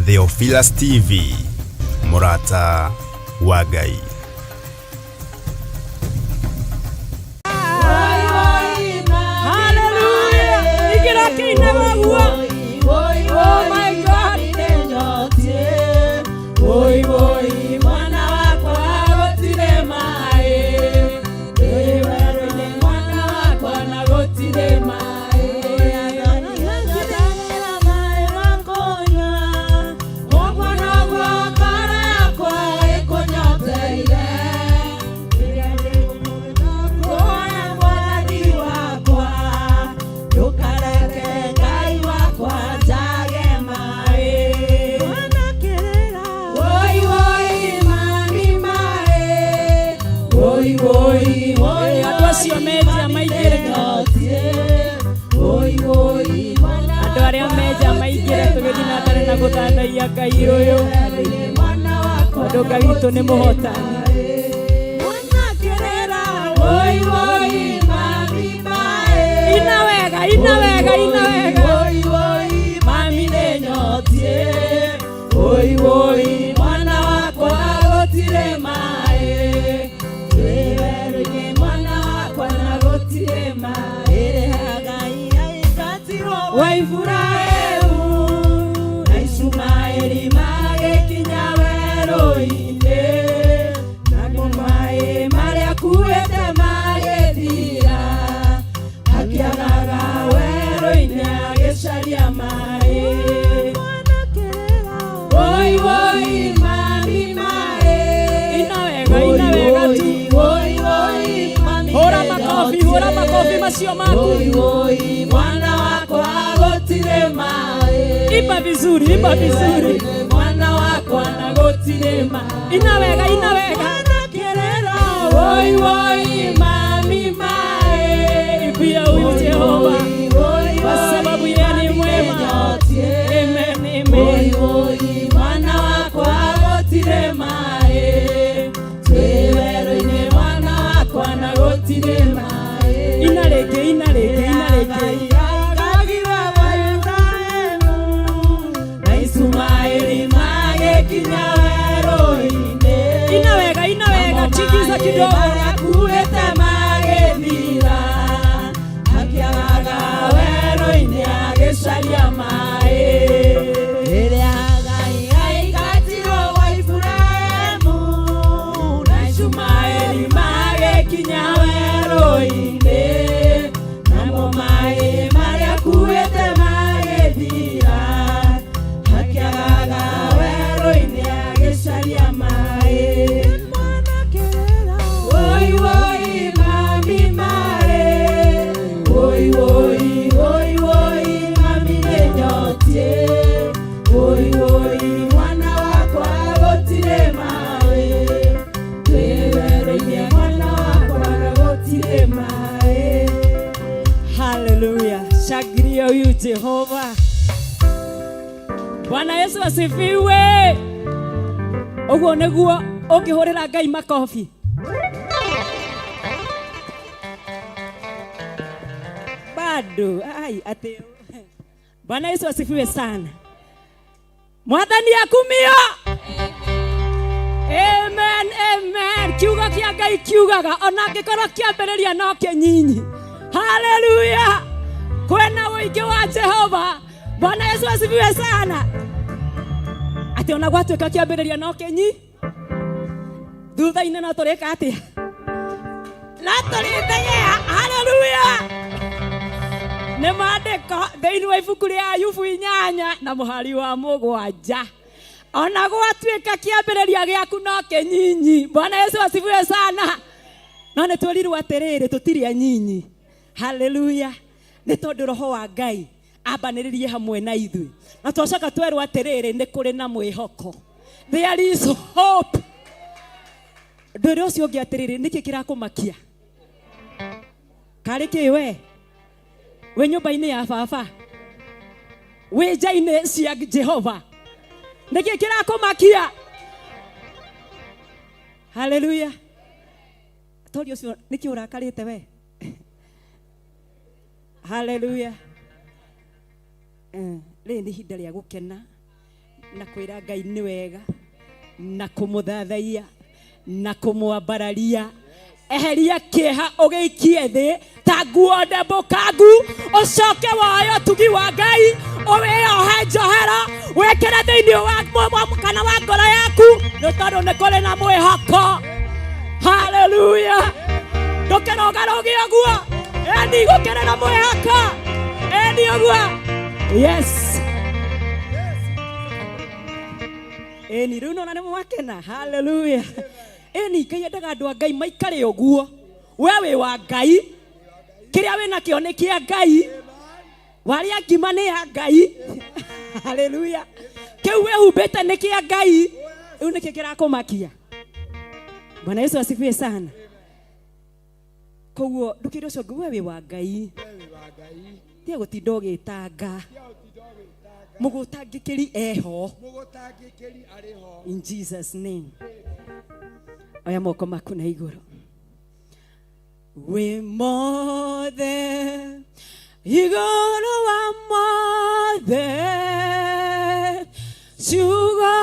Theophilus TV, mũrata wa Ngai. Hallelujah. Igira kĩinaga ũguo. Oh my God. Woi woi mwana wakwa gũtirĩ maĩ ndĩ werũ-inĩ mwana wakwa na gũtirĩ maĩ Ngathanĩra maĩ ma kũnyua ũguo noguo ngoro yakwa ĩkũnyoteire rĩrĩa ndĩkũhoya mwathani wakwa ndũkareke Ngai wakwa njage maĩ. Woi woi mami maĩ woi woi woi. Andũ acio menja maingĩre. Woi woi mwana. Andũ arĩa menja maingĩre tũgĩthiĩ na mbere na gũthathaiya Ngai ũyũ. Mwana wakwa. Tondũ Ngai witũ nĩ mũhotani. Woi woi mami maĩ. Ina wega, ina wega, ina wega. Woi woi mami nĩ nyotie. Woi woi mwana wakwa gũtirĩ maĩ. Twĩ werũ-inĩ mwana wakwa na gũtirĩ maĩ. Wa Iburahĩmu na Ishumaeli magĩkinya werũ-inĩ, namo maĩ marĩa akuĩte magĩthira, akĩagaga werũ-inĩ agĩcaria maĩ. Woi woi mami maĩ. Ina wega, ina wega tu. Woi woi mami. Hũra makobi, hũra makobi macio maku. Woi woi mwana wakwa gũtirĩ maĩ. Imba vizuri, imba vizuri. Mwana wakwa na gũtirĩ maĩ. Ina wega, ina wega. Woi woi mami maĩ. Imbia huyu Jehova kwa sababu yeye ni mwema. Amen, amen. Woi woi mwana wakwa gũtirĩ maĩ. Twĩ werũ-inĩ mwana wakwa na gũtirĩ maĩ. Ina rĩngĩ, ina rĩngĩ, ina rĩngĩ. Na Ishumaeli magĩkinya werũ-inĩ. Ina wega, ina wega, tingiza kidogo. Akuĩte magĩthira, akĩagaga werũ-inĩ agĩcaria maĩ. Rĩrĩa Ngai aingatirwo gwa Iburahĩmu na Ishumaeli magĩkinya werũ-inĩ, namo maĩ marĩa akuĩte magĩthira, akĩagaga werũ-inĩ agĩcaria maĩ. Woi woi mami maĩ. Woi woi woi woi mami nĩ nyotie. Woi woi mwana wakwa gũtirĩ maĩ. Twĩ werũ-inĩ mwana wakwa na gũtirĩ maĩ. Haleluya. Shangilia huyu Jehova. Bwana Yesu asifiwe. Ũguo nĩguo ũngĩhũrĩra Ngai makobi. Bado ai atĩ. Bwana Yesu asifiwe sana. Mwathani akumio. Amen, amen. Kiugo kĩa Ngai kiugaga ona angĩkorwo kĩambĩrĩria no kĩnyinyi. Haleluya. Kwĩna ũingĩ wa Jehova. Bwana Yesu asifiwe sana. Atĩ ona gwatuĩka kĩambĩrĩria no kĩnyi, thutha-inĩ no tũrĩka atĩa? No tũrĩthegea. Haleluya. Nĩ maandĩko thĩinĩ wa ibuku rĩa Ayubu 8 na mũhari wa 7. Ona gwatuĩka kĩambĩrĩria gĩaku no kĩnyinyi. Bwana Yesu asifiwe sana. No nĩ twĩrirwo atĩrĩrĩ tũtirĩ anyinyi. Haleluya. Nĩ tondũ roho wa Ngai ambanĩrĩrie hamwe na ithuĩ. Na twacoka twerwo atĩrĩrĩ nĩ kũrĩ na mwĩhoko. There is hope. Ndwĩre ũcio ũngĩ atĩrĩrĩ nĩkĩ kĩrakũmakia? Karĩ kĩ we? Wĩ nyũmba-inĩ ya baba? Wĩ nja-inĩ cia Jehova? Nĩkĩ kĩrakũmakia? Haleluya. Tori ũcio nĩkĩ ũrakarĩte we? Haleluya. Rĩrĩ nĩ ihinda rĩa gũkena. Na kwĩra Ngai nĩ wega na kũmũthathaiya na kũmwambararia. Eheria kĩeha ũgĩikie thĩ ta nguo ndembũkangu, ũcoke woe ũtugi wa Ngai ũwĩohe njohero wĩkĩre thĩinĩ wa kana wa ngoro yaku, nĩ tondũ nĩ kũrĩ na mwĩhoko. Haleluya! Ndũkĩrũgarũge ũguo, eni gũkĩrĩ na mwĩhoko, eni ũguo. Yes, eni rĩu nona nĩ mwakena. Haleluya! Eni Ngai endaga andũ a Ngai maikare ũguo. We wĩ wa Ngai, kĩrĩa wĩ nakĩo nĩ kĩa Ngai, warĩa ngima nĩ ya Ngai. Haleluya! Kĩu wĩhumbĩte nĩ kĩa Ngai. Rĩu nĩkĩ kĩrakũmakia? Bwana Yesu asifiwe sana. Koguo ndũkĩre ũcio ũngĩ, we wĩ wa Ngai, tiga gũtinda ũgĩtanga. Mũgũtangĩkĩri eho. In Jesus name. Oya moko maku na igũrũ. Wĩ mothe igũrũ wa mothe, ciugo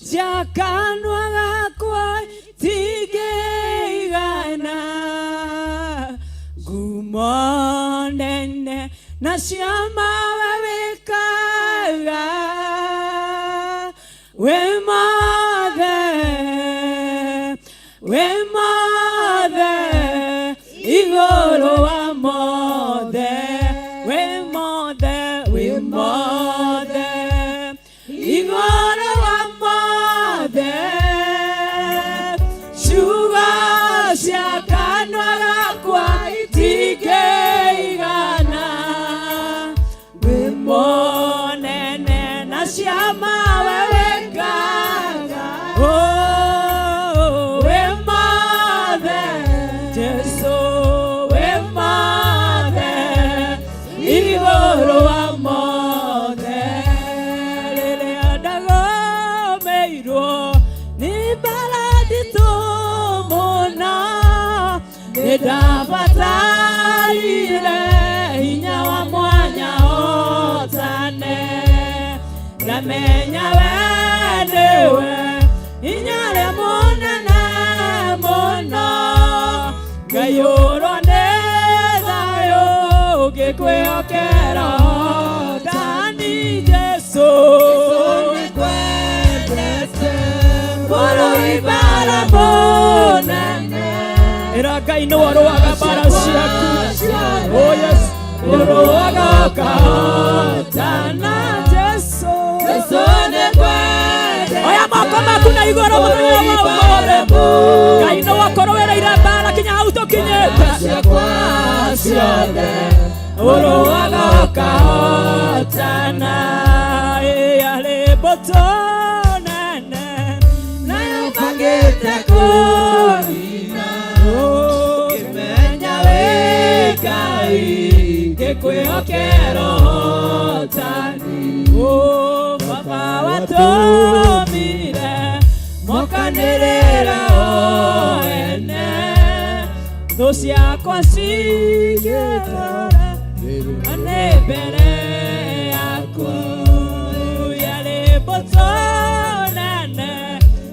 cia kanua gakwa itingĩigana, ngumo nene na ciama we wĩkaga. Wĩ mothe, wĩ mothe igũrũ wa mothe, wĩ mothe, wĩ mothe igũrũ wa mothe, ciugo cia kanua gakwa itingĩigana, wĩ mũnene na ciama we wĩkaga. Oh, wĩ mothe, Jesu wĩ mothe igũrũ wa mothe. Rĩrĩa ndagũmĩirwo nĩ mbara nditũ mũno, nĩ ndabatarire hinya wa mwanya hotane, ndamenya we nĩwe hinya ũrĩa mũnene mũno. Ngaiyũrwo nĩ thayũ ngĩkwĩhokera hotani Jesu. Mũrũi mbara mũnene, ĩra Ngai nĩwe ũrũaga mbara ciaku. Oh yes, ũrũaga ũkahotana Jesu. Oya moko maku na igũrũ mũthenya wa ũmũthĩ. Ngai nĩwe ũkũrũĩrĩire mbara kinya hau tũkinyĩte. Ũrũaga ũkahotana. Ĩ, arĩ mbũtũ nene nayo bangĩte kũnina, ngĩmenya wĩ Ngai ngĩkwĩhokera ũhotani. Oh, Baba watũmire mokanĩrĩra o ene, thũ ciakwa cingĩtara nĩ mbere yaku. Yarĩ mbũtũ nene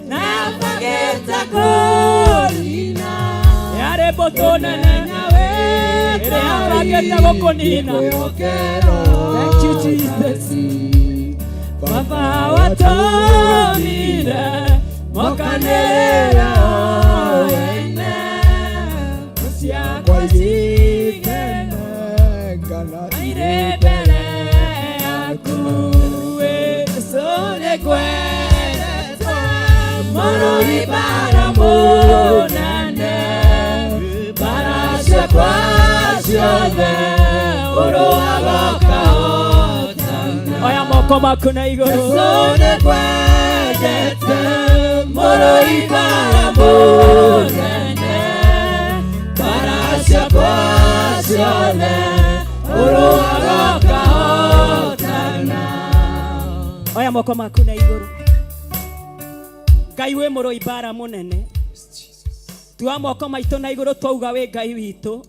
na yabangĩte kũnina, yarĩ mbũtũ nene ĩrĩa yabangĩte gũkũnina. Thank you, Jesus. Baba watũmire mokanĩrĩra o ene, thũ ciakwa cigĩtara irĩ mbere yaku. Jesu nĩngwendete, mũrũi mbara mũnene, mbara ciakwa ciothe ũrũaga ũkahotana. Oya moko maku na igũrũ. Jesu nĩngwendete, mũrũi mbara mũnene, mbara ciakwa ciothe ũrũaga ũkahotana. Oya moko maku na igũrũ. Ngai wĩ mũrũi mbara mũnene, tua moko maitũ na igũrũ twauga wĩ Ngai witũ,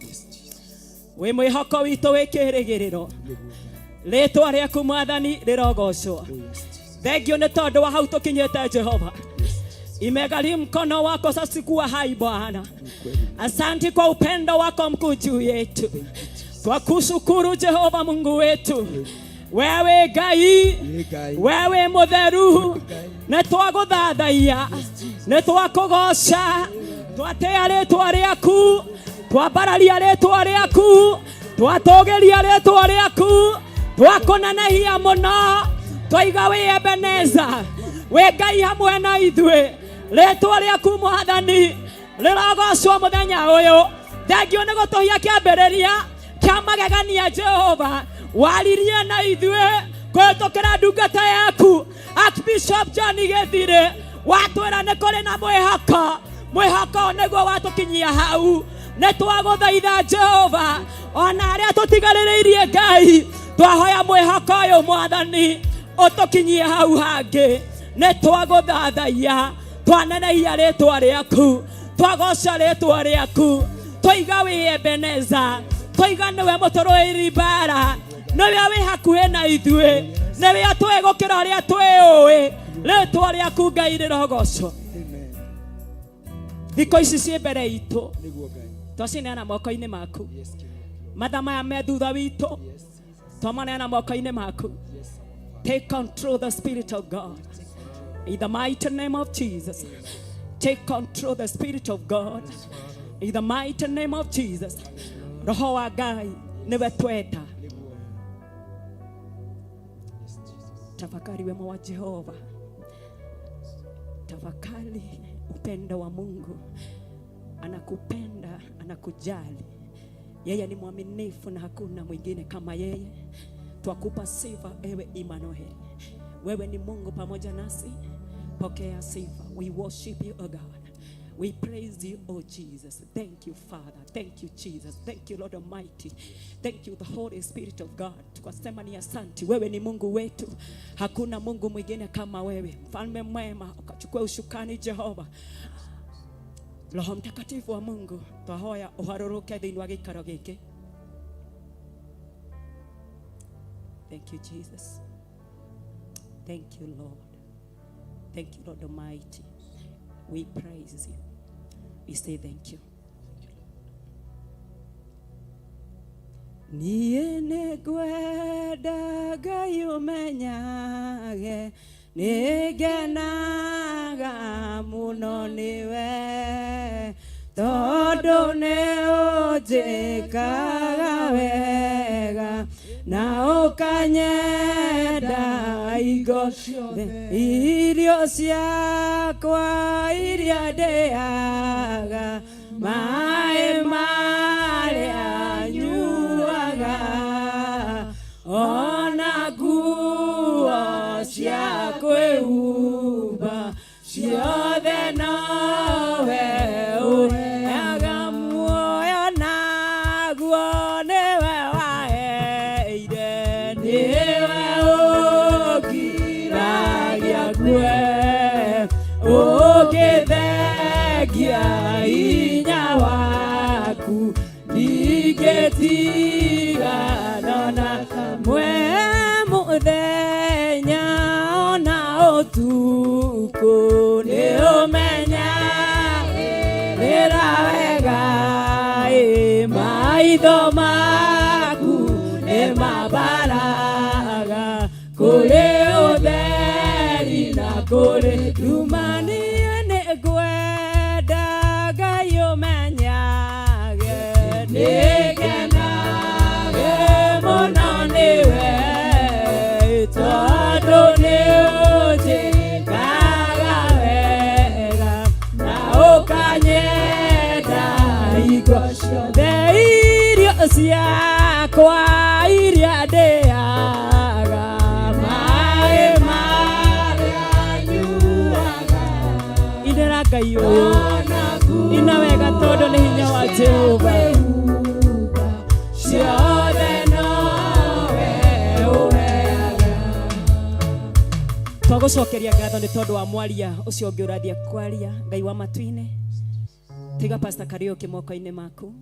wĩ mwĩhoko witũ, wĩ kĩrĩgĩrĩro. Rĩtwa rĩaku Mwathani rĩrogocwo. Thengio nĩ tondũ wa hau tũkinyĩte Jehova. Imegharimu mkono wako sasa kuwa hai Bwana. Asante kwa upendo wako mkuu juu yetu. Kwa kushukuru Jehova Mungu wetu. Wewe Ngai, wewe mutheru, nĩ twagũthathaiya, nĩ twakũgoca, twatĩa rĩtwa rĩaku, twambararia rĩtwa rĩaku, twatũgĩria rĩtwa rĩaku, twakũnenehia mũno, twaiga wĩ Ebeneza, wĩ Ngai hamwe na ithuĩ. Rĩtwa rĩaku Mwathani rĩrogocwo mũthenya ũyũ. Thengio nĩ gũtũhia kĩambĩrĩria kĩa magegania Jehova waririe na ithuĩ kũhĩtũkĩra ndungata yaku Archbishop John Gĩthirĩ, watwĩra nĩ kũrĩ na mwĩhoko, mwĩhoko nĩguo watũkinyia hau. Nĩ twagũthaitha Jehova, ona arĩa tũtigarĩrĩirie Ngai, twahoya mwĩhoko ũyũ Mwathani ũtũkinyie hau hangĩ. Nĩ twagũthathaiya, twanenehia rĩtwa rĩaku, twagoca rĩtwa rĩaku, twaiga wĩ Ebeneza, twaiga nĩwe mũtũrũĩri mbara, nĩwe wĩ hakuhĩ na ithuĩ, nĩwe atũĩ gũkĩra ũrĩa twĩũĩ. Rĩtwa rĩaku Ngai rĩrogocwo. Thikũ ici ciĩ mbere itũ twacineana moko-inĩ maku, mathaa maya me thutha witũ twamaneana moko-inĩ maku. Take control, the Spirit of God, in the mighty name of Jesus. Take control, the Spirit of God, in the mighty name of Jesus. Roho wa Ngai nĩwe tweta. Tafakari wema wa Jehova, tafakari upendo wa Mungu. Anakupenda, anakujali. Yeye ni mwaminifu na hakuna mwingine kama yeye. Twakupa sifa ewe Emmanuel. Wewe ni Mungu pamoja nasi. Pokea sifa. We worship you, O God. We praise you, O Jesus. Thank you, Father. Thank you, Jesus. Thank you, Lord Almighty. Thank you, the Holy Spirit of God. Tukasema ni asanti. Wewe ni Mungu wetu. Hakuna Mungu mwingine kama wewe. Mfalme mwema, ukachukua ushukani Jehova. Roho Mtakatifu wa Mungu, twahoya uharũrũke thĩinĩ wa gĩikaro gĩkĩ. Thank you, Jesus. Thank you, Lord. Thank you, Lord Almighty. We praise you. We say thank you. Niĩ nĩngwenda Ngai ũmenyage nĩngenaga mũno nĩwe, tondũ nĩ ũnjĩkaga wega na ũkanyenda hingo ciothe. Irio ciakwa iria ndĩaga, maĩ marĩa nyuaga, ona nguo cia kwĩhumba, ciothe nowe ũheaga. Muoyo naguo nĩwe waheire, nĩwe ũngiragia ngue, ũngĩthengia hinya waku, ndingĩtigana na kamwe mũthenya ona ũtukũ. Nĩ ũmenya rĩra wega ĩ, maitho maku nĩ mabaraga kũrĩ ũtheri na kũrĩ nduma. Niĩ nĩngwenda Ngai ũmenyage nĩngenage mũno nĩwe, tondũ nĩ ũnjĩkaga wega na ũkanyenda hingo ciothe. Irio ciakwa iria ndĩaga, maĩ marĩa nyuaga, inĩra Ngai ũyũ, ina wega tondũ nĩ hinya wa Jehova. Ciothe nowe ũheaga. Twagũcokeria ngatho nĩ tondũ wa mwaria ũcio ũngĩ ũrathiĩ kwaria. Ngai wa matu-inĩ, tiga Pastor Kariũki moko-inĩ maku,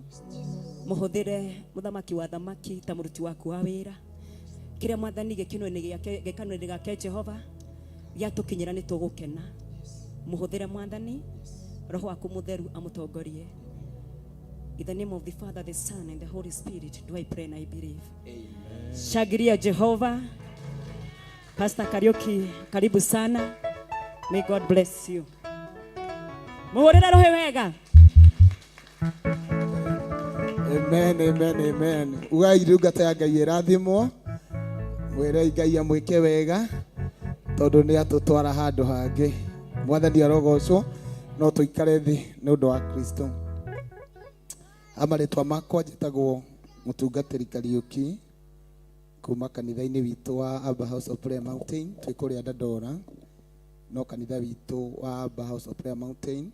mũhũthĩre mũthamaki wa thamaki ta mũruti waku wa wĩra. Kĩrĩa Mwathani gĩkinwo-inĩ gĩake, gĩkanua-inĩ gake Jehova. Gĩatũkinyĩra nĩ tũgũkena. Mũhũthĩre Mwathani, Roho waku Mũtheru amũtongorie. In the name of the Father, the Son, and the Holy Spirit, do I pray and I believe. Shangilia Jehova. Pastor Kariuki, karibu sana. May God bless you. Muhurire roho wega. Amen, amen, amen. Ugai ndungata ya Ngai ĩrathimwo. Mwĩrei Ngai amwĩke wega tondũ nĩ atũtwara handũ hangĩ. Mwathani arogocwo, no tũikare thĩ nĩ ũndũ wa Kristo. Amarĩtwa makwa njĩtagwo mũtungatĩri Kariũki kuma kanitha-inĩ witũ wa Abba House of Prayer Mountain, twĩ kũrĩa Dandora, no kanitha witũ wa Abba House of Prayer Mountain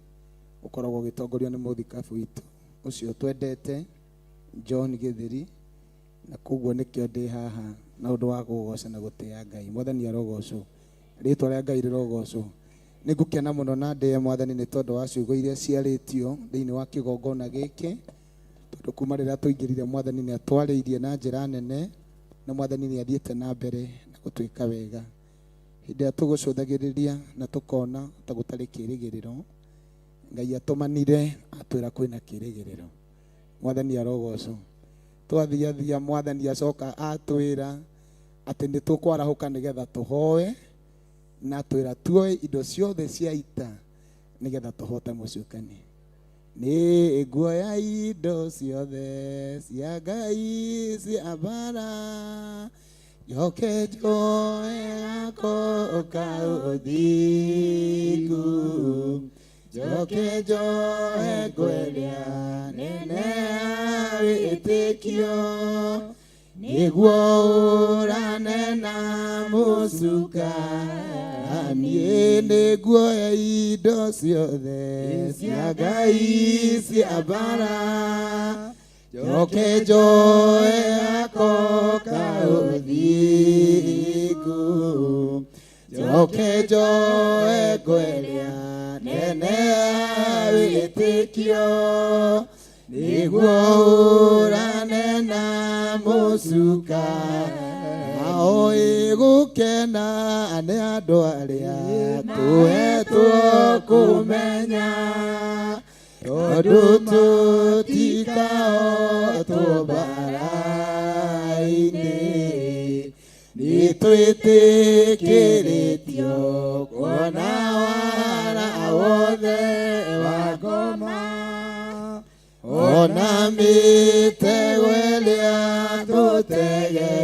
ũkoragwo ũgĩtongorio nĩ mũthikabu witũ ũcio twendete John Gĩthĩri, na koguo nĩkĩo ndĩ haha na ũndũ wa kũgoca na gũtĩa Ngai. Mwathani arogocwo, rĩtwa rĩa Ngai rĩrogocwo. Nĩ ngũkena mũno na ndĩe Mwathani nĩ tondũ wa ciugo iria ciarĩtio thĩinĩ wa kĩgongona gĩkĩ, tondũ kuma rĩrĩa tũingĩrire Mwathani nĩ atwarĩirie na njĩra nene, na Mwathani nĩ athiĩte na mbere na gũtwĩka wega. Hĩndĩ ĩrĩa tũgũcũthagĩrĩria na tũkona ta gũtarĩ kĩrĩgĩrĩro, Ngai atũmanire atwĩra kwĩna kĩrĩgĩrĩro. Mwathani arogocwo. Twathiathia Mwathani acoka atwĩra atĩ nĩ tũkwarahũka nĩgetha tũhoe, na atwĩra tuoe indo ciothe cia ita nĩgetha tũhote mũcukani. Nĩ nguoya indo ciothe cia Ngai cia mbara, njoke njoe gako ka ũthingu, njoke njoe ngwĩrĩa nene ya wĩtĩkio, nĩguo ũrane na mũcukani. Nĩ nguoya indo ciothe cia Ngai cia mbara, njoke njoe gako ka ũthingu, njoke njoe ngwĩrĩa nene ya wĩtĩkio, nĩguo ũrane na mũcukani. Nao ĩgũkena nĩ andũ arĩa tũhetwo kũmenya, tondũ tũtikahotwo mbara-inĩ, nĩ twĩtĩkĩrĩtio kuona wara wothe wa ngoma, ona mĩtego ĩrĩa tũtege.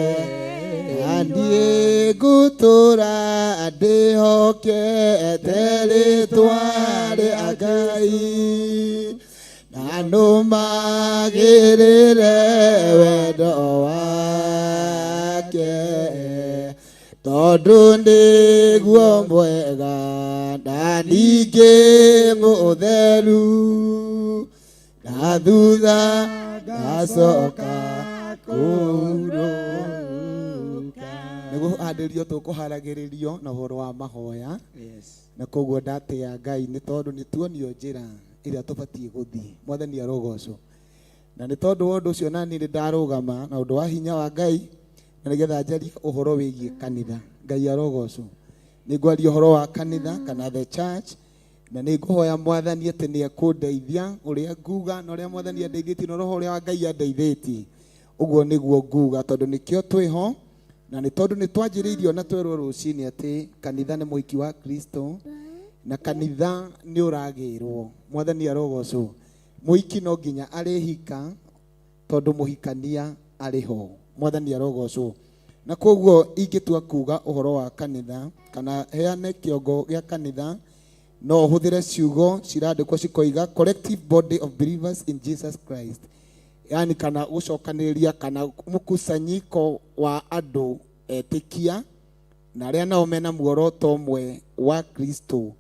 Niĩ ngũtũra ndĩhokete rĩtwa rĩa Ngai, na nũmagĩrĩre wendo wake, tondũ nĩguo mwega na ningĩ mũtheru, na thutha ngacoka kũhurũka. Nĩguo handĩrio tũkũharagĩrĩrio na ũhoro wa mahoya. Na koguo ndatĩa Ngai nĩ tondũ nĩ tuonio njĩra ĩrĩa tũbatiĩ gũthiĩ. Mwathani arogocwo. Na nĩ tondũ wa ũndũ ũcio nani nĩ ndarũgama na ũndũ wa hinya wa Ngai, na nĩgetha njarie ũhoro wĩgiĩ kanitha. Ngai arogocwo. Nĩ ngwaria ũhoro wa kanitha kana the church, na nĩ ngũhoya Mwathani atĩ nĩ ekũndeithia ũrĩa nguga na ũrĩa Mwathani andeithĩtie na roho ũrĩa wa Ngai andeithĩtie. Ũguo nĩguo nguga, tondũ nĩkĩo twĩho, na nĩ tondũ nĩ twanjĩrĩirio na twerwo rũcinĩ atĩ kanitha nĩ mũhiki wa Kristo, na kanitha nĩ ũragĩrwo. Mwathani arogocwo. Mũhiki no nginya arĩhika tondũ mũhikania arĩ ho. Mwathani arogocwo. Na koguo ingĩtua kuga ũhoro wa kanitha kana heane kĩongo gĩa kanitha, no ũhũthĩre ciugo cirandĩkwo cikoiga collective body of believers in Jesus Christ, yani kana gũcokanĩrĩria kana mũkusanyiko wa andũ etĩkia na arĩa nao mena muoroto ũmwe wa Kristo,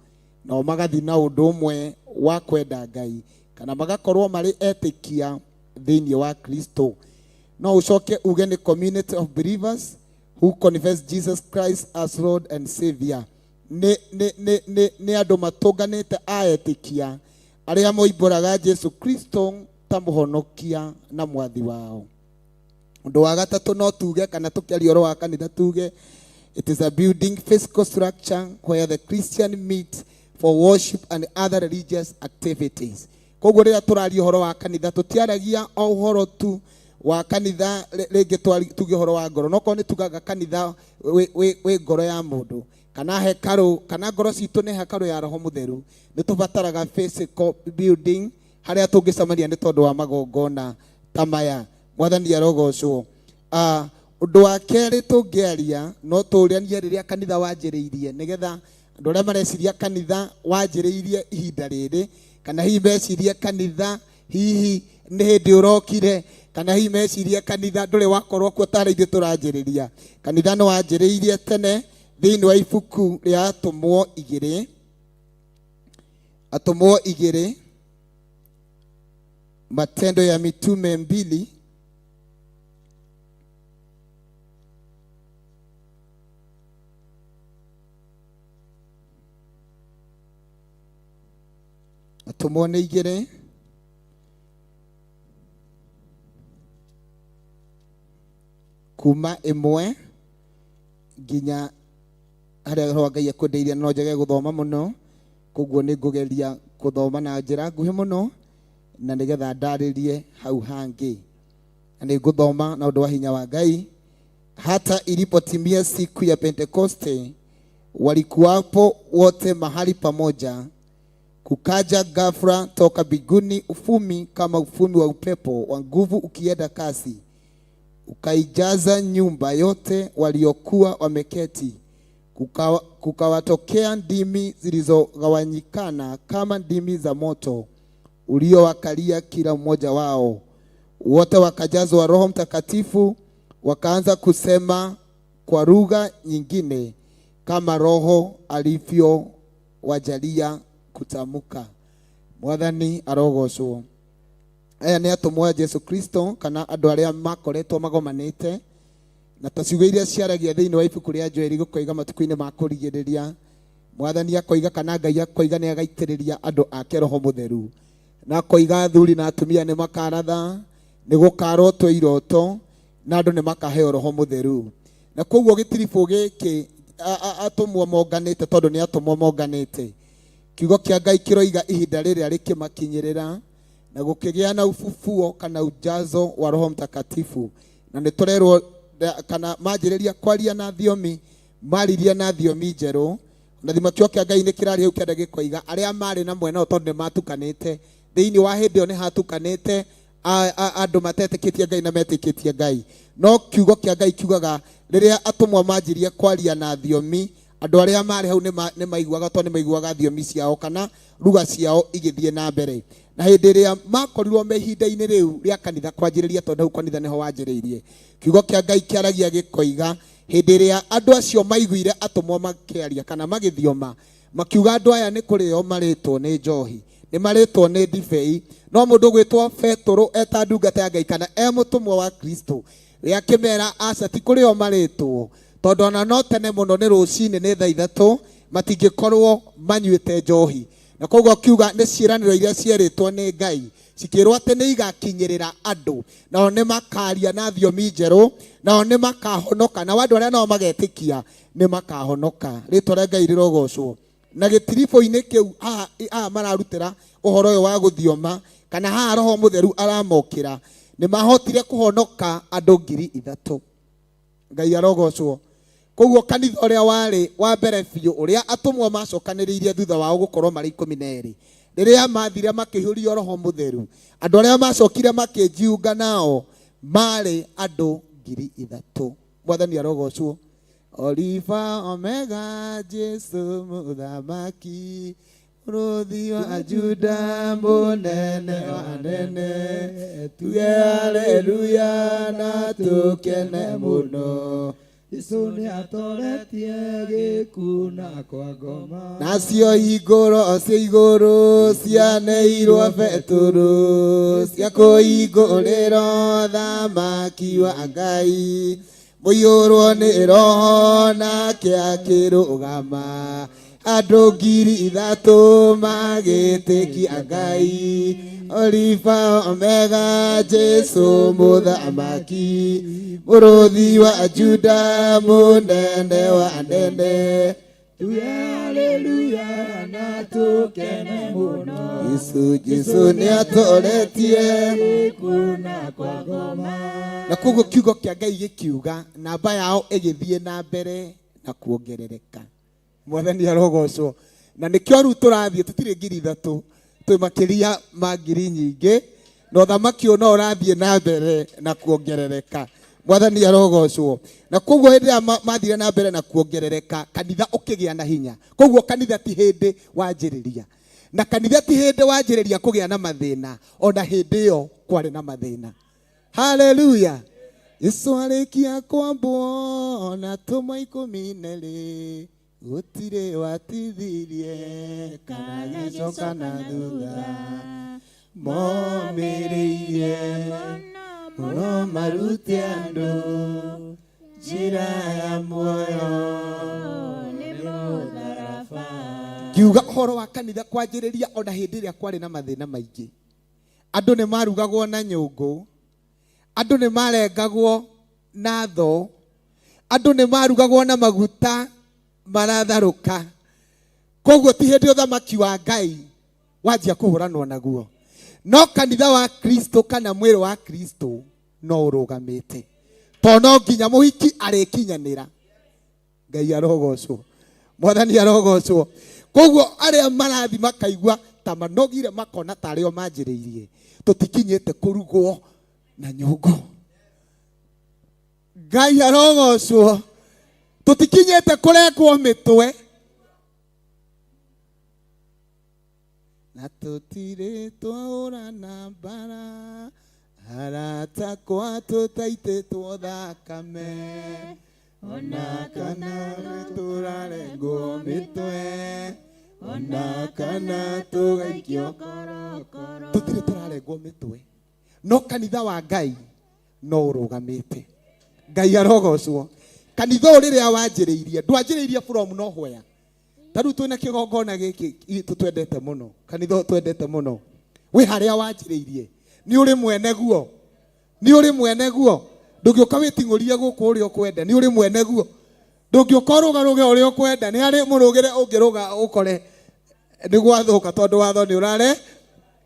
nao magathiĩ na ũndũ ũmwe wa kwenda Ngai, kana magakorwo marĩ etĩkia thĩinĩ wa Kristo. No ũcoke uge nĩ community of believers who confess Jesus Christ as Lord and Savior. Nĩ andũ matũnganĩte a etĩkia arĩa moimbũraga Jesu Kristo ta mũhonokia na mwathi wao. Ũndũ wa gatatũ no tuge kana tũkĩaria ũhoro wa kanitha tuge It is a building, physical structure where the Christian meet for worship and other religious activities. Koguo rĩrĩa tũraria ũhoro wa kanitha tũtiaragia o ũhoro tu wa kanitha rĩngĩ tuge ũhoro wa ngoro, no korwo nĩ tugaga kanitha wĩ ngoro ya mũndũ kana hekarũ kana ngoro citũ nĩ hekarũ ya Roho Mũtheru, nĩ tũbataraga physical building harĩa tũngĩcemania nĩ tondũ wa magongona ta maya. Mwathani arogocwo. Ũndũ wa kerĩ tũngĩaria no tũũranie rĩrĩa kanitha wanjĩrĩirie, nĩgetha andũ arĩa mareciria kanitha wanjĩrĩirie ihinda rĩrĩ, kana hihi mecirie kanitha hihi nĩ hĩndĩ ũrokire, kana hihi mecirie kanitha ndũrĩ wakorwo kuo tarĩ ithuĩ tũranjĩrĩria. Kanitha nĩ wanjĩrĩirie tene thĩinĩ wa ibuku rĩa Atũmwo igĩrĩ, Atũmwo igĩrĩ, Matendo ya Mitume 2, Atũmwo nĩ igĩrĩ, kuma 1 nginya harĩa Roho wa Ngai ekwendeirie. No njage gũthoma mũno, koguo nĩ ngũgeria gũthoma na njĩra nguhĩ mũno na nĩgetha ndarĩrie hau hangĩ. Na nĩ ngũthoma na ũndũ wa hinya wa Ngai. Hata ilipotimia siku ya Pentekoste, walikuwapo wote mahali pamoja. Kukaja ghafla toka mbinguni uvumi kama uvumi wa upepo wa nguvu ukienda kasi, ukaijaza nyumba yote waliokuwa wameketi. Kukawatokea ndimi zilizogawanyikana kama ndimi za moto uliowakalia kila mmoja wao. Wote wakajazwa Roho Mtakatifu, wakaanza kusema kwa lugha nyingine kama Roho alivyowajalia kutamka. Mwathani arogocwo. Aya nĩ atũmwo a Jesu Kristo kana andũ arĩa makoretwo magomanĩte na ta ciugo iria ciaragia thĩinĩ wa ibuku rĩa Joeli gũkoiga matukũ-inĩ ma kũrigĩrĩria, Mwathani akoiga kana Ngai akoiga nĩ agaitĩrĩria andũ ake Roho Mũtheru, na akoiga athuri na atumia nĩ makaratha, nĩ gũkarotwo iroto, na andũ nĩ makaheo Roho Mũtheru. Na koguo gĩtiribũ gĩkĩ atũmwo monganĩte, tondũ nĩ atũmwo monganĩte, kiugo kĩa Ngai kĩroiga ihinda rĩrĩa rĩkĩmakinyĩrĩra na gũkĩgĩa na ufufuo kana ujazo wa Roho Mtakatifu. Na nĩ tũrerwo kana manjĩrĩria kwaria na thiomi, maririe na thiomi njerũ. Na thima kĩo kĩa Ngai nĩ kĩraria hau kĩanda gĩkoiga arĩa marĩ na mwena ũyũ tondũ nĩ matukanĩte. Thĩinĩ wa hĩndĩ ĩyo nĩ hatukanĩte andũ matetĩkĩtie Ngai na metĩkĩtie Ngai. No kiugo kĩa Ngai kiugaga rĩrĩa atũmwo manjirie kwaria na thiomi, andũ arĩa marĩ hau nĩ maiguaga tondũ nĩ maiguaga thiomi ciao kana lugha ciao igĩthiĩ na mbere. Na hĩndĩ ĩrĩa makorirwo me ihinda-inĩ rĩu rĩa kanitha kwanjĩrĩria, tondũ hau kanitha nĩho wanjĩrĩirie, kiugo kĩa Ngai kĩaragia gĩkoiga hĩndĩ ĩrĩa andũ acio maiguire atũmwo makĩaria kana magĩthioma, makiuga andũ aya nĩ kũrĩo marĩtwo nĩ njohi, nĩ marĩtwo nĩ ndibei. No mũndũ ũgwĩtwo Petũrũ eta ndungata ya Ngai kana e mũtũmwo wa Kristo, we akĩmera aca ti kũrĩo marĩtwo, tondũ ona no tene mũno nĩ rũcinĩ nĩ thaa 3 matingĩkorwo manyuĩte njohi. Na koguo akiuga nĩ ciĩranĩro iria cierĩtwo nĩ Ngai cikĩrwo atĩ nĩ igakinyĩrĩra andũ, nao nĩ makaria na thiomi njerũ, nao nĩ makahonoka, nao andũ arĩa nao magetĩkia nĩ makahonoka. Rĩtwa rĩa Ngai rĩrogocwo. Na gĩtiribũ-inĩ kĩu haha mararutĩra ũhoro ũyũ wa gũthioma, kana haha Roho Mũtheru aramokĩra, nĩ mahotire kũhonoka andũ 3,000. Ngai arogocwo. Koguo kanitha ũrĩa warĩ wa mbere biũ ũrĩa atũmwo macokanĩrĩirie thutha wao gũkorwo marĩ 12, rĩrĩa mathire makĩihũrio Roho Mũtheru, andũ arĩa macokire makĩnjiunga nao marĩ andũ 3,000. Mwathani arogocwo. Olifa Omega, Jesu Mũthamaki, Mũrũthi wa Juda, mũnene wa anene, tuge haleluya na tũkene mũno. Jesu nĩatoretie gĩkuũ na kwa ngoma. Nacio hingũro cia igũrũ cianeirwo Petũrũ, cia kũhingũrĩrwo thamaki wa Ngai, mũiyũrwo nĩ Roho nake akĩrũgama. Andũ 3,000 magĩtĩkia Ngai. Olifa Omega Jesu mũthamaki. Mũrũthi wa Juda mũnene wa anene. Tuge haleluya na tũkene mũno. Jesu Jesu nĩatoretie Gĩkuũ na kwa ngoma. Na koguo kiugo kĩa Ngai gĩkiuga namba yao ĩgĩthiĩ na mbere na kuongerereka. Mwathani arogocwo. Na nĩkĩo rĩu tũrathiĩ tũtirĩ 3,000 twĩ makĩria ma ngiri nyingĩ na ũthamaki ũyũ no ũrathiĩ na mbere na kuongerereka. Mwathani arogocwo. Na koguo hĩndĩ ĩrĩa mathire na mbere na kuongerereka kanitha ũkĩgĩa na hinya. Koguo kanitha ti hĩndĩ wanjĩrĩria. Na kanitha ti hĩndĩ wanjĩrĩria kũgĩa na mathĩna, ona hĩndĩ ĩyo kwarĩ na mathĩna. Haleluya. Yesu arĩkia kwambwo na atũmwo 12 gũtirĩ watithirie kana gĩcoka na thutha. Momĩrĩirie mũno marute andũ njĩra ya muoyo nĩ mũtharaba. Ngiuga ũhoro wa kanitha kwanjĩrĩria ona hĩndĩ ĩrĩa kwarĩ na mathĩna maingĩ. Andũ nĩ marugagwo na nyũngũ, andũ nĩ marengagwo na thoo, andũ nĩ marugagwo na maguta maratharũka. Koguo ti hĩndĩ ũthamaki wa Ngai wanjia kũhũranwo naguo. No kanitha wa Kristo kana mwĩrĩ wa Kristo no ũrũgamĩte. Tondũ no nginya mũhiki arĩkinyanĩra. Ngai arogocwo. Mwathani arogocwo. Koguo arĩa marathi makaigua ta manogire makona ta arĩo manjĩrĩirie. Tũtikinyĩte kũrugwo na nyũngũ. Ngai arogocwo. Tũtikinyĩte kũrekwo mĩtwe. Na tũtirĩ twahũrana mbara, arata kwa tũtaitĩtwo thakame. Ona kana tũrarengwo mĩtwe, ona kana tũgaikio korokoro. Tũtirĩ tũrarengwo mĩtwe. No kanitha wa Ngai no ũrũgamĩte. Ngai arogocwo. Kanitha ũyũ rĩrĩa wanjĩrĩirie, ndwanjĩrĩirie from nowhere. Ta rĩu twĩna kĩgongona gĩkĩ gitũ twendete mũno, kanitha ũyũ twendete mũno. Wĩ harĩa wanjĩrĩirie, nĩ ũrĩ mwene guo. Nĩ ũrĩ mwene guo. Ndũngĩũka wĩting'ũrie gũkũ ũrĩa ũkwenda, nĩ ũrĩ mwene guo. Ndũngĩũka ũrũgarũge ũrĩa ũkwenda, nĩ harĩ mũrũgĩre ũngĩrũga ũkore nĩ gwathũka tondũ watho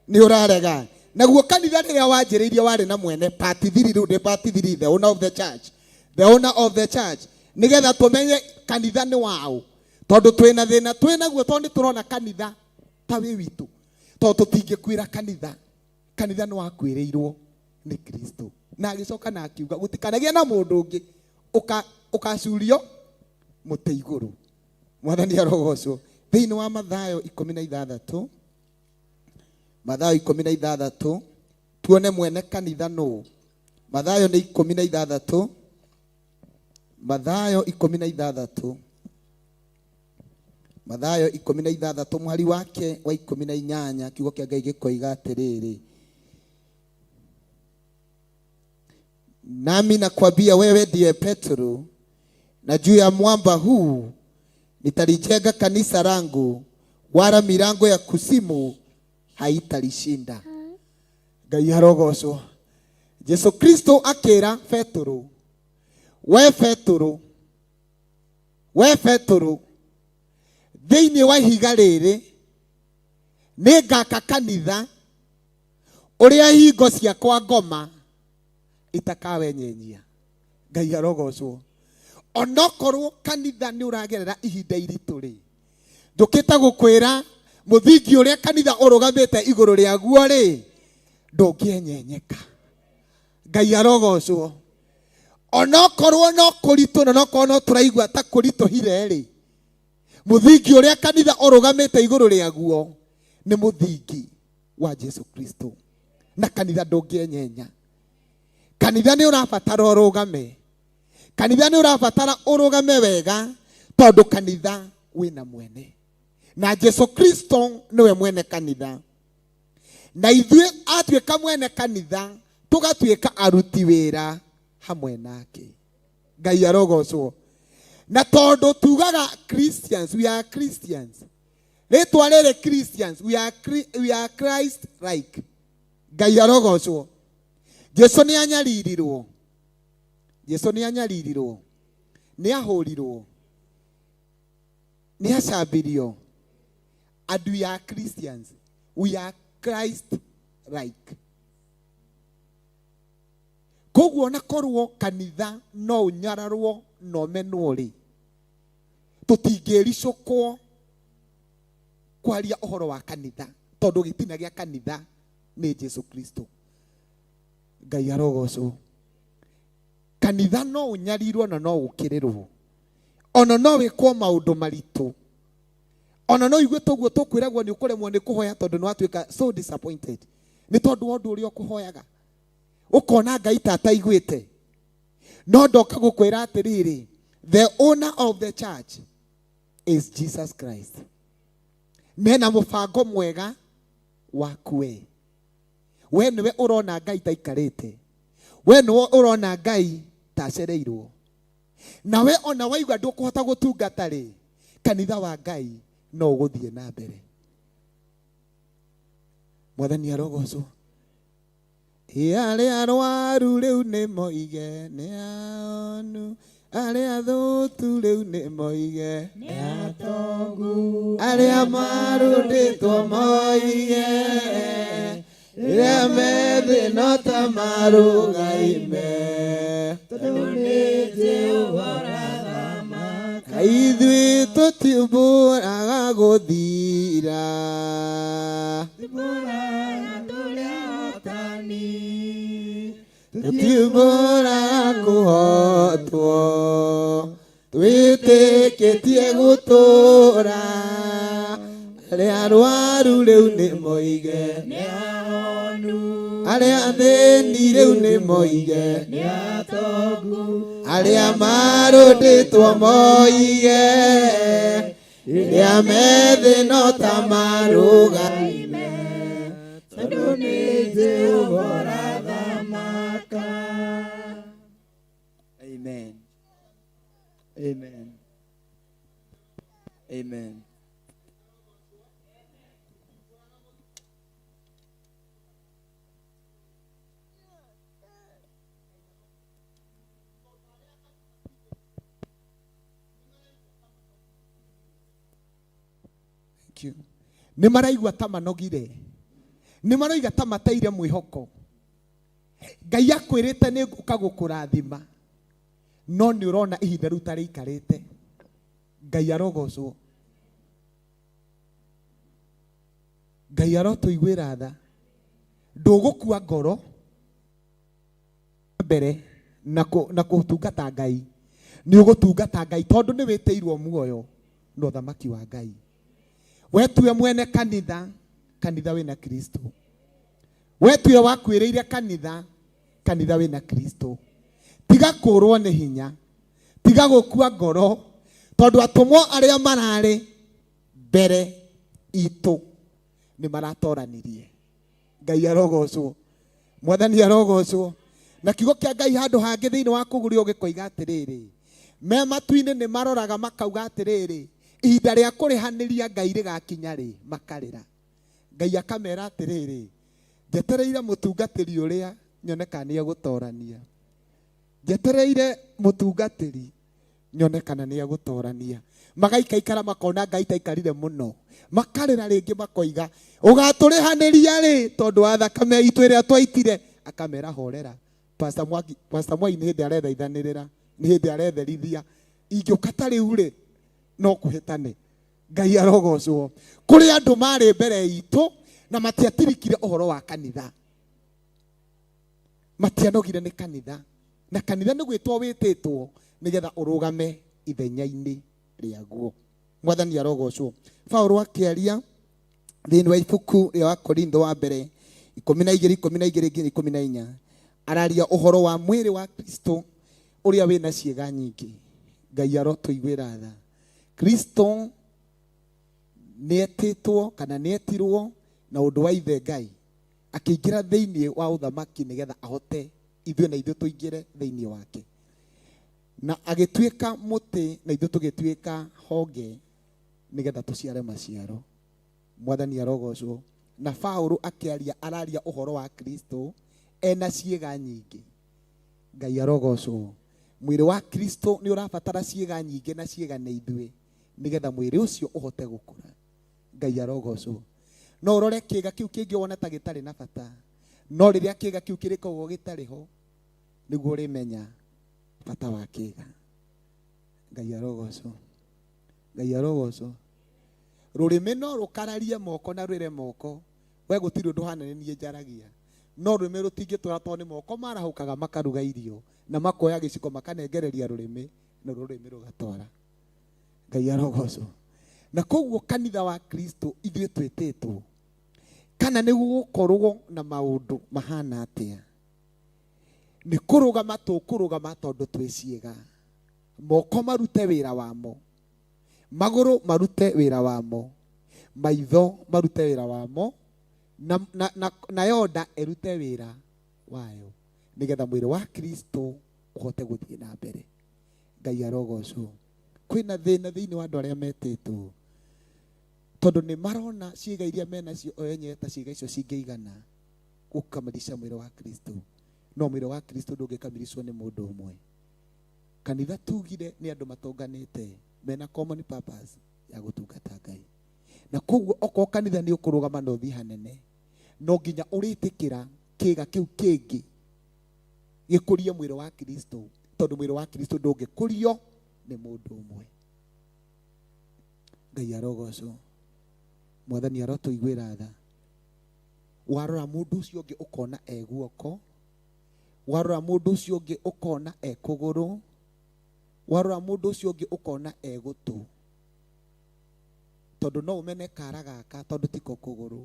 nĩ ũrarega. Naguo kanitha rĩrĩa wanjĩrĩirie warĩ na mwene, part 3 rĩu nĩ part 3, the owner of the church. The owner of the church. Nĩgetha tũmenye kanitha nĩ waũ. Tondũ twĩna thĩna twĩnaguo tondũ nĩ tũrona kanitha ta wĩ witũ. Tondũ tũtingĩkuĩra kanitha. Kanitha nĩ wakuĩrĩirwo nĩ Kristo. Na agĩcoka na akiuga gũtikanagĩe na mũndũ ũngĩ ũkacurio mũtĩ igũrũ. Mwathani arogocwo. Thĩinĩ wa Mathayo 16, Mathayo 16, tuone mwene kanitha nũ. Mathayo nĩ 16, Mathayo 16, Mathayo 16 mũhari wake wa 18, kiugo kĩa Ngai gĩkoiga atĩrĩrĩ, nami nakwambia wewe ndiye Petro, na juu ya mwamba huu nitalijenga kanisa langu, wala milango ya kuzimu haitalishinda. Ngai arogocwo. Jesu Kristo akĩra Petero, we Petero, we Petero, thĩinĩ wa ihiga rĩrĩ nĩngaka kanitha ũrĩa hingo ciakwa ngoma itakawenyenyia. Ngai arogocwo. Onokorwo kanitha nĩ ũragerera ihinda iritũ rĩ, njũkĩte gũkwĩra mũthingi ũrĩa kanitha ũrũgamĩte igũrũ rĩaguo rĩ, ndũngĩenyenyeka. Ngai arogocwo. Onokorwo no kũritũ na nokorwo no tũraigua ta kũritũhire rĩ, mũthingi ũrĩa kanitha ũrũgamĩte igũrũ rĩaguo nĩ mũthingi wa Jesu Kristo. Na kanitha ndũngĩenyenya. Kanitha nĩ ũrabatara ũrũgame. Kanitha nĩ ũrabatara ũrũgame wega tondũ kanitha wĩna mwene. Na Jesu Kristo nĩwe mwene kanitha. Na ithuĩ atuĩka mwene kanitha tũgatuĩka aruti wĩra hamwe nake. Ngai arogocwo. Na tondũ tugaga Christians, we are Christians, rĩtwa rĩrĩ Christians, we are Christ like. Ngai arogocwo. Jesu nĩ anyaririrwo, Jesu nĩ anyaririrwo, nĩ ahũrirwo, nĩ acambirio, and we are Christians, we are Christ like. Koguo ona korwo kanitha no ũnyararwo na ũmenwo rĩ, tũtingĩricũkwo kwaria ũhoro wa kanitha, tondũ gĩtina gĩa kanitha nĩ Jesu Kristo. Ngai arogocwo. Kanitha no ũnyarirwo na no ũkĩrĩrwo, ona no wĩkwo maũndũ maritũ, ona no igue toguo tũkwĩragwo nĩ ũkũremwo nĩ kũhoya tondũ nĩ watuĩka so disappointed nĩ tondũ wa ũndũ ũrĩa ũkũhoyaga, ũkona Ngai ta ataiguĩte. No ndoka gũkwĩra atĩrĩrĩ, the owner of the church is Jesus Christ. Mena mũbango mwega waku we. We nĩwe ũrona Ngai ta aikarĩte, we nĩwe ũrona Ngai ta acereirwo, nawe ona waigua ndũkũhota gũtungata rĩ, kanitha wa Ngai no ũgũthiĩ na mbere. Mwathani arogocwo. Ĩ arĩa arwaru rĩu nĩ moige nĩ aonu, arĩa athũtu rĩu nĩ moige nĩ atongu, arĩa marũndĩtwo moige rĩrĩa methĩ no ta marũgaime, tondũ nĩ Jehova ũrathamaka. Ithuĩ tũtimbũraga gũthira, Tũtimbũraga tũrĩ ahotani, tũtimbũraga kũhotwo, twĩtĩkĩtie gũtũra. Arĩa arwaru rĩu nĩ moige nĩ ahonu, arĩa athĩni rĩu nĩ moige nĩ atongu, arĩa marũndĩtwo moige rĩrĩa methĩ no ta marũgaime, tondũ nĩ Jehova ũrathamaka. Amen. Amen. Amen. Thank you. Nĩ maraigua ta manogire, nĩ maroiga ta mateire mwĩhoko. Ngai akwĩrĩte nĩ ngũka gũkũrathima, no nĩ ũrona ihinda rĩu tarĩikarĩte. Ngai arogocwo. Ngai arotũiguĩra tha. Ndũgũkua ngoro mbere na kũtungata Ngai. Nĩ ũgũtungata Ngai tondũ nĩ wĩtĩirwo muoyo na ũthamaki wa Ngai. We tuwe mwene kanitha, kanitha wĩna Kristo. We tuwe wakuĩrĩire kanitha, kanitha wĩna Kristo. Tiga kũrwo nĩ hinya, tiga gũkua ngoro, tondũ atũmwo arĩa mararĩ mbere itũ nĩ maratoranirie. Ngai arogocwo, Mwathani arogocwo. Na kiugo kĩa Ngai handũ hangĩ thĩinĩ wa kũgurio gĩkoiga atĩrĩrĩ, me matu-inĩ nĩ maroraga makauga atĩrĩrĩ, ihinda rĩa kũrĩhanĩria Ngai rĩgakinya rĩ, makarĩra. Ngai akamera atĩrĩrĩ, njetereire mũtungatĩri ũrĩa nyone kana nĩ egũtorania. Njetereire mũtungatĩri nyone kana nĩ egũtorania. Magaikaikara makona Ngai taikarire mũno, makarĩra rĩngĩ makoiga ũgatũrĩhanĩria rĩ tondũ wa thakame itũ ĩrĩa twaitire. Akamera horera. Pastor Mwaki, Pastor Mwai nĩ hĩndĩ arethaithanĩrĩra, nĩ hĩndĩ aretherithia, ingĩũka ta rĩu rĩ no kũhĩtane. Ngai arogocwo. Kũrĩ andũ marĩ mbere itũ na matiatirikire ũhoro wa kanitha, matianogire nĩ kanitha, na kanitha nĩ gwĩtwo wĩtĩtwo nĩgetha ũrũgame ithenya-inĩ rĩaguo. Mwathani arogocwo. Paũlũ akĩaria thĩinĩ wa ibuku rĩa Wakorintho wa mbere 12 12 nginya 14, araria ũhoro wa mwĩrĩ wa Kristo ũrĩa wĩna ciĩga nyingĩ. Ngai arotũiguĩra tha. Kristo nĩetĩtwo kana nĩetirwo na ũndũ wa ithe Ngai, akĩingĩra thĩinĩ wa ũthamaki nĩgetha ahote ithuĩ na ithuĩ tũingĩre thĩinĩ wake. Na agĩtuĩka mũtĩ na ithuĩ tũgĩtuĩka honge nĩgetha tũciare maciaro. Mwathani arogocwo. Na Paũlũ akĩaria araria ũhoro wa Kristo ena ciĩga nyingĩ. Ngai arogocwo. Mwĩrĩ wa Kristo nĩ ũrabatara ciĩga nyingĩ na ciĩga nĩ ithuĩ nĩgetha mwĩrĩ ũcio ũhote gũkũra. Ngai arogocwo. No ũrore kĩĩga kĩu kĩngĩ wone ta gĩtarĩ na bata, no rĩrĩa kĩĩga kĩu kĩrĩkoragwo gĩtarĩ ho nĩguo ũrĩmenya bata wa kĩĩga. Ngai arogocwo. Ngai arogocwo. Rũrĩmĩ no rũkararie moko na rwĩre moko we gũtirĩ ũndũ hana nĩ niĩ njaragia, no rũrĩmĩ rũtingĩtwara tondũ nĩ moko marahũkaga makaruga irio na makoya gĩciko makanengereria rũrĩmĩ na rũrĩmĩ rũgatwara. Ngai arogocwo. Na koguo kanitha wa Kristo ithuĩ twĩtĩtwo kana nĩ gũgũkorwo na maũndũ mahana atĩa, nĩ kũrũgama tũkũrũgama tondũ twĩ ciĩga. Moko marute wĩra wamo, magũrũ marute wĩra wamo, maitho marute wĩra wamo, nayo nda ĩrute wĩra wayo, nĩgetha mwĩrĩ wa Kristo ũhote gũthiĩ na mbere. Ngai arogocwo. Kwĩna thĩna thĩinĩ wa andũ arĩa metĩtwo, tondũ nĩ marona ciĩga iria menacio o enyewe ta ciĩga icio cingĩigana gũkamilisha mwĩrĩ wa Kristo. No mwĩrĩ wa Kristo ndũngĩkamilicwo nĩ mũndũ ũmwe. Kanitha tugire nĩ andũ matonganĩte mena common purpose ya gũtungata Ngai. Na koguo okorwo kanitha nĩ ũkũrũgama na ũthiĩ hanene, no nginya ũrĩtĩkĩra kĩĩga kĩu kĩngĩ gĩkũrie mwĩrĩ wa Kristo, tondũ mwĩrĩ wa Kristo ndũngĩkũrio nĩ mũndũ ũmwe. Ngai arogocwo. Mwathani arotũiguĩra tha. Warora mũndũ ũcio ũngĩ ũkona e guoko, warora mũndũ ũcio ũngĩ ũkona e kũgũrũ, warora mũndũ ũcio ũngĩ ũkona e gũtũ, tondũ no ũmene kara gaka tondũ tiko kũgũrũ,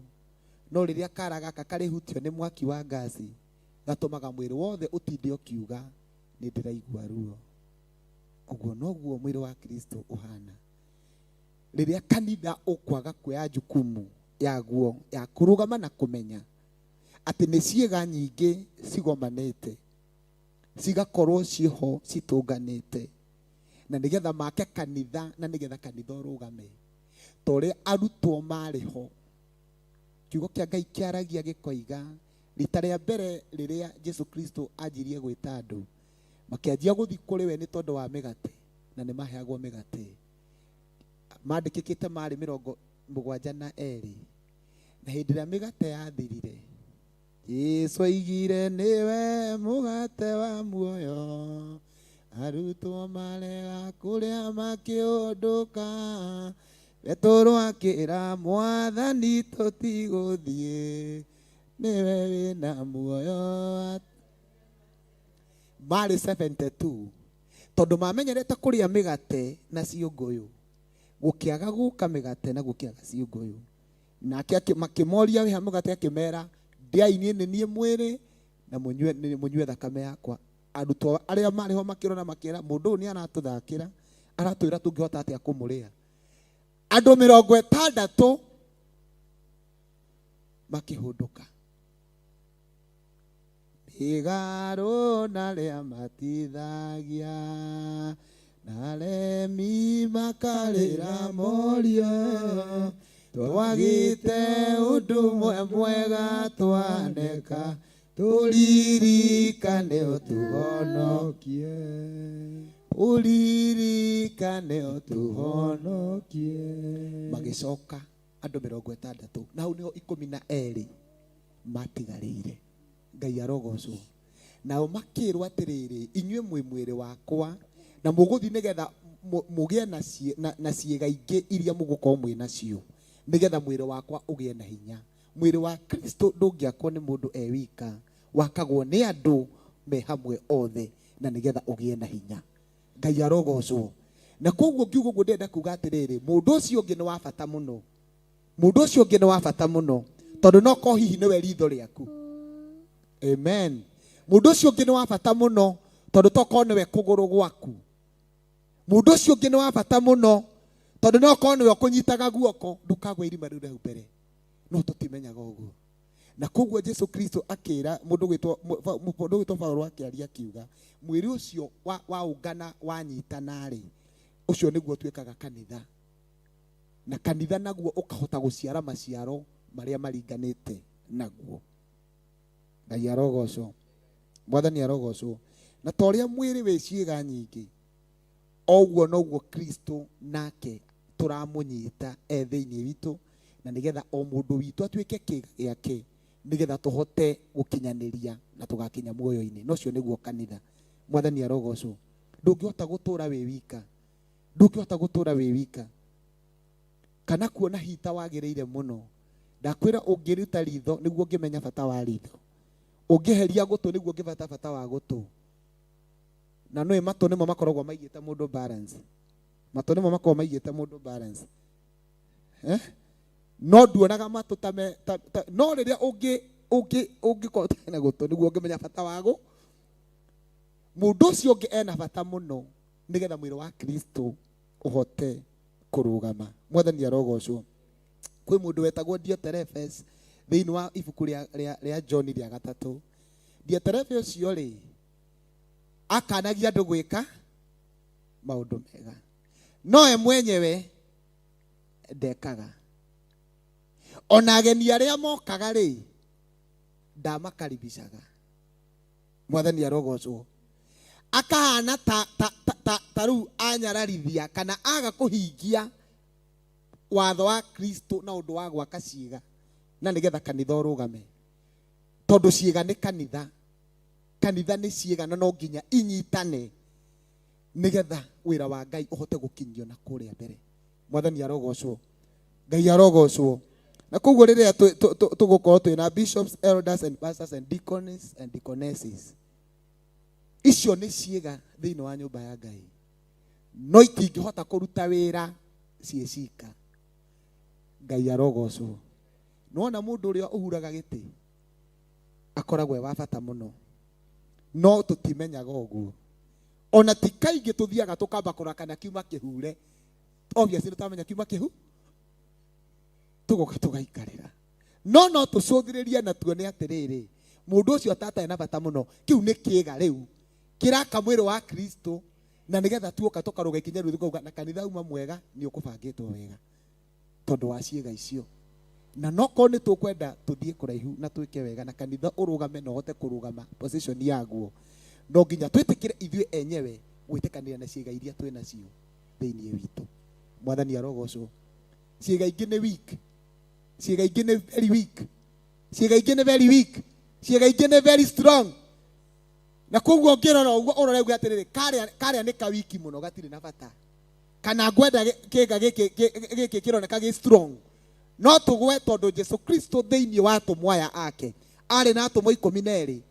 no rĩrĩa kara gaka karĩhutio nĩ mwaki wa ngasi gatũmaga mwĩrĩ wothe ũtinde ũkiuga nĩ ndĩraigua ruo. Ũguo noguo mwĩrĩ wa Kristo ũhana. Rĩrĩa kanitha ũkwaga kuoya jukumu yaguo ya kũrũgama na kũmenya atĩ nĩ ciĩga nyingĩ cigomanĩte cigakorwo ciĩho citũnganĩte, na nĩgetha make kanitha na nĩgetha kanitha ũrũgame ta ũrĩa arutwo marĩ ho. Kiugo kĩa Ngai kĩaragia gĩkoiga rita rĩa mbere rĩrĩa Jesu Kristo anjirie gwĩta andũ makĩanjia gũthiĩ kũrĩ we nĩ tondũ wa mĩgate, na nĩ maheagwo mĩgate. Mandĩkĩkĩte marĩ 72, na hĩndĩ ĩrĩa mĩgate yathirire Jesu aigire nĩwe mũgate wa muoyo, arutwo marega kũrĩa makĩũndũka, Petero akĩra Mwathani tũtigũthiĩ, nĩwe wĩna muoyo. Marĩ 72 tondũ mamenyerete kũrĩa mĩgate na ciũngũyũ, gũkĩaga gũka mĩgate na gũkĩaga ciũngũyũ. Nake makĩmoria wĩha mũgate, akĩmera ndĩai niĩ nĩ niĩ mwĩrĩ na mũnyue thakame yakwa. Arutwo arĩa marĩ ho makĩrora makĩra mũndũ ũyũ nĩ aratũthakĩra, aratwĩra tũngĩhota atĩa kũmũrĩa. Andũ 60 makĩhũndũka. Mĩgarũ na arĩa matithagia na aremi makarĩra morio, twagĩte ũndũ ũmwe mwega twaneka, tũririkane ũtũhonokie, ũririkane ũtũhonokie. Magĩcoka andũ 60 na hau nĩho 12 matigarĩire. Ngai arogocwo. Nao makĩrwo atĩrĩrĩ, inyuĩ mwĩ mwĩrĩ wakwa na mũgũthiĩ nĩgetha mũgĩe na ciĩga ingĩ iria mũgũkorwo mwĩ nacio, nĩgetha mwĩrĩ wakwa ũgĩe na hinya. Mwĩrĩ wa Kristo ndũngĩakwo nĩ mũndũ e wika, wakagwo nĩ andũ me hamwe othe, na nĩgetha ũgĩe na hinya. Ngai arogocwo. Na koguo ngiuga ũguo ndĩrenda kuga atĩrĩrĩ, mũndũ ũcio ũngĩ nĩ wa bata mũno, mũndũ ũcio ũngĩ nĩ wa bata mũno, tondũ no korwo hihi nĩwe ritho rĩaku. Amen. Mũndũ ũcio ũngĩ nĩ wa bata mũno, tondũ tokorwo nĩwe kũgũrũ gwaku. Mũndũ ũcio ũngĩ nĩ wa bata mũno, tondũ no korwo nĩwe ũkũnyitaga guoko, ndũkagwe irima rĩu hau mbere. No tũtimenyaga ũguo. Na koguo Jesu Kristo akĩra mũndũ gwĩtwo Paulo akĩaria akiuga mwĩrĩ ũcio waũngana wanyitana rĩ, ũcio nĩguo ũtuĩkaga kanitha, na kanitha naguo ũkahota gũciara maciaro marĩa maringanĩte naguo. Ngai arogocwo, Mwathani arogocwo. Na ta ũrĩa mwĩrĩ wĩ ciĩga nyingĩ, oguo noguo Kristo nake tũramũnyita e thĩinĩ witũ, na nĩgetha o mũndũ witũ atuĩke kĩĩga gĩake, nĩgetha tũhote gũkinyanĩria na tũgakinya muoyo-inĩ. Na ũcio nĩguo kanitha. Mwathani arogocwo. Ndũngĩhota gũtũra wĩ wika, ndũngĩhota gũtũra wĩ wika kana kuona hita wagĩrĩire mũno. Ndakwĩra ũngĩruta ritho nĩguo ũngĩmenya bata wa ritho, ũngĩheria gũtũ nĩguo ũngĩbata bata wa gũtũ. Na nĩ matũ nĩmo makoragwo maigĩte mũndũ balance, matũ nĩmo makoragwo maigĩte mũndũ balance, eh? No nduonaga matũ ta me ta, no rĩrĩa ũngĩkorwo ũtarĩ na gũtũ nĩguo ũngĩmenya bata wa gũ. Mũndũ ũcio ũngĩ ena bata mũno nĩgetha mwĩrĩ wa Kristo ũhote kũrũgama. Mwathani arogocwo. Kwĩ mũndũ wetagwo Diotrephes thĩinĩ wa ibuku rĩa John rĩa gatatũ. Diotrephes ũcio rĩ, akanagia andũ gwĩka maũndũ mega, no we mwenyewe ndekaga. Ona ageni arĩa mokaga rĩ, ndamakaribishaga. Mwathani arogocwo. Akahana ta rĩu anyararithia kana aga kũhingia watho wa Kristo na ũndũ wa gwaka ciĩga, na nĩgetha kanitha ũrũgame. Tondũ ciĩga nĩ kanitha, kanitha nĩ ciĩga na no nginya inyitane nĩgetha wĩra wa Ngai ũhote gũkinyio na kũrĩa mbere. Mwathani arogocwo, Ngai arogocwo. Na koguo rĩrĩa tũgũkorwo twĩna bishops, elders and pastors and deacons and deaconesses, icio nĩ ciĩga thĩinĩ wa nyũmba ya Ngai, no itingĩhota kũruta wĩra ciĩ cika. Ngai arogocwo. Nĩwona mũndũ ũrĩa ũhuraga gĩtĩ akoragwo e wa bata mũno, no tũtimenyaga ũguo. Ona ti kaingĩ tũthiaga tũkamba kũrora kana kiuma kĩhure. Obviously tũtamenya kiuma kĩhu, tũgoka tũgaikarĩra. No no tũcũthĩrĩrie na tuone atĩrĩrĩ, mũndũ ũcio tatarĩ na bata mũno, kĩu nĩ kĩĩga rĩu kĩraka mwĩrĩ wa Kristo, na nĩgetha tuoka tũkarũga ikinya rĩu tũkauga na kanitha uma mwega nĩ ũkũbangĩtwo wega tondũ wa ciĩga icio. Na no korwo nĩ tũkwenda tũthiĩ kũraihu na twĩke wega na kanitha ũrũgame na ũhote kũrũgama position yaguo, no nginya twĩtĩkĩre ithuĩ enyewe gwĩtĩkanĩria na ciĩga iria twĩ nacio thĩinĩ witũ. Mwathani arogocwo. Ciĩga ingĩ nĩ weak, ciĩga ingĩ nĩ very weak, ciĩga ingĩ nĩ very weak, ciĩga ingĩ nĩ very strong. Na koguo ũngĩrora ũguo ũrore uge atĩrĩrĩ, karĩa nĩ kawiki mũno, gatirĩ na bata, kana ngwenda kĩga gĩkĩ kĩroneka gĩ strong. No tũgwe tondũ Jesu Kristo thĩinĩ wa atũmwo aya ake arĩ na atũmwo 12,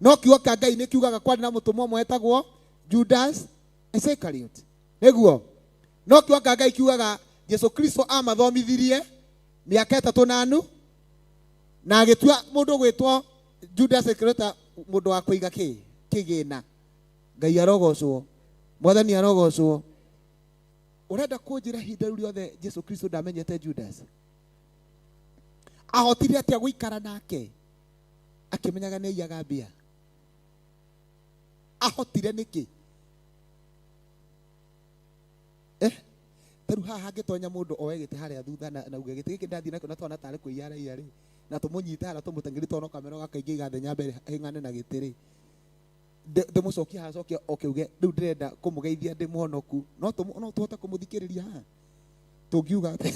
no kiugo kĩa Ngai nĩ kiugaga kwarĩ na mũtũmwo ũmwe wetagwo Judas Iscariot, nĩguo. No kiugo kĩa Ngai kiugaga Jesu Kristo amathomithirie mĩaka 3 na nuthu, na agĩtua mũndũ gwĩtwo Judas Iscariot mũndũ wa kũiga kĩgĩna. Ngai arogocwo, Mwathani arogocwo. Ũrenda kũnjĩra ihinda rĩu rĩothe Jesu Kristo ndamenyete Judas? Ahotire atĩa gũikara nake akĩmenyaga nĩ aiyaga mbia? Ahotire nĩkĩ? Ta rĩu haha hangĩtonya mũndũ oe gĩtĩ harĩa thutha na uge gĩtĩ gĩkĩ ndathiĩ nakĩo na twana tarĩ kũiya araiya rĩ, na tũmũnyite harĩa tũmũteng'erie tondũ no kamera gakaingĩ igathenya mbere hĩng'ane na gĩtĩ rĩ, ndĩmũcokie haha acoke oke uge rĩu ndĩrenda kũmũgeithia ndĩ mũhonoku, no tũhote kũmũthikĩrĩria haha? Tũngiuga atĩ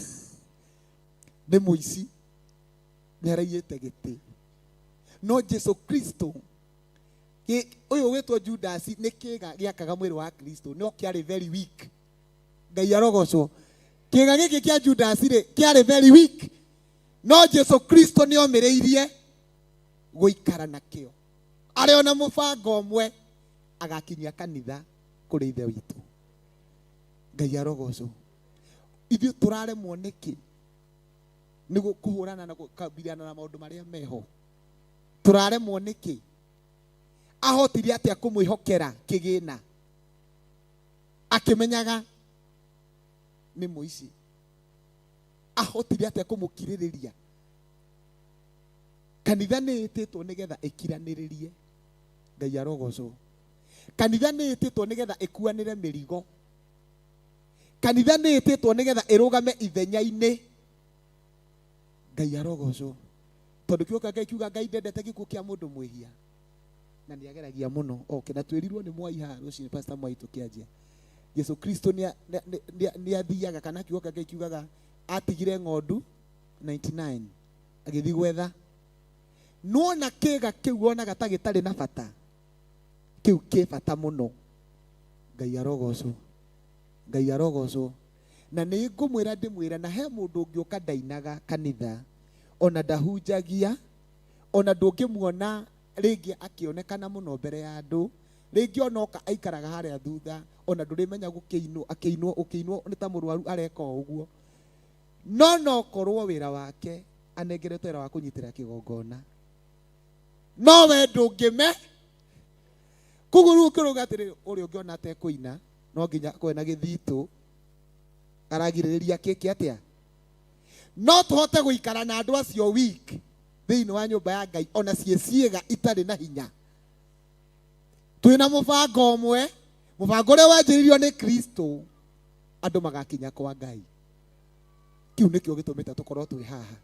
nĩ mũici, nĩ araiyĩte gĩtĩ. No Jesu Kristo ũyũ wĩtwo Judas nĩ kĩga gĩakaga mwĩrĩ wa Kristo, no kĩarĩ very weak. Ngai arogocwo. Kĩga gĩkĩ kĩa Judas rĩ, kĩarĩ very weak, no Jesu Kristo nĩ omĩrĩirie gũikara nakĩo, arĩ ona mũbango ũmwe agakinyia kanitha kũrĩ ithe witũ. Ngai arogocwo. Ithuĩ tũraremwo nĩkĩ? Nĩ kũhũrana na gũkabiliana na maũndũ marĩa meho. Tũraremwo nĩkĩ? Ahotire atĩa kũmwĩhokera kĩgĩna akĩmenyaga nĩ mũici? Ahotire atĩa kũmũkirĩrĩria? Kanitha nĩ ĩtĩtwo nĩgetha ĩkiranĩrĩrie. Ngai arogocwo. Kanitha nĩ ĩtĩtwo nĩgetha ĩkuanĩre mĩrigo. Kanitha nĩ ĩtĩtwo nĩgetha ĩrũgame ithenya-inĩ. Ngai arogocwo. Tondũ kiugo kĩa Ngai kiuga Ngai ndendete gĩkuũ kĩa mũndũ mwĩhia. Na nĩ ageragia mũno oke. Na twĩrirwo nĩ Mwai haha rũcinĩ, Pastor Mwai tũkĩanjia. Jesu Kristo nĩ athiaga, kana kiugo kĩa Ngai kiugaga atigire ng'ondu 99 agĩthiĩ gwetha. Nona kĩga kĩu wonaga ta gĩtarĩ na bata, kĩu kĩ bata mũno. Ngai arogocwo. Ngai arogocwo. Na nĩ ngũmwĩra ndĩmwĩra, na he mũndũ ũngĩũka ndainaga kanitha, ona ndahunjagia, ona ndũngĩmuona rĩngĩ akĩonekana mũno mbere ya andũ, rĩngĩ ona oka aikaraga harĩa thutha, ona ndũrĩmenya gũkĩinwo, akĩinwo, ũkĩinwo nĩ ta mũrwaru areka o ũguo. No no korwo wĩra wake anengeretwo wĩra wa kũnyitĩra kĩgongona, no we ndũngĩme. Koguo rĩu ũkĩrũga atĩrĩrĩ, ũrĩa ũngĩona atekũina no nginya akorwo na gĩthitũ aragirĩrĩria kĩki atĩa. No tũhote gũikara na andũ acio weak thĩinĩ wa nyũmba ya Ngai, ona ciĩ ciĩga itarĩ na hinya. Twĩna mũbango ũmwe, mũbango ũrĩa wanjĩrĩirio nĩ Kristo, andũ magakinya kwa Ngai. Kĩu nĩkĩo gĩtũmĩte tũkorwo twĩ haha.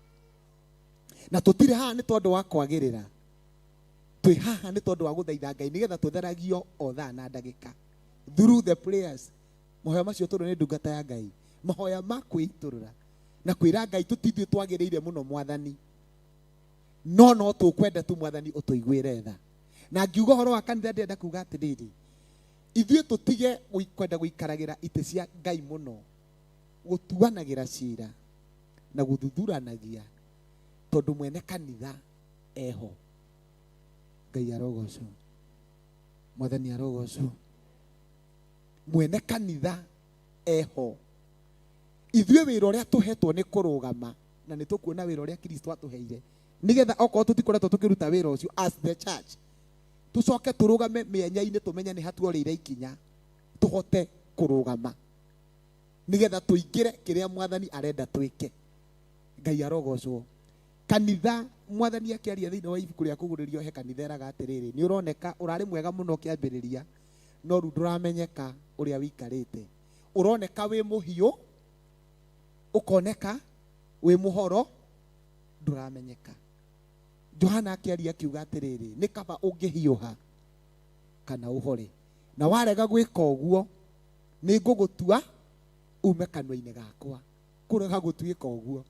Na tũtirĩ haha nĩ tondũ wa kwagĩrĩra, twĩ haha nĩ tondũ wa gũthaitha Ngai nĩgetha tũtheragio o thaa na ndagĩka through the prayers. Mahoya macio tondũ nĩ ndungata ya Ngai, mahoya ma kwĩitũrũra na kwĩra Ngai tũtithuĩ twagĩrĩire mũno mwathani, no no tũkwenda tu mwathani ũtũiguĩre tha. Na ngiuga ũhoro wa kanitha ndĩrenda kuga atĩrĩrĩ, ithuĩ tũtige kwenda gũikaragĩra itĩ cia Ngai mũno, gũtuanagĩra cira na gũthuthuranagia, tondũ mwene kanitha eho. Ngai arogocwo, mwathani arogocwo. Mwene kanitha eho. Ithuĩ wĩra ũrĩa tũhetwo nĩ kũrũgama, na nĩ tũkuona wĩra ũrĩa Kristo atũheire, nĩgetha okorwo tũtikoretwo tũkĩruta wĩra ũcio as the church, tũcoke tũrũgame mĩanya-inĩ, tũmenye nĩ hatuorĩire ikinya, tũhote kũrũgama nĩgetha tũingĩre kĩrĩa mwathani arenda twĩke. Ngai arogocwo. Kanitha, mwathani akĩaria thĩinĩ wa ibuku rĩa kũgũrĩrio he kanitha eraga atĩrĩrĩ, nĩ ũroneka ũrarĩ mwega mũno ũkĩambĩrĩria, no rĩu ndũramenyeka ũrĩa wĩikarĩte. Ũroneka wĩ mũhiũ, ũkoneka wĩ mũhoro, ndũramenyeka. Johana akĩaria akiuga atĩrĩrĩ, nĩ kaba ũngĩhiũha kana ũhore, na warega gwĩka ũguo nĩ ngũgũtua ume kanua-inĩ gakwa. Kũrega gũtuĩka ũguo,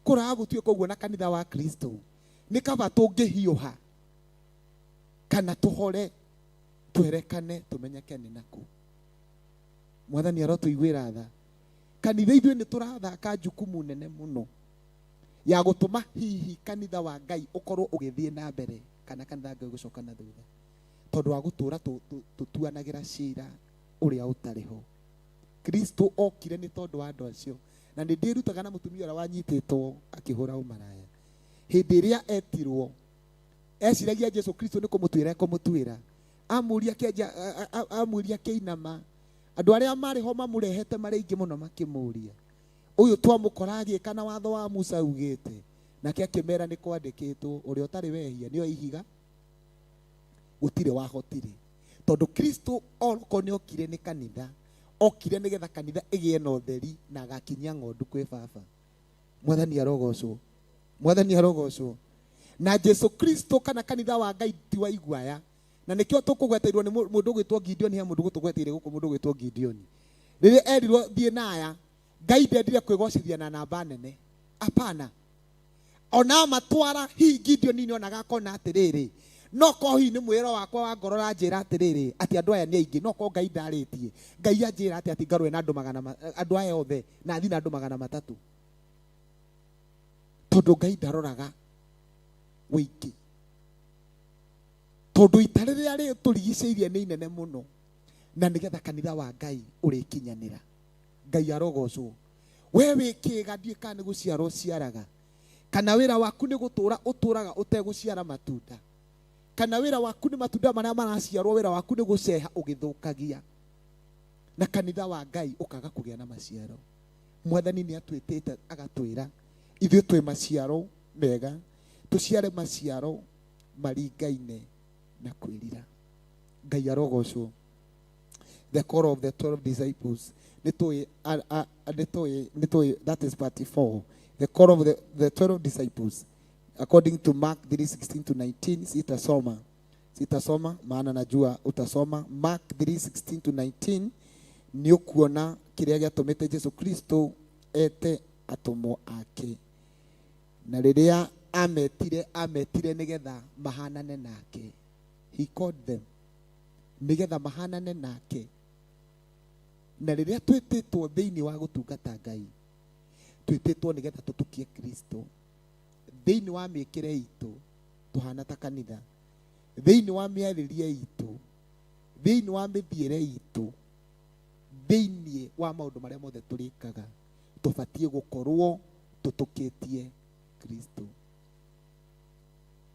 kũrega gũtuĩka ũguo na kanitha wa Kristo, nĩ kaba tũngĩhiũha kana tũhore, twerekane, tũmenyeke nĩ nakũ. Mwathani arotũiguĩra tha. Kanitha ithuĩ nĩ tũrathaka jukumu nene mũno ya gũtũma hihi kanitha wa Ngai ũkorwo ũgĩthiĩ na mbere kana kanitha wa Ngai ũgĩcoka na thutha, tondũ wa gũtũra tũtuanagĩra cira ũrĩa ũtarĩ ho. Kristo okire nĩ tondũ wa andũ acio. Na nĩ ndĩrutaga na mũtumia ũrĩa wanyitĩtwo akĩhũra ũmaraya. Hĩndĩ ĩrĩa etirwo, eciragia Jesu Kristo nĩ kũmũtuĩra ekũmũtuĩra. Amũria kĩanjia, amũria kĩinama. Andũ arĩa marĩ ho mamũrehete marĩ aingĩ mũno makĩmũria, ũyũ twamũkora agĩka na watho wa Musa ugĩte. Nake akĩmera nĩ kwandĩkĩtwo, ũrĩa ũtarĩ wehia nĩoe ihiga, gũtirĩ wahotire. Tondũ Kristo okorwo nĩ okire nĩ kanitha, okire nĩgetha kanitha ĩgĩe na ũtheri na agakinyia ng'ondu kwĩ Baba. Mwathani arogocwo, mwathani arogocwo. Na Jesu Kristo kana kanitha wa Ngai ti wa iguaya. Na nĩkĩo tũkũgweteirwo nĩ mũndũ ũgwĩtwo Gideon, he mũndũ gũtũgweteire gũkũ mũndũ ũgwĩtwo Gideon. Rĩrĩa erirwo thiĩ na aya, Ngai ndendire kwĩgocithia na namba nene. Hapana. Ona amatwara hihi Gideon nĩ onaga akona atĩrĩrĩ, no ko hihi nĩ mwĩro wakwa wa ngoro ũranjĩra atĩrĩrĩ, atĩ andũ aya nĩ aingĩ, no ko Ngai ndarĩtie. Ngai anjĩra atĩ ngarũe na andũ magana andũ aya othe, na thiĩ na andũ 300. Tondũ Ngai ndaroraga wĩingĩ. Tondũ ita rĩrĩa rĩtũrigicĩirie nĩ inene mũno, na nĩgetha kanitha wa Ngai ũrĩkinyanĩra. Ngai arogocwo. We wĩ kĩĩga, ndiũĩ kana nĩ gũciara ũciaraga, kana wĩra waku nĩ gũtũra ũtũraga ũtegũciara matunda, kana wĩra waku nĩ matunda marĩa maraciarwo, wĩra waku nĩ gũceha ũgĩthũkagia, na kanitha wa Ngai ũkaga kũgĩa na maciaro. Mwathani nĩ atwĩtĩte agatwĩra ithuĩ twĩ maciaro mega, Tũciare maciaro maringaine na kwĩrira. Ngai arogocwo. The call of the 12 disciples. Nĩ tũĩ, that is part 4. The call of the 12 disciples according to Mark 3:16 to 19. Sitasoma maana najua utasoma. Mark 3:16 to 19 nĩ ũkuona kĩrĩa gĩatũmĩte Jesu Kristo ete atũmwo ake. Na rĩrĩa ametire nĩgetha mahanane nake. He called them nĩgetha mahanane nake. Na rĩrĩa twĩtĩtwo thĩinĩ wa gũtungata Ngai, twĩtĩtwo nĩgetha tũtukie Kristo. Thĩinĩ wa mĩĩkĩre itũ tũhana ta kanitha, thĩinĩ wa mĩarĩrie itũ, thĩinĩ wa mĩthiĩre itũ, thĩinĩ wa maũndũ marĩa mothe tũrĩkaga, tũbatiĩ gũkorwo tũtũkĩtie Kristo.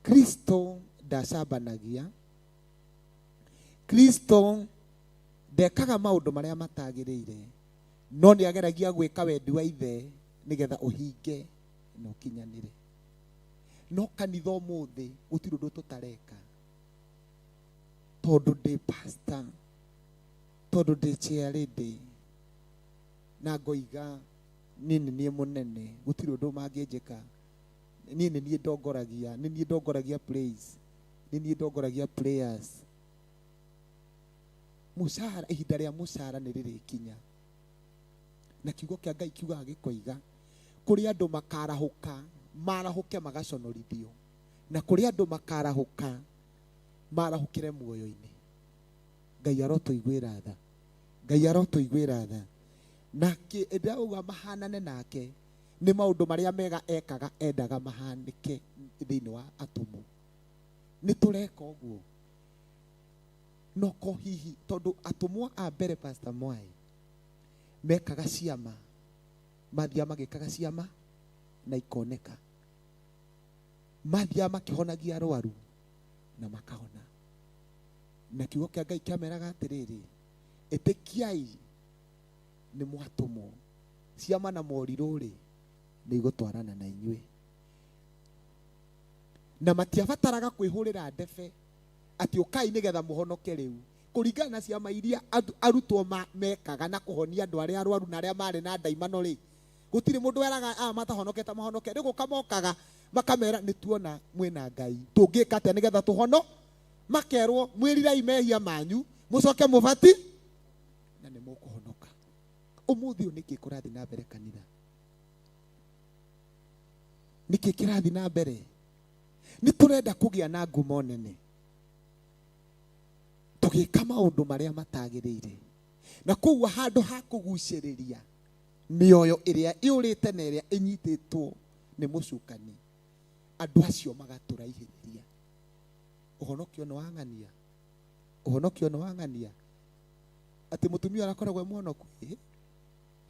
Kristo ndacambanagia. Kristo ndekaga maũndũ marĩa matagĩrĩire, no nĩ ageragia gwĩka wendi wa ithe nĩgetha ũhinge na ũkinyanĩre. No kanitha ũmũthĩ gũtirĩ ũndũ tũtareka, tondũ ndĩ pastor, tondũ ndĩ chair lady, na ngoiga niĩ nĩ niĩ mũnene, gũtirĩ ũndũ mangĩnjĩka. Niĩ nĩ niĩ ndongoragia, nĩ niĩ ndongoragia praise, nĩ niĩ ndongoragia prayers. Mũcara, ihinda rĩa mũcara nĩ rĩrĩkinya. Na kiugo kĩa Ngai kiugaga gĩkoiga kũrĩ andũ makarahũka, marahũke magaconorithio, na kũrĩ andũ makarahũka marahũkĩre muoyo-inĩ. Ngai arotũiguĩra tha. Ngai arotũiguĩra tha. Na ndauga mahanane nake nĩ maũndũ marĩa mega ekaga endaga mahanĩke thĩinĩ wa atũmwo. Nĩ tũreka ũguo. No ko hihi tondũ atũmwo a mbere Pastor Mwai mekaga ciama, mathiaga magĩkaga ciama na ikoneka, mathiaga makĩhonagia arwaru na makahona. Na kiugo kĩa Ngai kĩameraga atĩrĩrĩ, ĩtĩkiai nĩ mwatũmwo, ciama na morirũ rĩ nĩ igũtwarana na inyuĩ. Na matiabataraga kwĩhũrĩra ndebe atĩ ũkai nĩgetha mũhonoke rĩu, kũringana na ciama iria arutwo mekaga na kũhonia andũ arĩa arwaru na arĩa marĩ na ndaimano rĩ, gũtirĩ mũndũ weraga aya matahonokete mahonoke. Rĩu gũka mokaga makamera nĩ tuona mwĩna Ngai, tũngĩka atĩa nĩgetha tũhono? Makerwo mwĩrirei mehia manyu mũcoke mũbati na nĩ mũkũhonoka. Ũmũthĩ ũyũ nĩkĩ kũrathiĩ na mbere kanitha? Nĩkĩ kĩrathiĩ na mbere? Nĩ tũrenda kũgĩa na ngumo nene, tũgĩka maũndũ marĩa matagĩrĩire, na koguo handũ ha kũgucĩrĩria mĩoyo ĩrĩa ĩũrĩte na ĩrĩa ĩnyitĩtwo nĩ mũcukani, andũ acio magatũraihĩrĩria. Ũhonokio nĩ wang'ania, ũhonokio nĩ wang'ania atĩ mũtumia arakoragwo e mũhonoku.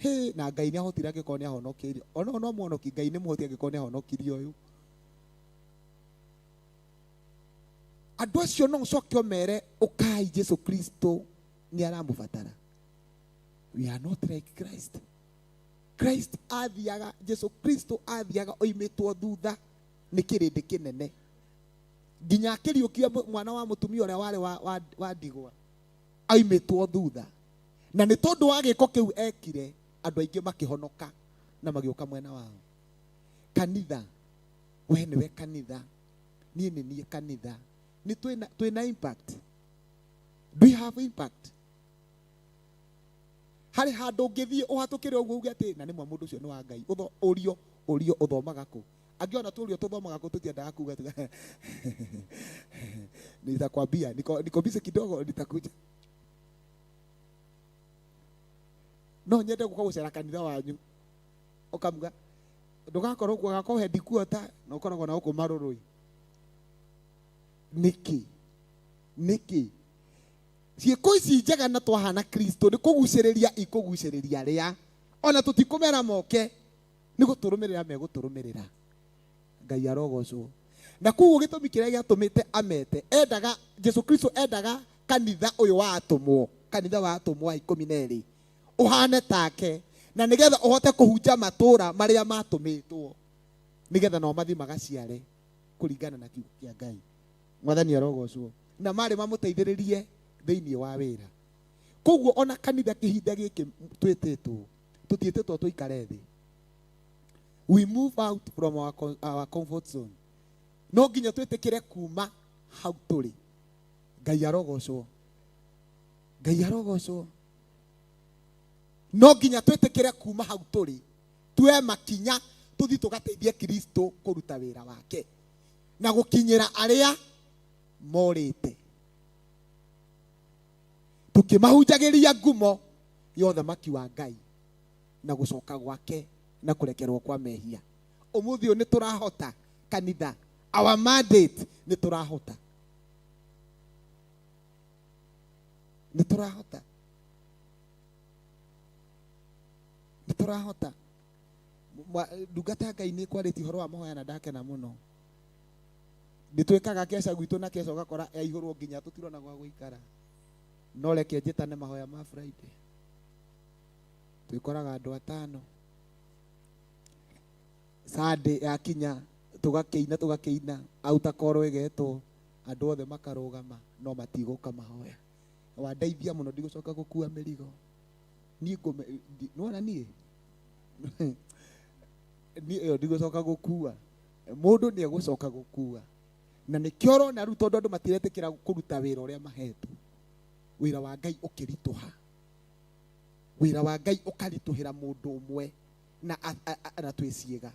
Hĩ, na Ngai nĩ ahotire angĩkorwo nĩ ahonokeirio. Ona no mũhonoki, Ngai nĩ mũhoti angĩkorwo nĩ ahonokirie ũyũ. Andũ acio no ũcoke ũmere ũkai Jesu Kristo nĩ aramũbatara. We are not like Christ. Christ athiaga, Jesu Kristo athiaga oimĩtwo thutha nĩ kĩrĩndĩ kĩnene nginya akĩriũkia mwana wa mũtumia ũrĩa warĩ wa ndigwa, oimĩtwo thutha. Na nĩ tondũ wa gĩko kĩu ekire, andũ aingĩ makĩhonoka na magĩũka mwena wao. Kanitha, we nĩwe kanitha, niĩ nĩ niĩ kanitha. Nĩ twĩna impact. Do you have impact? Harĩ handũ ũngĩthiĩ ũhatũkĩre ũguo uge atĩ na nĩmwe mũndũ ũcio nĩ wa Ngai. Ũrio, ũrio ũthomaga kũ? Angĩona tũrio tũthomaga kũ tũtiendaga kuga tu. Nitakwambia, niko busy kidogo, nitakuja. No nyende gũka gũcera kanitha wanyu. Ũkamuga ndũgakorwo kuo, gakorwo headquarter na ũkoragwo na gũkũ Marũrũi. Nĩkĩ? Nĩkĩ? Ciĩko ici njega na twahana Kristo nĩ kũgucĩrĩria ikũgucĩrĩria arĩa ona tũtikũmera moke, nĩ gũtũrũmĩrĩra megũtũrũmĩrĩra. Ngai arogocwo. Na koguo gĩtũmi kĩrĩa gĩatũmĩte amete, endaga Jesu Kristo endaga kanitha ũyũ wa atũmwo, kanitha wa atũmwo a 12 ũhane take, na nĩgetha ũhote kũhunja matũra marĩa matũmĩtwo, nĩgetha nao mathiĩ magaciare. Kũringana na kiugo kĩa Ngai, Mwathani arogocwo, na marĩ mamũteithĩrĩrie thĩinĩ wa wĩra. Koguo ona kanitha kĩhinda gĩkĩ twĩtĩtwo, tũtiĩtĩtwo tũikare thĩ. We move out from our comfort zone. No nginya twĩtĩkĩre kuma hau tũrĩ. Ngai arogocwo, Ngai arogocwo. No nginya twĩtĩkĩre kuma hau tũrĩ, tuoe makinya tũthiĩ tũgateithie Kristo kũruta wĩra wake na gũkinyĩra arĩa morĩte, tũkĩmahunjagĩria ngumo ya ũthamaki wa Ngai na gũcoka gwake na kũrekerwo kwa mehia. Ũmũthĩ ũyũ nĩ tũrahota kanitha, our mandate, nĩ tũrahota, nĩ tũrahota, nĩ tũrahota. Ndungata ya Ngai nĩ kwarĩtie ũhoro wa mahoya na ndakena mũno. Nĩ twĩkaga keca gwitũ na keca ũgakora yaihũrwo nginya tũtirona gwa gũikara. No reke njĩtane mahoya ma Friday, twĩkoraga andũ atano. Sunday yakinya, tũgakĩina, tũgakĩina auta koro ĩgetwo, andũ othe makarũgama no matigũka mahoya. Wandeithia mũno, ndigũcoka gũkua mĩrigo niĩ nĩwona niĩ niĩ ĩyo ndigũcoka gũkua. Mũndũ nĩ egũcoka gũkua, na nĩkĩo ũrona rĩu tondũ andũ matiretĩkĩra kũruta wĩra ũrĩa mahetwo, wĩra wa Ngai ũkĩritũha, wĩra wa Ngai ũkaritũhĩra mũndũ ũmwe na na twĩ ciĩga,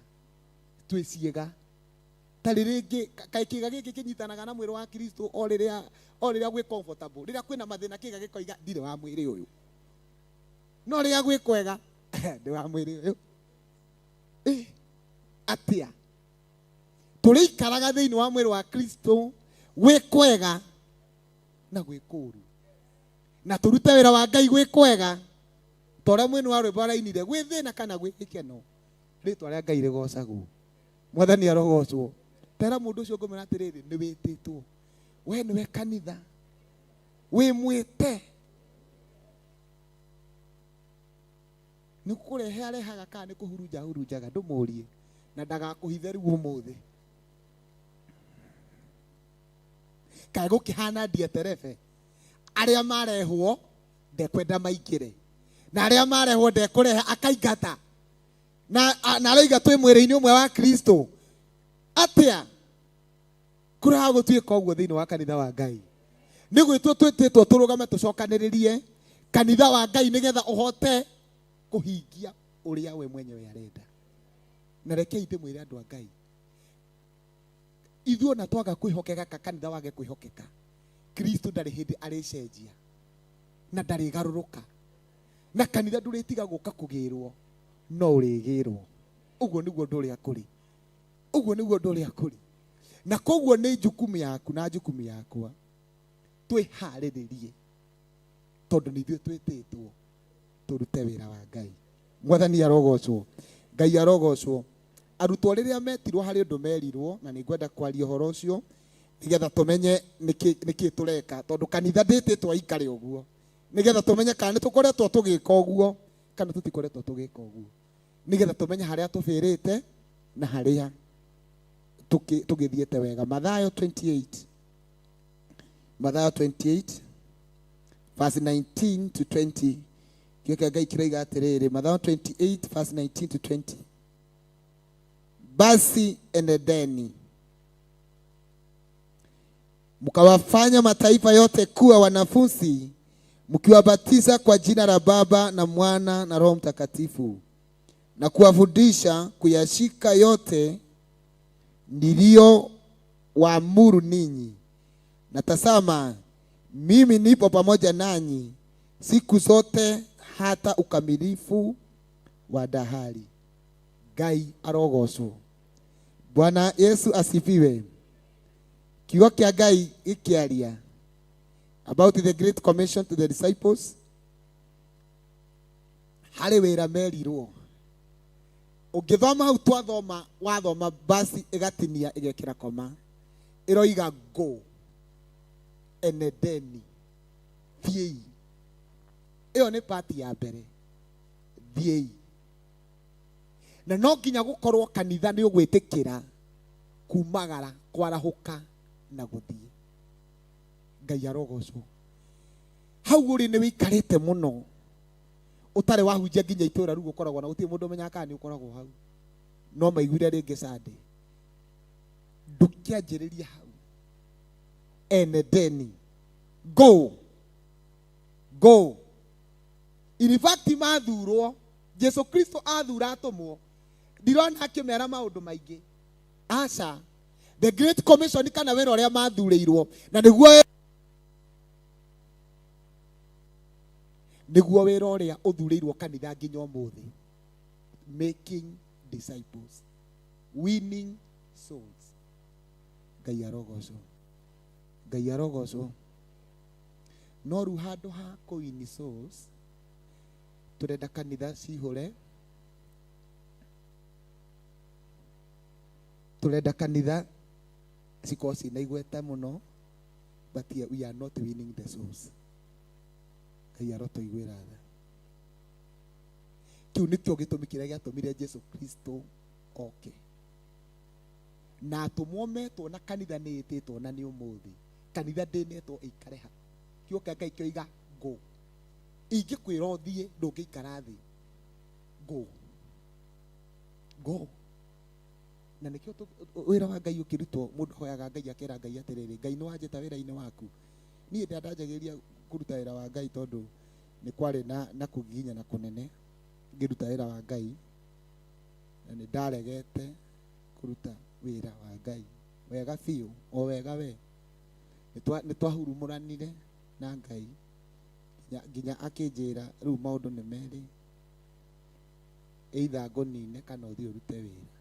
twĩ ciĩga tarĩ rĩngĩ kaĩ kĩga gĩkĩ kĩnyitanaga na mwĩrĩ wa Kristo o rĩrĩa gwĩ comfortable. Rĩrĩa kwĩna mathĩna, kĩga gĩkoiga ndirĩ wa mwĩrĩ ũyũ, no rĩrĩa gwĩ kwega, ndĩ wa mwĩrĩ ũyũ. Atĩa tũrĩikaraga thĩinĩ wa mwĩrĩ wa Kristo gwĩ kwega na gwĩ kũũru, na tũrute wĩra wa Ngai gwĩ kwega ta ũrĩa mwĩni wa rwĩmbo arainire, gwĩ thĩna kana gwĩ gĩkeno, rĩtwa rĩa Ngai rĩgocagwo. Mwathani arogocwo. Tera mũndũ ũcio ngũmwĩra atĩrĩrĩ, nĩ wĩtĩtwo, we nĩwe kanitha, wĩ mwĩte. Nĩ kũrehe arehaga kana nĩ kũhurunja ahurunjaga? Ndũmũrie na ndagakũhithe rĩu ũmũthĩ. Kaĩ gũkĩhana Dieterebe, arĩa marehwo ndekwenda maingĩre, na arĩa marehwo ndekũrehe, akaingata, na aroiga twĩ mwĩrĩ-inĩ ũmwe wa Kristo. Atĩa kũraga gũtuĩka ũguo thĩinĩ wa kanitha wa Ngai? Nĩ gwĩtwo twĩtĩtwo tũrũgame tũcokanĩrĩrie kanitha wa Ngai nĩgetha ũhote kũhingia ũrĩa we mwenyewe arenda. Na rekei ndĩmwĩre, andũ a Ngai, ithuĩ ona twaga kwĩhokeka ka kanitha wage kwĩhokeka, Kristo ndarĩ hĩndĩ arĩcenjia na ndarĩgarũrũka, na kanitha ndũrĩtiga gũka kũgĩrwo, no ũrĩgĩrwo. Ũguo nĩguo ũndũ ũrĩa kũrĩ, ũguo nĩguo ũndũ ũrĩa kũrĩ. Na koguo nĩ jukumu yaku na jukumu yakwa twĩharĩrĩrie, tondũ nĩ ithuĩ twĩtĩtwo tũrute wĩra wa Ngai. Mwathani arogocwo, Ngai arogocwo. Arutwo rĩrĩa metirwo, harĩ ũndũ merirwo, na nĩ ngwenda kwaria ũhoro ũcio nĩgetha tũmenye nĩkĩ tũreka, tondũ kanitha ndĩtĩtwo aikare ũguo, nĩgetha tũmenye kana nĩ tũkoretwo tũgĩka ũguo kana tũtikoretwo tũgĩka ũguo, nĩgetha tũmenye harĩa tũbĩrĩte na harĩa tũgĩthiĩte wega. Mathayo 28, Mathayo 28 verse 19 to 20. Kĩo kĩa Ngai kĩroiga atĩrĩrĩ, Mathayo 28 verse 19 to 20: "Basi enendeni mkawafanya mataifa yote kuwa wanafunzi, mkiwabatiza kwa jina la Baba na Mwana na Roho Mtakatifu, na kuwafundisha kuyashika yote niliyowaamuru ninyi. Na tazama, mimi nipo pamoja nanyi siku zote hata ukamilifu wa dahari." Ngai arogocwo. Bwana Yesu asifiwe. Kiugo kĩa Ngai gĩkĩaria about the Great Commission to the disciples, harĩ wĩra merirwo. Ũngĩthoma hau twathoma, wathoma basi ĩgatinia ĩgekĩra koma, ĩroiga go, enendeni, thiĩi. Ĩyo nĩ pati ya mbere, thiĩi. Na no nginya gũkorwo kanitha nĩ ũgwĩtĩkĩra. Kumagara, kwarahũka na gũthiĩ. Ngai arogocwo. Hau ũrĩ nĩ wĩikarĩte mũno ũtarĩ wahunjia nginya itũra rĩu ũkoragwo na gũtirĩ mũndũ ũmenyaga kana nĩ ũkoragwo hau. No maiguire rĩngĩ Sunday. Ndũkĩanjĩrĩria hau. Enendeni. Go. Go. In fact mathurwo, Jesu Kristo athura atũmwo, ndirona akĩmera maũndũ maingĩ. Aca. The Great Commission kana wĩra ũrĩa mathurĩirwo na nĩguo wĩra ũrĩa ũthurĩirwo kanitha nginya ũmũthĩ. Making disciples, winning souls. Ngai arogocwo. Ngai arogocwo. No rĩu handũ ha kũ-win souls, tũrenda kanitha cihũre, tũrenda kanitha cikorwo ciĩna igweta mũno, but we are not winning the souls. Ngai arotũiguĩra tha. Kĩu nĩkĩo gĩtũmi kĩrĩa gĩatũmire Jesu Kristo oke. Na atũmwo metwo na kanitha nĩ ĩtĩtwo na nĩ ũmũthĩ. Kanitha ndĩnetwo ĩikare ha. Kiugo kĩa Ngai kĩoiga go. Ingĩkwĩra ũthiĩ ndũngĩikara thĩ. Go. Go. Na nĩkĩo wĩra wa Ngai ũkĩrutwo mũndũ ahoyaga Ngai akera Ngai atĩrĩrĩ, Ngai nĩ wanjĩta wĩra-inĩ waku. Niĩ ndanjagĩrĩria kũruta wĩra wa Ngai tondũ nĩ kwarĩ na kũgiginyana kũnene ngĩruta wĩra wa Ngai, na nĩ ndaregete kũruta wĩra wa Ngai wega biũ, o wega we. Nĩ twahurumũranire na Ngai nginya akĩnjĩra rĩu maũndũ nĩ merĩ, either ngũnine kana ũthiĩ ũrute wĩra.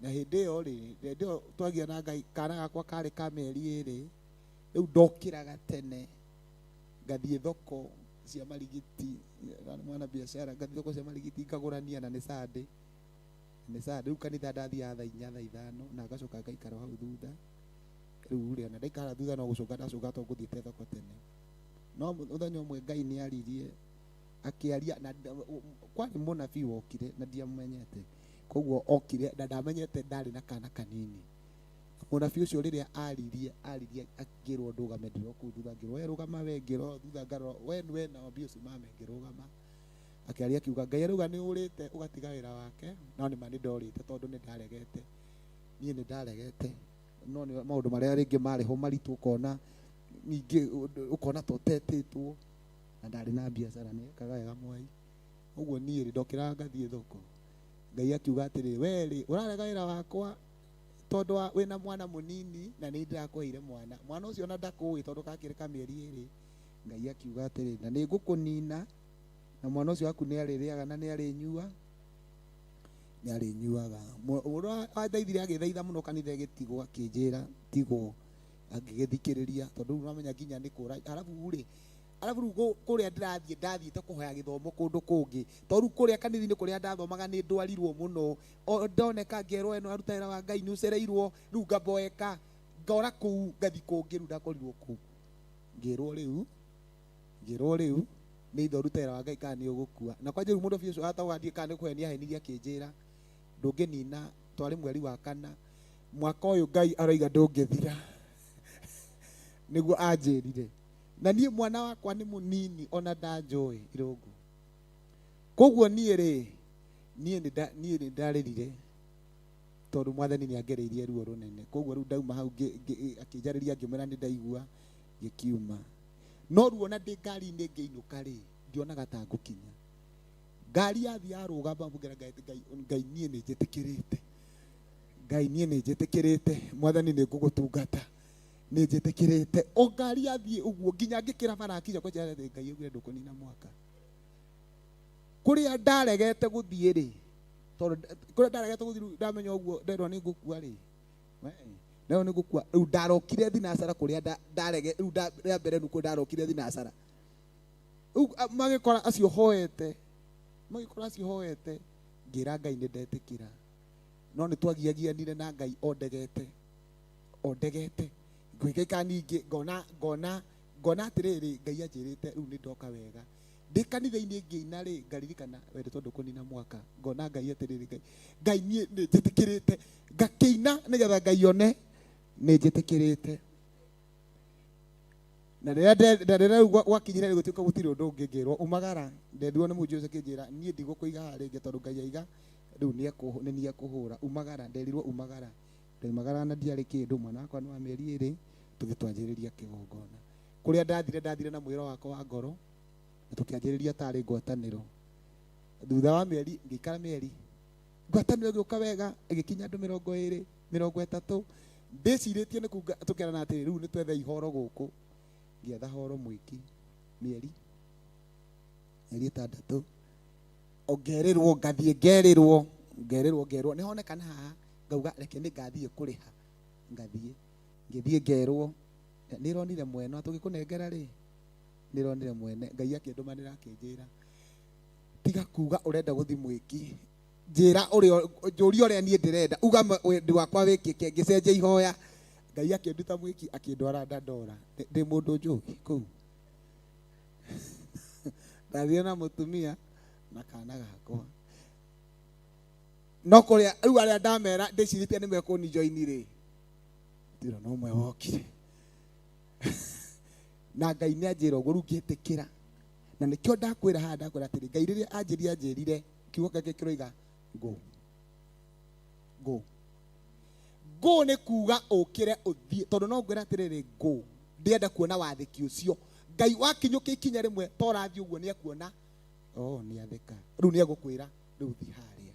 Na hĩndĩ ĩyo rĩ, hĩndĩ ĩyo twagia na Ngai, kana gakwa karĩ ka mĩeri ĩrĩ, rĩu ndokĩraga tene ngathiĩ thoko cia marigiti, na mwana biacara, ngathiĩ thoko cia marigiti ngagũrania na nĩ Sunday. Nĩ Sunday, rĩu kanitha ndathiaga thaa inya, thaa ithano, na ngacoka ngaikara hau thutha. Rĩu rĩ, ona ndaikara thutha no gũcoka ndacoka tondũ ngũthiĩte thoko tene. No mũthenya ũmwe Ngai nĩ aririe, akĩaria na kwarĩ mũnabii wokire na ndiamumenyete. Koguo okire na ndamenyete ndarĩ na kana kanini. Mũnabii ũcio rĩrĩa aririe, aririe akĩrwo ndũgame ndĩrwo kũu thutha, ngĩrwo we rũgama we, ngĩrwo thutha ngarora we we na wambie ũcimame, ngĩrũgama. Akĩaria akiuga Ngai arauga nĩ ũrĩte ũgatiga wĩra wake, no nĩ ma nĩ ndorĩte tondũ nĩ ndaregete. Niĩ nĩ ndaregete. No nĩ maũndũ marĩa rĩngĩ marĩ ho maritũ ũkona ningĩ ũkona ta ũtetĩtwo, na ndarĩ na biacara nĩ ekaga wega mwai. Ũguo niĩ rĩ ndokĩraga ngathiĩ thoko. Ngai akiuga atĩrĩ, we rĩ ũrarega wĩra wakwa tondũ wĩna mwana mũnini na nĩ ndĩrakũheire mwana. Mwana ũcio ona ndakũĩ tondũ kakĩrĩ ka mĩeri ĩrĩ. Ngai akiuga atĩrĩ, na nĩ ngũkũnina na mwana ũcio waku nĩ arĩrĩaga na nĩ arĩnyua. Nĩ arĩnyuaga. Mũndũ wandeithirie agĩthaitha mũno kanitha ĩgĩtigwo, akĩnjĩra tigwo, angĩgĩthikĩrĩria tondũ rĩu ũramenya nginya nĩ kũra. Arabu rĩ, arabu rĩu kũrĩa ndĩrathiĩ, ndathiĩte kũhoya gĩthomo kũndũ kũngĩ. Tondũ rĩu kũrĩa kanitha-inĩ kũrĩa ndathomaga nĩ ndwarirwo mũno. O ndoneka ngerwo ĩno aruta wĩra wa Ngai nĩ ũcereirwo, rĩu ngamboeka, ngora kũu ngathiĩ kũngĩ, rĩu ndakorirwo kũu. Ngĩrwo rĩu, ngĩrwo rĩu nĩ ithe ũrute wĩra wa Ngai kana nĩ ũgũkua. Na kwanja rĩu mũndũ ũcio atauga ndiĩ kana nĩ kũhenia ahenirie akĩnjĩra ndũngĩnina, twarĩ mweri wa kana, mwaka ũyũ Ngai aroiga ndũngĩthira. Nĩguo anjĩrire. Na niĩ mwana wakwa nĩ mũnini ona ndanjũĩ irũngũ. Koguo niĩ rĩ, niĩ nĩ ndarĩrire tondũ mwathani nĩ angereirie ruo rũnene. Koguo rĩu ndauma hau akĩnjarĩria ngĩmwĩra nĩ ndaigua, ngĩkiuma. No ruo na ndĩ ngari-inĩ ngĩinũka rĩ, ndionaga ta ngũkinya. Ngari yathiĩ yarũgama, ngĩra Ngai, Ngai, Ngai niĩ nĩ njĩtĩkĩrĩte. Ngai niĩ nĩ njĩtĩkĩrĩte, mwathani nĩ ngũgũtungata. Nĩ njĩtĩkĩrĩte. O ngari yathiĩ ũguo nginya ngĩkĩra bara akinya kwa njĩra Ngai augire ndũkũnina mwaka. Kũrĩa ndaregete gũthiĩ rĩ, tondũ kũrĩa ndaregete gũthiĩ rĩu ndamenya ũguo nderwo nĩ ngũkua rĩ. We, nderwo nĩ ngũkua. Rĩu ndarokire thinacara kũrĩa ndarege, rĩu rĩa mbere nĩ kũrĩa ndarokire thinacara. Rĩu magĩkora acio hoete, magĩkora acio hoete, ngĩra Ngai nĩ ndetĩkĩra. No nĩ twagiagianire na Ngai o ndegete, o ndegete. Ngwĩka ningĩ ngona, ngona, ngona atĩrĩrĩ, Ngai anjĩrĩte rĩu nĩ ndoka wega. Ndĩ kanitha-inĩ ngĩina rĩ, ngaririkana wendetwo ndũkũnina mwaka, ngona Ngai atĩrĩrĩ, Ngai Ngai niĩ nĩ njĩtĩkĩrĩte, ngakĩina nĩgetha Ngai one nĩ njĩtĩkĩrĩte. Na rĩrĩa na rĩrĩa rĩu gwakinyire rĩ, gũtuĩka gũtirĩ ũndũ ũngĩ, ngĩrwo umagara. Ndendirwo nĩ mũhunjia ũcio akĩnjĩra niĩ ndigũkũiga haha rĩngĩ tondũ Ngai aiga rĩu nĩ niĩ ekũhũra. Umagara, nderirwo umagara. Ndaumagara na ndiarĩ kĩndũ, mwana wakwa nĩ wa mĩeri 2, tũthiĩ twanjĩrĩria kĩgongona. Kũrĩa ndathire, ndathire na mwĩro wakwa wa ngoro, na tũkĩanjĩrĩria tarĩ ngwatanĩro. Thutha wa mĩeri, ngĩikara mĩeri, ngwatanĩro ĩgĩũka wega, ĩgĩkinya andũ 20, 30. Ndĩcirĩtie nĩ kuga tũkerana atĩrĩ, rĩu nĩ twethe ihoro gũkũ. Ngĩetha horo mwĩki mĩeri 6. Ongerĩrwo, ngathiĩ ngerĩrwo, ngerĩrwo, ngerwo nĩ honekana haha, ngauga reke nĩ ngathiĩ kũrĩha. Ngathiĩ, ngĩthiĩ ngerwo, nĩ ĩronire mwene, tũgĩkũnengera rĩ, nĩ ĩronire mwene. Ngai akĩndũmanĩra akĩnjĩra, tiga kuga ũrenda gũthiĩ mwĩki, njĩra ũrĩa, njũria ũrĩa niĩ ndĩrenda, uga wendi wakwa wĩkĩke. Ngĩcenjia ihoya, Ngai akĩnduta mwĩki akĩndwara Dandora. Ndĩ mũndũ njũgĩ kũu. Ndathiĩ na mũtumia na kana gakwa. No kũrĩa rĩu arĩa ndamera ndĩcirĩtie nĩ mekũnijoini rĩ, gũtirĩ ona ũmwe wokire. Na Ngai nĩ anjĩra ũguo, rĩu ngĩtĩkĩra. Na nĩkĩo ndakwĩra haha, ndakwĩra atĩrĩ, Ngai rĩrĩa anjĩrire, anjĩrire kiugo gĩake kĩroiga go. Go. Go nĩ kuga ũkĩre ũthiĩ, tondũ no ngwĩra atĩrĩrĩ, go. Ndĩrenda kuona wathĩki ũcio. Ngai wakinyũkia ikinya rĩmwe ta ũrathiĩ ũguo nĩ ekuona, oh, nĩ athĩka. Rĩu nĩ egũkwĩra, rĩu thiĩ harĩa.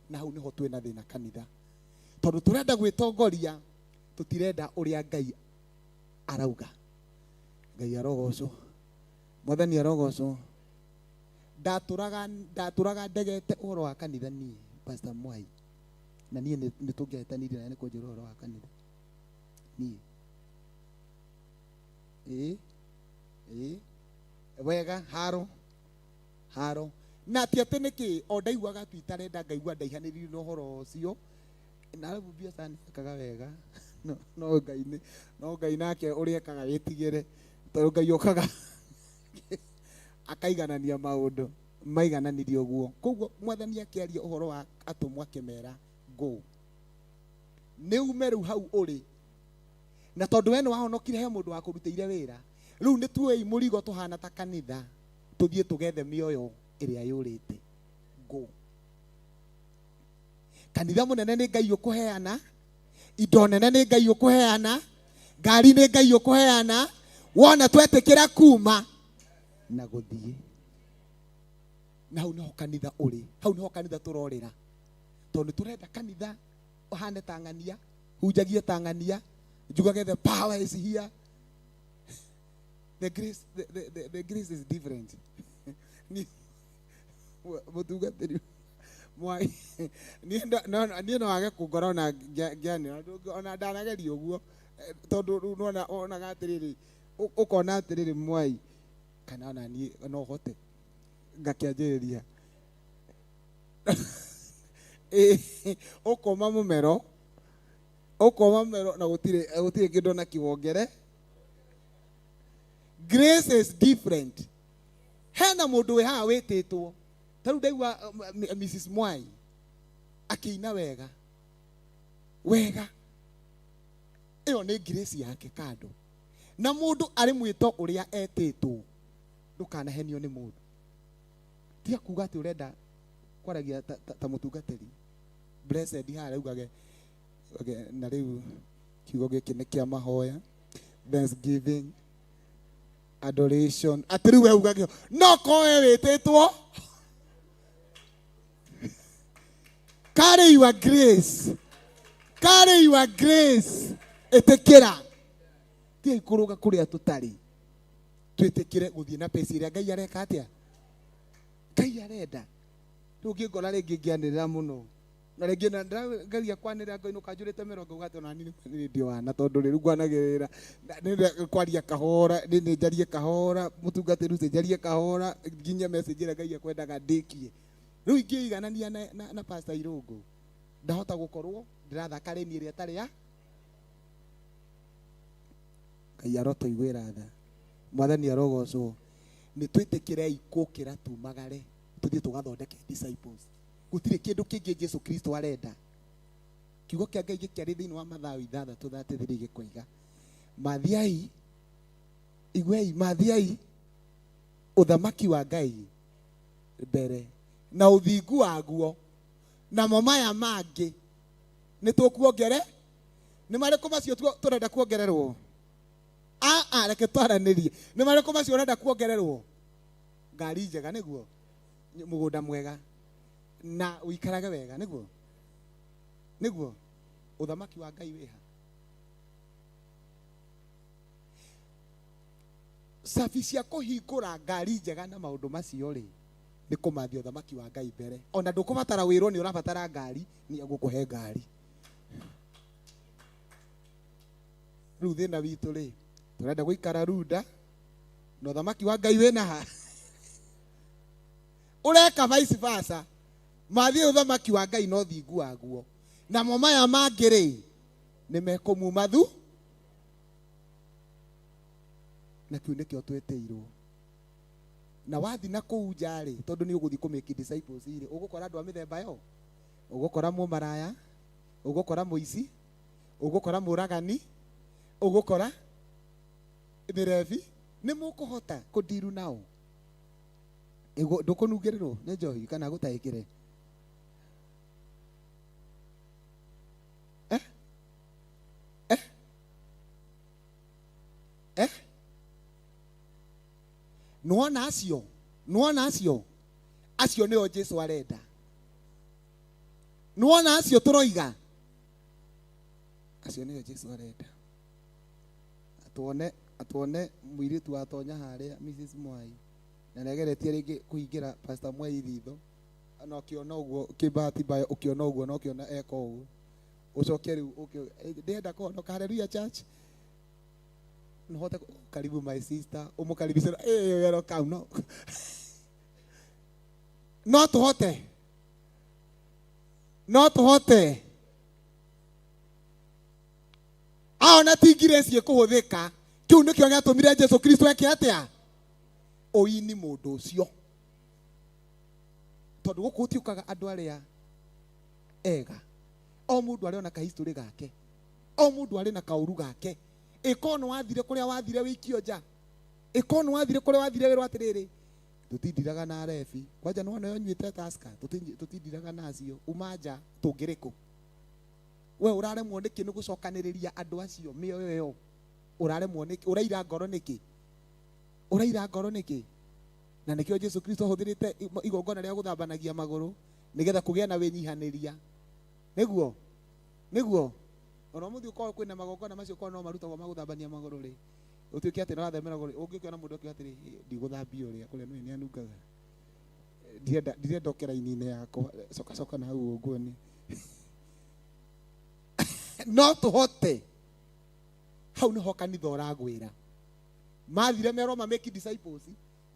Na hau nĩho twĩna thĩna kanitha. Tondũ tũrenda gwĩtongoria, tũtirenda ũrĩa Ngai arauga. Ngai arogocwo. Mwathani arogocwo. Ndatũraga ndegete ũhoro wa kanitha niĩ, Pastor Mwai. Na niĩ nĩ tũngĩahĩtanirie na nĩ kũnjĩra ũhoro wa kanitha. Niĩ. Ĩĩ. Ĩĩ. Wega, haro. Haro. Na ti atĩ nĩkĩ, o ndaiguaga tu itarenda, ngaigua ndaihanĩrĩirie na ũhoro ũcio. Na rĩu biacara nĩ ĩkaga wega. No, no Ngai nĩ, no Ngai nake ũrĩa ekaga wĩtigĩre. Tondũ Ngai okaga akaiganania maũndũ, maigananirie ũguo. Koguo Mwathani akĩaria ũhoro wa atũmwo akĩmera go. Nĩ ume rĩu hau ũrĩ. Na tondũ we nĩ wahonokire he mũndũ wakũrutĩire wĩra. Rĩu nĩ tuoei mũrigo tũhana ta kanitha, tũthiĩ tũgethe mĩoyo ĩrĩa yũrĩte. Go. Kanitha mũnene nĩ Ngai ũkũheana, indo nene nĩ Ngai ũkũheana, ngari nĩ Ngai ũkũheana, wona twetĩkĩra kuma na gũthiĩ. Na hau nĩho kanitha ũrĩ, hau nĩho kanitha tũrorĩra. Tondũ tũrenda kanitha ũhane ta ng'ania, hunjagie ta ng'ania, njugage the power is here. The grace, the grace is different. Ni mũtungatĩri Mwai, niĩ no age kũngora ona ngĩanĩra, ona ndanageria ũguo, tondũ rĩu nĩwona, wonaga atĩrĩrĩ, ũkona atĩrĩrĩ Mwai, kana ona niĩ no hote ngakĩanjĩrĩria. Ũkoma mũmero, ũkoma mũmero na gũtirĩ kĩndũ ona kĩwongere. Grace is different. Hena mũndũ wĩ haha wĩtĩtwo. Ta rĩu ndaigua Mrs. Mwai akĩina wega. Wega. Ĩyo nĩ grace yake kando. Na mũndũ arĩ mwĩto ũrĩa etĩtwo, ndũkanahenio nĩ mũndũ. Tiga kuga atĩ ũrenda kwaragia ta mũtungatĩri. Blessed harĩa ugage, okay, na rĩu kiugo gĩkĩ nĩ kĩa mahoya, thanksgiving, adoration. Atĩ rĩu we ugage, no koe wĩtĩtwo. Carry your grace. Carry your grace. Ĩtĩkĩra. Tiga ikũrũga kũrĩa tũtarĩ. Twĩtĩkĩre gũthiĩ na pace ĩrĩa Ngai areka atĩa? Ngai arenda. Rĩu ũngĩngora rĩngĩ ngĩanĩrĩra mũno. Na rĩngĩ na ndĩrageria kwanĩrĩra ngainũka njũrĩte mĩrongo ngauga atĩ ona niĩ nĩ ndĩ wana tondũ rĩu ngwanagĩrĩra. Nĩ kwaria kahora, nĩ njarie kahora, mũtungatĩri ũcio njarie kahora, nginya message ĩrĩa Ngai ekwendaga ndĩkie. Rĩu ingĩiganania na Pastor Irũngũ, ndahota gũkorwo ndĩrathaka rĩni ĩrĩa ĩtarĩ ya Ngai arotũiguĩra tha. Mwathani arogocwo. Nĩ twĩtĩkĩrei kũkĩra tumagare tũthiĩ tũgathondeke disciples. Gũtirĩ kĩndũ kĩngĩ Jesu Kristo arenda. Kiugo kĩa Ngai gĩkĩarĩ thĩinĩ wa Mathayo 6:33 gĩkoiga, mathiai, iguei, mathiai ũthamaki wa Ngai mbere na ũthingu waguo, namo maya mangĩ nĩ tũkuongere. Nĩ marĩkũ macio tũrenda kuongererwo? Aa, reke twaranĩrie. Nĩ marĩkũ macio ũrenda kuongererwo? Ngari njega nĩguo, mũgũnda mwega na ũikarage wega nĩguo, nĩguo ũthamaki wa Ngai wĩha. Cabi cia kũhingũra ngari njega na maũndũ macio rĩ, nĩ kũmathia ũthamaki wa Ngai mbere. Ona ndũkũbatara wĩrwo nĩ ũrabatara ngari, nĩ egũkũhe ngari. Rĩu thĩna witũ rĩ, tũrenda gũikara runda na ũthamaki wa Ngai wĩna ha? Ũreka vice versa. Mathiĩ ũthamaki wa Ngai na ũthingu waguo, namo maya mangĩ rĩ, nĩ mekũmuma thu. Na kĩu nĩkĩo twĩtĩirwo. Na wathi na kũu nja rĩ, tondũ nĩ ũgũthiĩ kũ make disciples rĩ, ũgũkora andũ a mĩthemba yo. Ũgũkora mũmaraya, ũgũkora mũici, ũgũkora mũragani, ũgũkora mĩrebi. Nĩ mũkũhota kũndiru nao. Ndũkũnungĩrĩrwo nĩ njohi kana gũtahĩkĩre. Nĩwona acio? Nĩwona acio? Acio nĩo Jesu arenda. Nĩwona acio tũroiga? Acio nĩo Jesu arenda. Atuone, atuone mũirĩtu watonya harĩa Mrs. Mwai na nĩageretie rĩngĩ kũhingĩra Pastor Mwai ritho, na ũkĩona ũguo kĩbahati mbaya, ũkĩona ũguo na ũkĩona eka ũguo, ũcoke rĩu ũke, ndĩrenda kũhonoka, hallelujah church. Nĩhote karibu my sister, ũmũkaribishe, welcome, no. No tũhote, no tũhote. Aona ti grace ĩkũhũthĩka, kĩu nĩkĩo gĩatũmire Jesu Kristo eke atĩa? Ũini mũndũ ũcio. Tondũ gũkũ gũtiũkaga andũ arĩa ega. O mũndũ arĩ ona kahistory gake. O mũndũ arĩ na kaũru gake. Ĩkorwo nĩ wathire kũrĩa wathire wĩikio nja. Ĩkorwo nĩ wathire kũrĩa wathire wĩrwo atĩrĩrĩ, tũtindiraga na arebi. Kwanja nĩ wona ũnyuĩte Tusker, tũtindiraga na acio. Uma nja, tũngĩrĩ kũ? We ũraremwo nĩkĩ nĩ gũcokanĩrĩria andũ acio mĩoyo ĩyo? Ũraremwo nĩkĩ? Ũraira ngoro nĩkĩ? Ũraira ngoro nĩkĩ? Na nĩkĩo Jesu Kristo ahũthĩrĩte igongona rĩa gũthambanagia magũrũ nĩgetha kũgĩe na wĩnyihanĩria. Nĩguo? Nĩguo? Ona ũmũthĩ ũkorwo kwĩna magongona macio korwo no marutagwo ma gũthambania magũrũ rĩ, ũtuĩke atĩ nĩũrathemera rĩ, ũngĩkĩona mũndũ akiuga atĩrĩ, ndigũthambia ũrĩa, kũrĩa nĩũĩ nĩanungaga. Ndirenda ũke raini-inĩ yakwa, coka coka na hau ũguo nĩ. No tũhote. Hau nĩho kanitha ũragwĩra. Mathire merwo ma make disciples,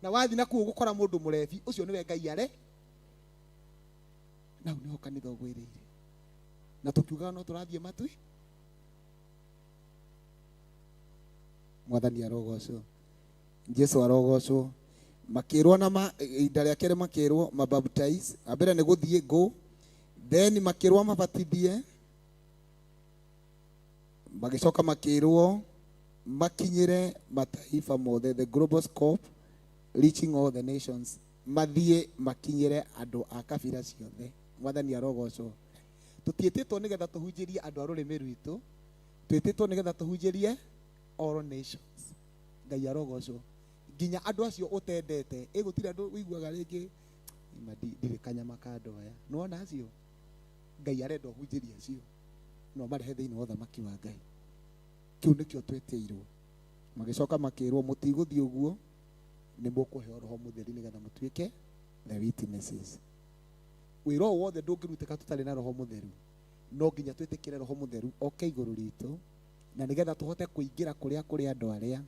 na wathi na kũu ũgũkora mũndũ mũrebi, ũcio nĩwe Ngai are. Na hau nĩho kanitha ũgwĩrĩire. Na tũkiugaga no tũrathiĩ matui. Mwathani arogocwo. Jesu arogocwo. Makĩrwo na ihinda rĩa kerĩ makĩrwo mabaptize. Ambere nĩ gũthiĩ go. Then makĩrwo mabatithie. Magĩcoka makĩrwo makinyĩre mataifa mothe, the global scope, reaching all the nations. Mathiĩ makinyĩre andũ a kabira ciothe. Mwathani arogocwo. Tũtiĩtĩtwo nĩgetha tũhunjĩrie andũ a rũrĩmĩ rwitũ, twĩtĩtwo nĩgetha tũhunjĩrie all nations. Ngai arogocwo. Nginya andũ acio ũtendete, ĩ gũtirĩ andũ ũiguaga rĩngĩ, ma ndirĩ kanyama ka andũ aya. Nĩwona acio? Ngai arenda ũhunjĩrie acio, no marehe thĩinĩ wa ũthamaki wa Ngai. Kĩu nĩkĩo twĩtĩirwo. Magĩcoka makĩrwo mũtigũthiĩ ũguo, nĩ mũkũheo Roho Mũtheru nĩgetha mũtuĩke the witnesses. Wĩra ũyũ wothe ndũngĩrutĩka tũtarĩ na Roho Mũtheru. No nginya twĩtĩkĩre Roho Mũtheru oke igũrũ ritũ, na nĩgetha tũhote kũingĩra kũrĩa kũrĩ andũ arĩa,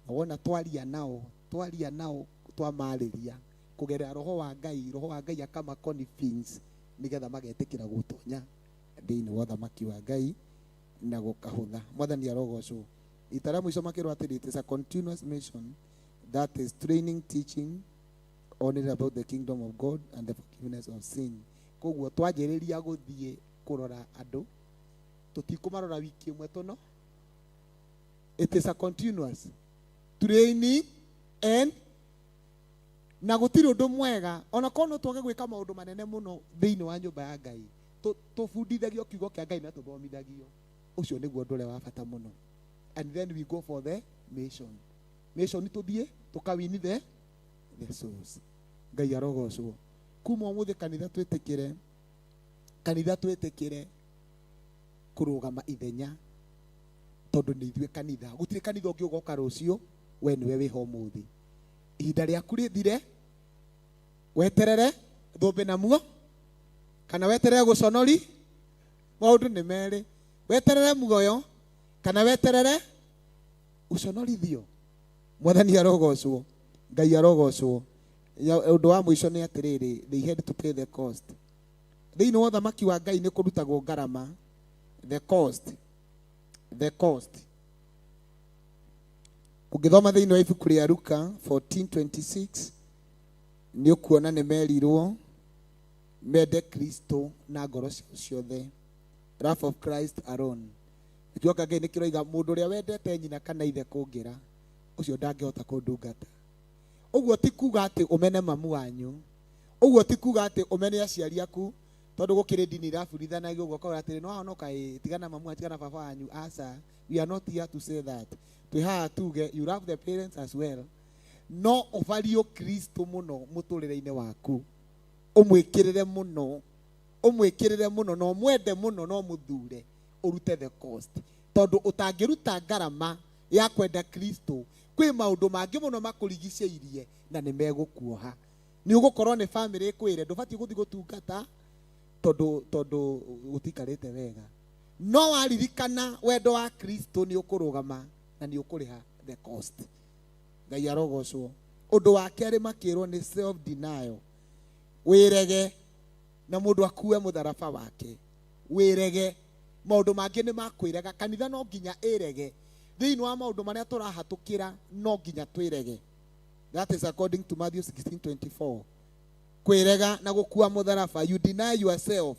na wona twaria nao, twaria nao, twamarĩria kũgerera Roho wa Ngai, Roho wa Ngai akama convince nĩgetha magetĩkĩra gũtonya thĩinĩ wa ũthamaki wa Ngai na gũkahũtha. Mwathani arogocwo. Rita rĩa mũico makĩrwo atĩrĩ, it is a continuous mission That is training, teaching only about the kingdom of God and the forgiveness of sin. Koguo twanjĩrĩria gũthiĩ kũrora andũ, tũtikũmarora wiki ĩmwe tũno. It is a continuous training and na gũtirĩ ũndũ mwega ona korwo no twage gwĩka maũndũ manene mũno thĩinĩ wa nyũmba ya Ngai, tũbundithagio kiugo kĩa Ngai na tũthomithagio. Ũcio nĩguo ũndũ ũrĩa wa bata mũno. And then we go for the mission. Mission tũthiĩ tũkawini the souls. Ngai arogocwo. Kuma ũmũthĩ kanitha twĩtĩkĩre, kanitha twĩtĩkĩre kũrũgama ithenya, tondũ nĩ ithuĩ kanitha. Gũtirĩ kanitha ũngĩ ũgoka rũciũ, we nĩwe wĩho ũmũthĩ. Ihinda rĩaku rĩthire, weterere thũmbĩ na muo, kana weterere gũconori. Maũndũ nĩ merĩ, weterere muoyo kana weterere ũconorithio. Mwathani arogocwo, Ngai arogocwo. Ũndũ wa mũico nĩ atĩrĩrĩ, they had to pay the cost. Thĩinĩ wa ũthamaki wa Ngai nĩ kũrutagwo ngarama, the cost, the cost. Ũngĩthoma thĩinĩ wa ibuku rĩa Luka 14:26, nĩ ũkuona nĩ merirwo mende Kristo na ngoro ciao ciothe. Love of Christ alone. Kiugo kĩa Ngai nĩ kĩroiga mũndũ ũrĩa wendete nyina kana ithe kũngĩra, ũcio ndangĩhota kũndungata. Ũguo ti kuga atĩ ũmene mamu wanyu, ũguo ti kuga atĩ ũmene aciari aku, tondũ gũkĩrĩ ndini irabundithanagia ũguo, ũkauga atĩrĩ, no wahonoka ĩ, tigana mamu wanyu, tigana baba wanyu. Aca, we are not here to say that. Twĩ haha tuge you love the parents as well, no ũbario Kristo mũno mũtũrĩre-inĩ waku, ũmwĩkĩrĩre mũno, ũmwĩkĩrĩre mũno, na ũmwende mũno, na ũmũthure, ũrute the cost. Tondũ ũtangĩruta ngarama ya kwenda Kristo, kwĩ maũndũ mangĩ mũno makũrigicĩirie na nĩ megũkuoha. Nĩ ũgũkorwo nĩ family ĩkwĩre ndũbatiĩ gũthiĩ gũtungata tondũ gũtikarĩte wega. No waririkana wendo wa Kristo nĩ ũkũrũgama na nĩ ũkũrĩha the cost. Ngai arogocwo. Ũndũ wa kerĩ makĩrwo nĩ self denial. Wĩrege na mũndũ akue mũtharaba wake. Wĩrege. Maũndũ mangĩ nĩ makwĩrega. Kanitha no nginya ĩrege. Thĩinĩ wa maũndũ marĩa tũrahatũkĩra no nginya twĩrege. That is according to Matthew 16:24. Kwĩrega na gũkua mũtharaba, you deny yourself.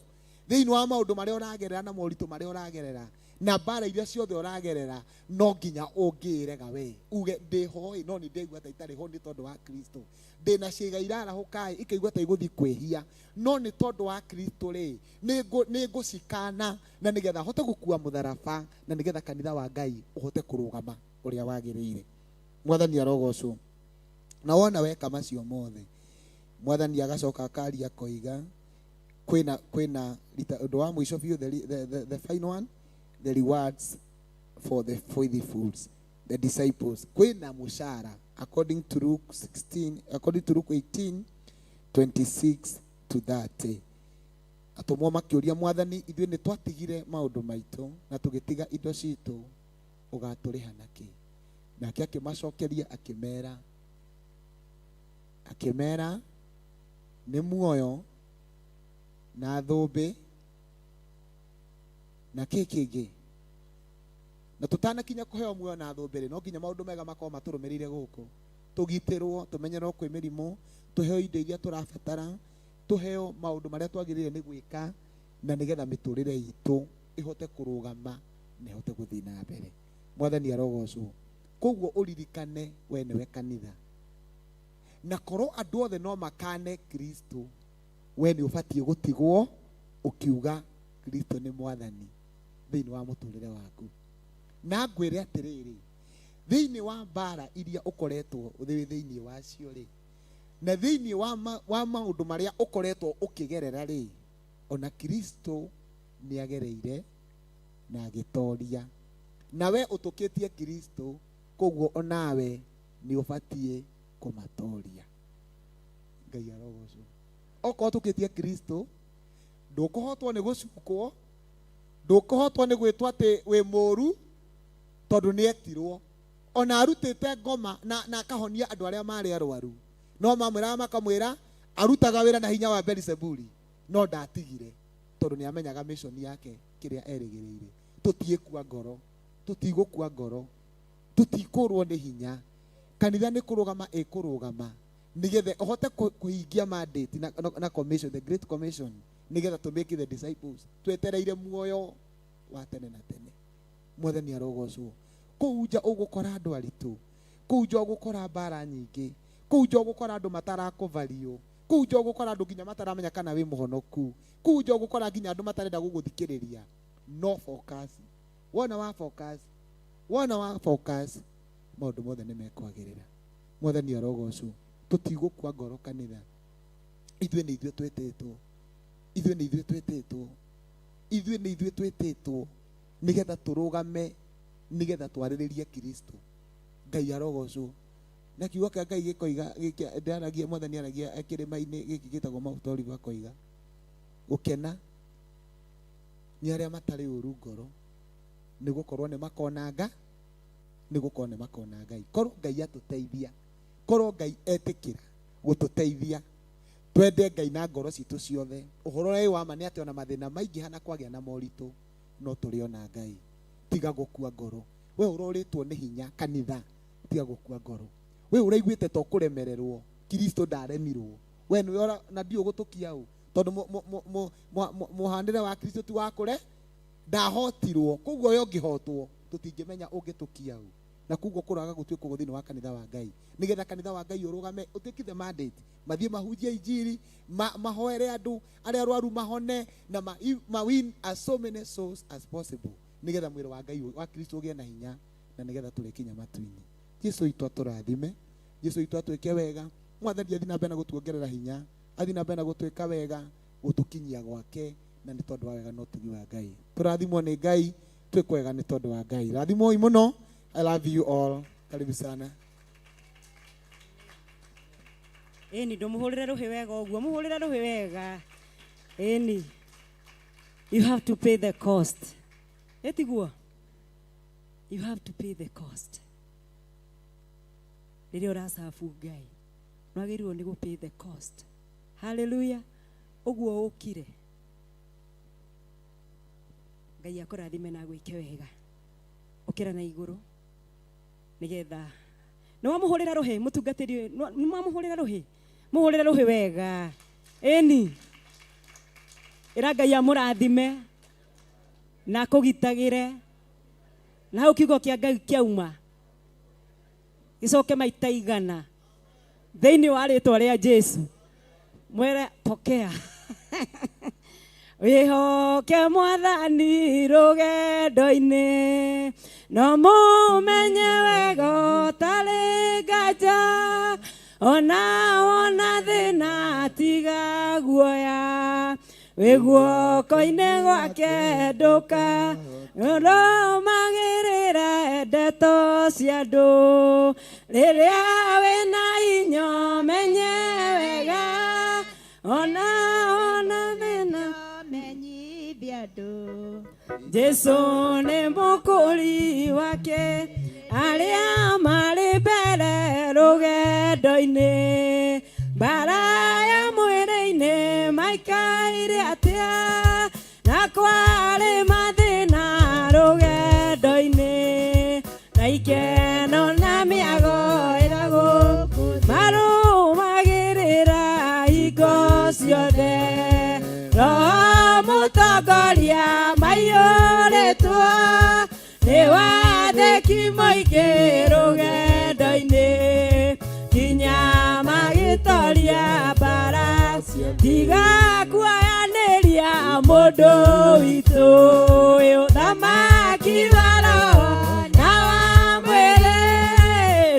Thĩinĩ wa maũndũ marĩa ũragerera na moritũ marĩa ũragerera na mbara iria ciothe ũragerera, no nginya ũngĩrega we uge ndĩho ĩ, no nĩ ndĩigua ta itarĩ ho nĩ tondũ wa Kristo. Ndĩna ciĩga irarahũka ĩ, ikaigua ta igũthiĩ kwĩhia, no nĩ tondũ wa Kristo rĩ, nĩ ngũcikana na nĩgetha hote gũkua mũtharaba na nĩgetha kanitha wa Ngai ũhote kũrũgama ũrĩa wagĩrĩire. Mwathani arogocwo. Na wona weka macio mothe, Mwathani agacoka akaria akoiga kwĩna rita ũndũ wa mũico biũ, the final one, the rewards for the faithfuls, the disciples. Kwĩna mũcara according to Luke 16, according to Luke 18:26 to 30. Atũmwo makĩũria Mwathani, ithuĩ nĩ twatigire maũndũ maitũ na tũgĩtiga indo citũ, ũgatũrĩha nakĩ? Nake akĩmacokeria akĩmera nĩ muoyo na thũmbĩ na kĩ kĩngĩ. Na tũtanakinya kũheo muoyo na thũmbĩ rĩ, no nginya maũndũ mega makorwo matũrũmĩrĩire gũkũ, tũgitĩrwo, tũmenyerwo kwĩ mĩrimũ, tũheo indo iria tũrabatara, tũheo maũndũ marĩa twagĩrĩire nĩ gwĩka, na nĩgetha mĩtũrĩre itũ ĩhote kũrũgama na ĩhote gũthiĩ na mbere. Mwathani arogocwo. Koguo ũririkane we nĩwe kanitha, na korwo andũ othe no makane Kristo, we nĩ ũbatiĩ gũtigwo ũkiuga Kristo nĩ Mwathani thĩinĩ wa mũtũrĩre waku. Na ngwĩre atĩrĩrĩ, thĩinĩ wa mbara iria ũkoretwo wĩ thĩinĩ wacio rĩ, na thĩinĩ wa maũndũ marĩa ũkoretwo ũkĩgerera rĩ, ona Kristo nĩ agereire na agĩtoria. Na we ũtũkĩtie Kristo, koguo onawe nĩ ũbatiĩ kũmatoria. Ngai arogocwo. Okorwo ũtũkĩtie Kristo, ndũkũhotwo nĩ gũcukwo, ndũkũhotwo nĩ gwĩtwo atĩ wĩ mũru, tondũ nĩ etirwo. Ona arutĩte ngoma na akahonia andũ arĩa marĩ arwaru, no mamwĩraga makamwĩra arutaga wĩra na hinya wa Beelzebuli, no ndatigire tondũ nĩ amenyaga mission yake kĩrĩa erĩgĩrĩire. Tũtiĩkua ngoro, tũtigũkua ngoro, tũtikũrwo nĩ hinya. Kanitha nĩ kũrũgama ĩkũrũgama nĩgetha ũhote kũhingia mandate na commission, the great commission, nĩgetha to make the disciples. Twetereire muoyo wa tene na tene. Mwathani arogocwo. Kũu nja ũgũkora andũ aritũ, kũu nja ũgũkora mbara nyingĩ, kũu nja ũgũkora andũ matarakũvario, kũu nja ũgũkora andũ nginya mataramenya kana wĩ mũhonoku, kũu nja ũgũkora nginya andũ matarenda gũgũthikĩrĩria. No focus, wona wa focus, wona wa focus, maũndũ mothe nĩ mekwagĩrĩra. Mwathani arogocwo. Tũtigũkua ngoro kanitha. Ithuĩ nĩ ithuĩ twĩtĩtwo, ithuĩ nĩ ithuĩ twĩtĩtwo, ithuĩ nĩ ithuĩ twĩtĩtwo nĩgetha tũrũgame, nĩgetha twarĩrĩrie Kristo. Ngai arogocwo. Na kiugo kĩa Ngai gĩkoiga, ndĩaragia, Mwathani aragia kĩrĩma-inĩ gĩkĩ gĩtagwo Mount Olive, akoiga gũkena nĩ arĩa matarĩ ũru ngoro, nĩ gũkorwo nĩ makona Ngai, nĩ gũkorwo nĩ makona Ngai. Korwo Ngai atũteithia, korwo Ngai etĩkĩra gũtũteithia, twende Ngai na ngoro citũ ciothe. Ũhoro ũrĩa wĩ wa ma nĩ atĩ ona mathĩna maingĩha na kwagĩa na moritũ, no tũrĩona Ngai. Tiga gũkua ngoro. We ũrorĩtwo nĩ hinya kanitha, tiga gũkua ngoro. We ũraiguĩte to kũremererwo, Kristo ndaremirwo. We nĩwe ũra, na ndiũ gũtũkia ũ, tondũ mũhanĩre wa Kristo ti wa kũre, ndahotirwo. Koguo we ũngĩhotwo, tũtingĩmenya ũngĩtũkia ũ. Na koguo kũraga gũtuĩka ũguo thĩinĩ wa kanitha wa Ngai, nĩgetha kanitha wa Ngai ũrũgame, ũtake the mandate, mathiĩ mahunjie injiri, mahoere andũ arĩa arwaru mahone, na ma win as so many souls as possible, nĩgetha mwĩrĩ wa Ngai wa Kristo ũgĩe na hinya, na nĩgetha tũrĩkinya matu-inĩ. Jesu witũ atũrathime, Jesu witũ atwĩke wega. Mwathani athiĩ na mbere na gũtuongerera hinya, athiĩ na mbere na gũtwĩka wega, gũtũkinyia gwake, na nĩ tondũ wa wega na ũtugi wa Ngai. Tũrathimwo nĩ Ngai, twĩkwo wega nĩ tondũ wa Ngai. Rathimwoi mũno. I love you all. Karibu sana. Ĩni, ndũmũhũrĩre rũhĩ wega ũguo, mũhũrĩre rũhĩ wega. Ĩni, you have to pay the cost. Ĩtiguo? You have to pay the cost. Rĩrĩa ũracabu Ngai, nĩwagĩrĩirwo nĩ gũ pay the cost. Hallelujah. Ũguo ũkire. Ngai akũrathime na agwĩke wega. Ũkĩra na igũrũ nĩgetha nĩ wamũhũrĩra rũhĩ mũtungatĩri, nĩ mwamũhũrĩra rũhĩ, mũhũrĩre rũhĩ wega. Ĩni, ĩra Ngai amũrathime na akũgitagĩre, na hau kiugo kĩa Ngai kĩauma gĩcoke maita igana thĩinĩ wa rĩtwa rĩa Jesu. Mwere pokea. Wĩhoke Mwathani rũgendo-inĩ, no mũmenye wega ũtarĩ nganja, ona wona thĩna tiga guoya, wĩ guoko-inĩ gwake ndũka rũmagĩrĩra ndeto cia andũ. Rĩrĩa wĩna inya menye wega, ona wona thĩna menyithia andũ. Jesu nĩ mũkũri wake, arĩa marĩ mbere rũgendo-inĩ, mbara ya mwĩrĩ-inĩ maikaire atĩa, na kwarĩ mathĩna rũgendo-inĩ, na ikeno na mĩago ĩragũ marũmagĩrĩra hingo ciothe. Roho mũtongoria maiyũrĩtwo nĩ wathĩki mũingĩ rũgendo-inĩ, nginya magĩtoria mbara. Tiga kuoyanĩria mũndũ witũ, ũthamaki wa roho na wa mwĩrĩ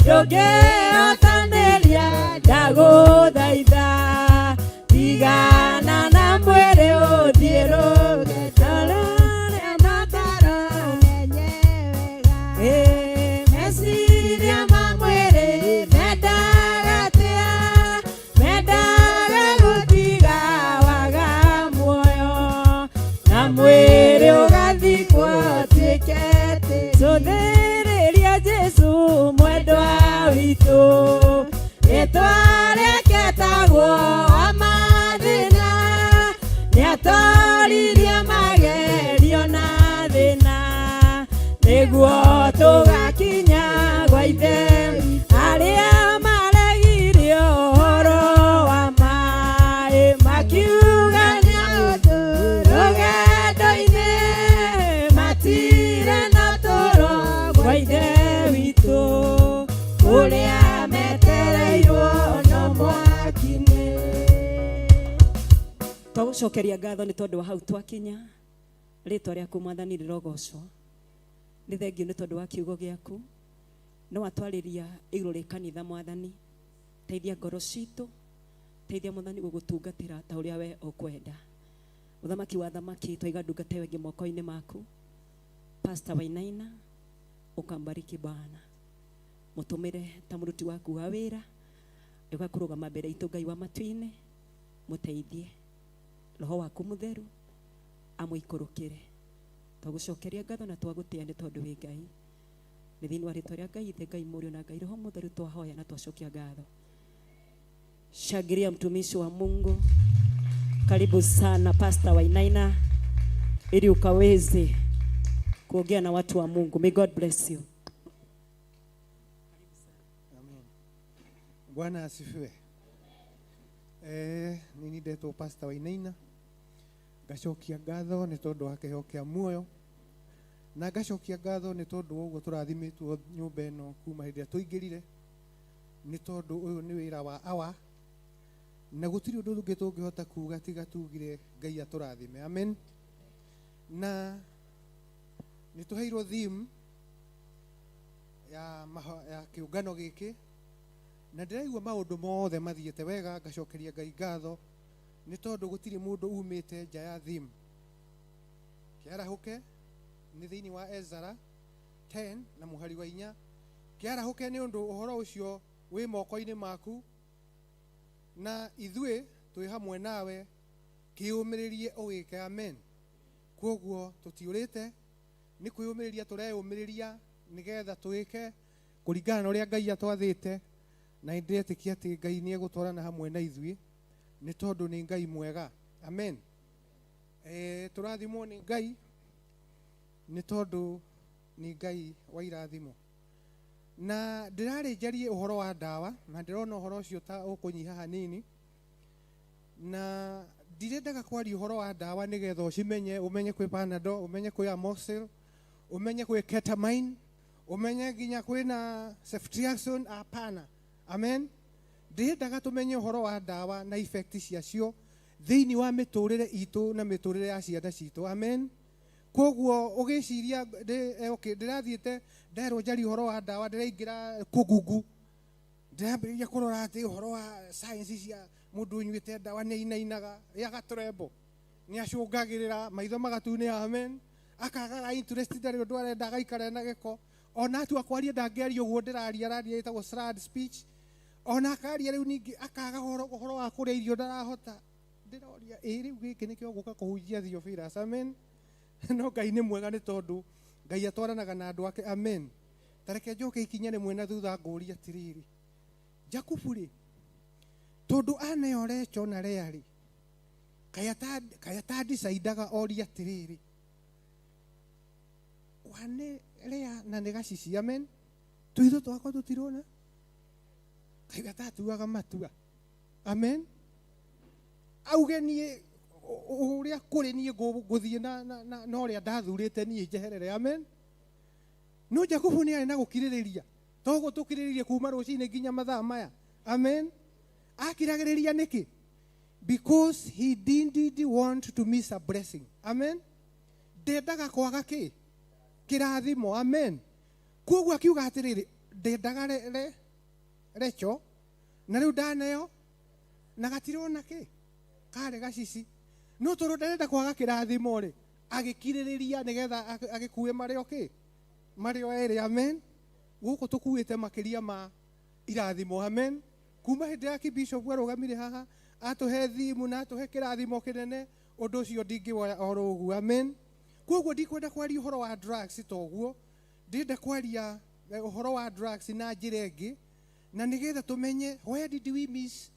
ndũngĩhotanĩria, ndagũthaitha tigana na mwĩrĩ ũthiĩ rũgendo rũrĩa mataro. Menye wega. Meciria ma mwĩrĩ mendaga atĩa, mendaga gũtiga waga muoyo, na mwĩrĩ ũgathikwo ũtuĩke tĩri. Cũthĩrĩria Jesu mwendwa witũ, rĩtwa rĩake etagwo wa mathĩna, nĩatoririe magerio na thĩna, nĩguo tũgakinya gwa Ithe. Arĩa Twagũcokeria ngatho nĩ tondũ wa hau twakinya, rĩtwa rĩaku Mwathani rĩrogocwo. Nĩ thengiũ nĩ tondũ wa kiugo gĩaku, no watwarĩria igũrũ rĩ kanitha Mwathani. Teithia ngoro citũ, teithia Mwathani gũgũtungatĩra ta ũrĩa we ũkwenda. Mũthamaki wa thamaki, twaiga ndungata ĩyo ĩngĩ moko-inĩ maku. Pastor Wainaina, ũkambariki Bwana, mũtũmĩre ta mũruti waku wa wĩra, ũgakũrũgama mbere itũ Ngai wa matu-inĩ, mũteithie roho waku mũtheru amũikũrũkĩre. Twagũcokeria ngatho na twagũtĩa nĩ tondũ wĩ Ngai. Nĩ thĩinĩ wa rĩtwa rĩa Ngai Ithe, Ngai Mũriũ na Ngai Roho Mũtheru twahoya na twacokia ngatho. Shangilia mtumishi wa Mungu. Karibu sana Pastor Wainaina ili ukaweze kuongea na watu wa Mungu. May God bless you. Amen. Bwana asifiwe. Nini ndetwo Pastor Wainaina, ngacokia ngatho nĩ tondũ wa kĩheo kĩa muoyo, na ngacokia ngatho nĩ tondũ wa ũguo tũrathimĩtwo nyũmba ĩno kuma hĩndĩ ĩrĩa tũingĩrire, nĩ tondũ ũyũ nĩ wĩra wa awa, na gũtirĩ ũndũ ũngĩ tũngĩhota kuga tiga tugire Ngai atũrathime. Amen. Na nĩ tũheirwo theme ya kĩũngano gĩkĩ, na ndĩraigua maũndũ mothe mathiĩte wega, ngacokeria Ngai ngatho nĩ tondũ gũtirĩ mũndũ umĩte nja ya theme. Kĩarahũke nĩ thĩinĩ wa Ezra 10 na mũhari wa 4. Kĩarahũke nĩ ũndũ ũhoro ũcio wĩ moko-inĩ maku, na ithuĩ twĩ hamwe nawe, kĩũmĩrĩrie ũwĩke. Amen. Kwoguo tũtiũrĩte, nĩ kwĩyũmĩrĩria tũreyũmĩrĩria nĩgetha twĩke kũringana na ũrĩa Ngai atwathĩte, na nĩndĩretĩkia atĩ Ngai nĩ egũtwarana hamwe na ithuĩ nĩ tondũ nĩ Ngai mwega. Amen. Tũrathimwo nĩ Ngai nĩ tondũ nĩ Ngai wa irathimo. Na ndĩrarĩ njarie ũhoro wa ndawa, na ndĩrona ũhoro ũcio ta ũkũnyiha hanini, na ndirendaga kwaria ũhoro wa ndawa nĩgetha ũcimenye, ũmenye kwĩ Panadol, ũmenye kwĩ Amoxil, ũmenye kwĩ ketamine, ũmenye nginya kwĩna ceftriaxone. Hapana. Amen. Ndĩrendaga tũmenye ũhoro wa ndawa na effect ciacio thĩinĩ wa mĩtũrĩre itũ na mĩtũrĩre ya ciana citũ. Amen. Koguo ũgĩciria okay, ndĩrathiĩte nderwo njarie ũhoro wa ndawa, ndĩraingĩra kũgungu, ndĩrambĩrĩria kũrora atĩ ũhoro wa science cia mũndũ ũnyuĩte ndawa nĩ ainainaga, ĩagatrembo, nĩ acũngagĩrĩra maitho magatunĩha. Amen. Akagaga interest, ndarĩ ũndũ arenda, agaikara na gĩko, ona atua kwaria ndangĩaria ũguo ndĩraria, araria ĩtagwo slurred speech, ona akaria rĩu ningĩ akaga ũhoro wa kũrĩa irio ndarahota. Ndĩroria ĩ rĩu gĩkĩ nĩkĩo gũka kũhunjia Theophilus. Amen. No Ngai nĩ mwega nĩ tondũ Ngai atwaranaga na andũ ake. Amen. Ta reke njoke ikinya rĩmwe na thutha ngũrie atĩrĩrĩ, Jakubu rĩ, tondũ aneo Recho na Lea rĩ, kaĩ atandicaidaga orie atĩrĩrĩ, wane Lea na nĩ gacici. Amen. Tũitho twakwa tũtirona, kaĩ atatuaga matua. Amen. Auge niĩ ũrĩa kũrĩ niĩ ngũthiĩ na ũrĩa ndathurĩte niĩ njeherere. Amen. No Jakubu nĩ arĩ na gũkirĩrĩria, toguo tũkirĩrĩrie kuma rũcinĩ nginya mathaa maya. Amen. Akiragĩrĩria nĩkĩ? Because he didn't want to miss a blessing. Amen. Ndendaga kwaga kĩ kĩrathimo. Amen. Koguo akiuga atĩrĩrĩ, ndendaga Recho na rĩu ndaneo na gatirona kĩ karĩ gacici, no tondũ ndarenda kwaga kĩrathimo rĩ, agĩkirĩrĩria nĩgetha agĩkue marĩ o kĩ marĩ o erĩ. Amen. Gũkũ tũkuĩte makĩria ma irathimo. Amen. Kuma hĩndĩ ya kibishop arũgamire haha atũhe thimu na atũhe kĩrathimo kĩnene, ũndũ ũcio ndingĩwoya oro ũguo. Amen. Koguo ndikwenda kwaria ũhoro wa drugs toguo, ndĩrenda kwaria ũhoro wa drugs na njĩra ĩngĩ, na nĩgetha tũmenye where did we miss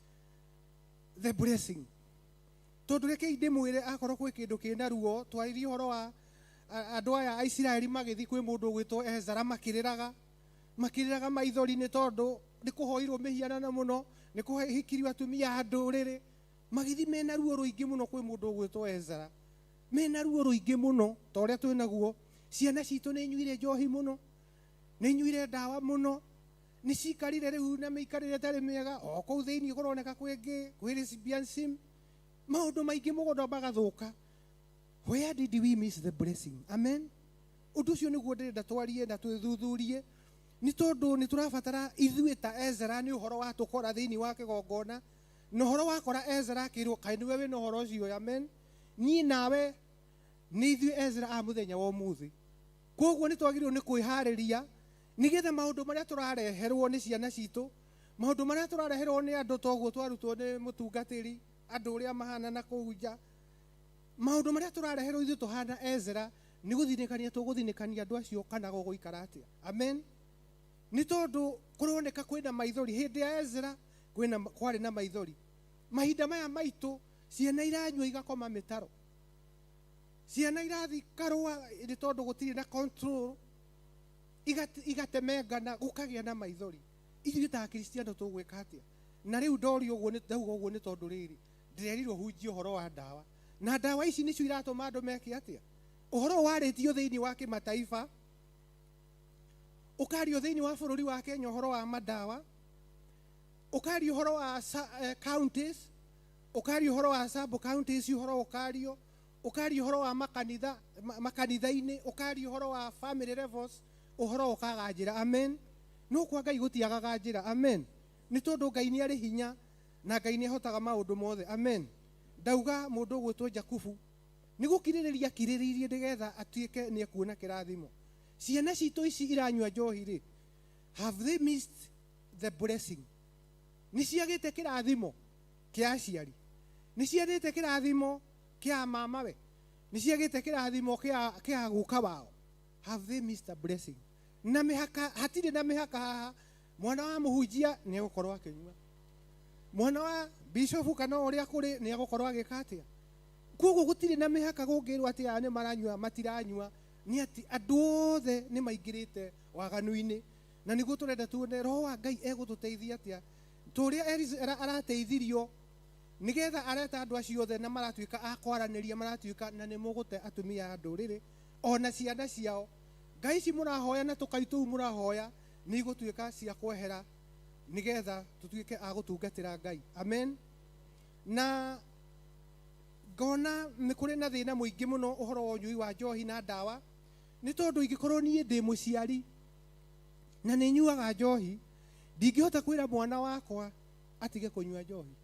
the blessing. Tondũ rekei ndĩmwĩre, akorwo kwĩ kĩndũ kĩna ruo, twaririe ũhoro wa andũ aya a Isiraeli magĩthiĩ kwĩ mũndũ ũgwĩtwo Ezara, makĩrĩraga maithori nĩ tondũ nĩ kũhoirwo mĩhianano mũno, nĩ kũhikirio atumia a ndũrĩrĩ, magĩthiĩ mena ruo rũingĩ mũno kwĩ mũndũ ũgwĩtwo Ezara, mena ruo rũingĩ mũno ta ũrĩa twĩ naguo. Ciana citũ nĩ inyuire njohi mũno, nĩ inyuire ndawa mũno, nĩ cikarire rĩu na mĩikarĩre ĩtarĩ mĩega o kũu thĩinĩ kũroneka kwĩ lesbianism. Maũndũ maingĩ mũgũnda magathuka. Where did we miss the blessing? Amen. Ũndũ ũcio nĩguo ndĩrenda twarie na twĩthuthurie, nĩ tondũ nĩ tũrabatara ithuĩ ta Ezra, nĩ ũhoro wa tũkora thĩinĩ wa kĩgongona, na ũhoro wakora Ezra akĩrwo kaĩ nĩwe wĩna ũhoro ũcio. Amen. Niĩ nawe nĩ ithuĩ Ezra a mũthenya wa ũmũthĩ. Koguo nĩ twagĩrĩirwo nĩ kwĩharĩria nĩgetha maũndũ marĩa tũrareherwo nĩ ciana citũ, maũndũ marĩa tũrareherwo nĩ andũ, toguo twarutwo nĩ mũtungatĩri, andũ ũrĩa mahana na kũu nja, maũndũ marĩa tũrareherwo ithuĩ tũhana Ezra, nĩ gũthinĩkania tũgũthinĩkania andũ acio kana gũgũikara atĩa. Amen. Nĩ tondũ kũroneka kwĩna maithori hĩndĩ ya Ezra, kwĩna kwarĩ na maithori. Mahinda maya maitũ ciana iranyua igakoma mĩtaro, ciana irathi karũa nĩ tondũ gũtirĩ na control, igatemengana, gũkagĩa na maithori. Ithuĩ ta Akristiano tũgwĩka atĩa? Na rĩu ndorio ũguo, nĩ ndauga ũguo nĩ tondũ rĩrĩ ndĩrerirwo hunjie ũhoro wa ndawa, na ndawa ici nĩcio iratũma andũ meke atĩa? Ũhoro warĩtio thĩinĩ wa kĩmataifa, ũkario thĩinĩ wa bũrũri wa Kenya ũhoro wa mandawa, ũkario ũhoro wa counties, ũkario ũhoro wa sub counties, ũhoro ũkario, ũkario ũhoro wa makanitha, makanitha-inĩ, ũkario ũhoro wa family levels, ũhoro ũkaga njĩra. Amen. No kwa Ngai gũtiagaga njĩra. Amen. Nĩ tondũ Ngai nĩ arĩ hinya na Ngai nĩ ahotaga maũndũ mothe. Amen. Ndauga mũndũ ũgwĩtwo Jakubu nĩ gũkirĩrĩria akirĩrĩirie nĩgetha atuĩke nĩ ekuona kĩrathimo. Ciana citũ ici iranyua njohi rĩ, have they missed the blessing? Nĩ ciagĩte kĩrathimo kĩa aciari, nĩ ciagĩte kĩrathimo kĩa mamawe, nĩ ciagĩte kĩrathimo kĩa guka wao. Have they missed a blessing? Na mĩhaka hatirĩ na mĩhaka haha. Mwana wa mũhunjia nĩ egũkorwo akĩnyua, mwana wa bishofu kana ũrĩa kũrĩ nĩ egũkorwo agĩka atĩa. Koguo gũtirĩ na mĩhaka gũngĩrwo atĩ aya nĩ maranyua matiranyua, nĩ atĩ andũ othe nĩ maingĩrĩte waganu-inĩ. Na nĩguo tũrenda tuone roho wa Ngai egũtũteithia atĩa, tũrĩa arateithirio nĩgetha areta andũ acio othe na maratuĩka a kwaranĩria, maratuĩka na nĩ mũgũte atumia a ndũrĩrĩ ona ciana ciao. Ngai ici mũrahoya na tũkai tũu mũrahoya nĩ igũtuĩka cia kwehera nĩgetha tũtuĩke a gũtungatĩra Ngai. Amen. Na ngona nĩ kũrĩ na thĩna mũingĩ mũno ũhoro wa ũnyui wa njohi na ndawa, nĩ tondũ ingĩkorwo niĩ ndĩ mũciari na nĩ nyuaga njohi, ndingĩhota kwĩra mwana wakwa atige kũnyua njohi.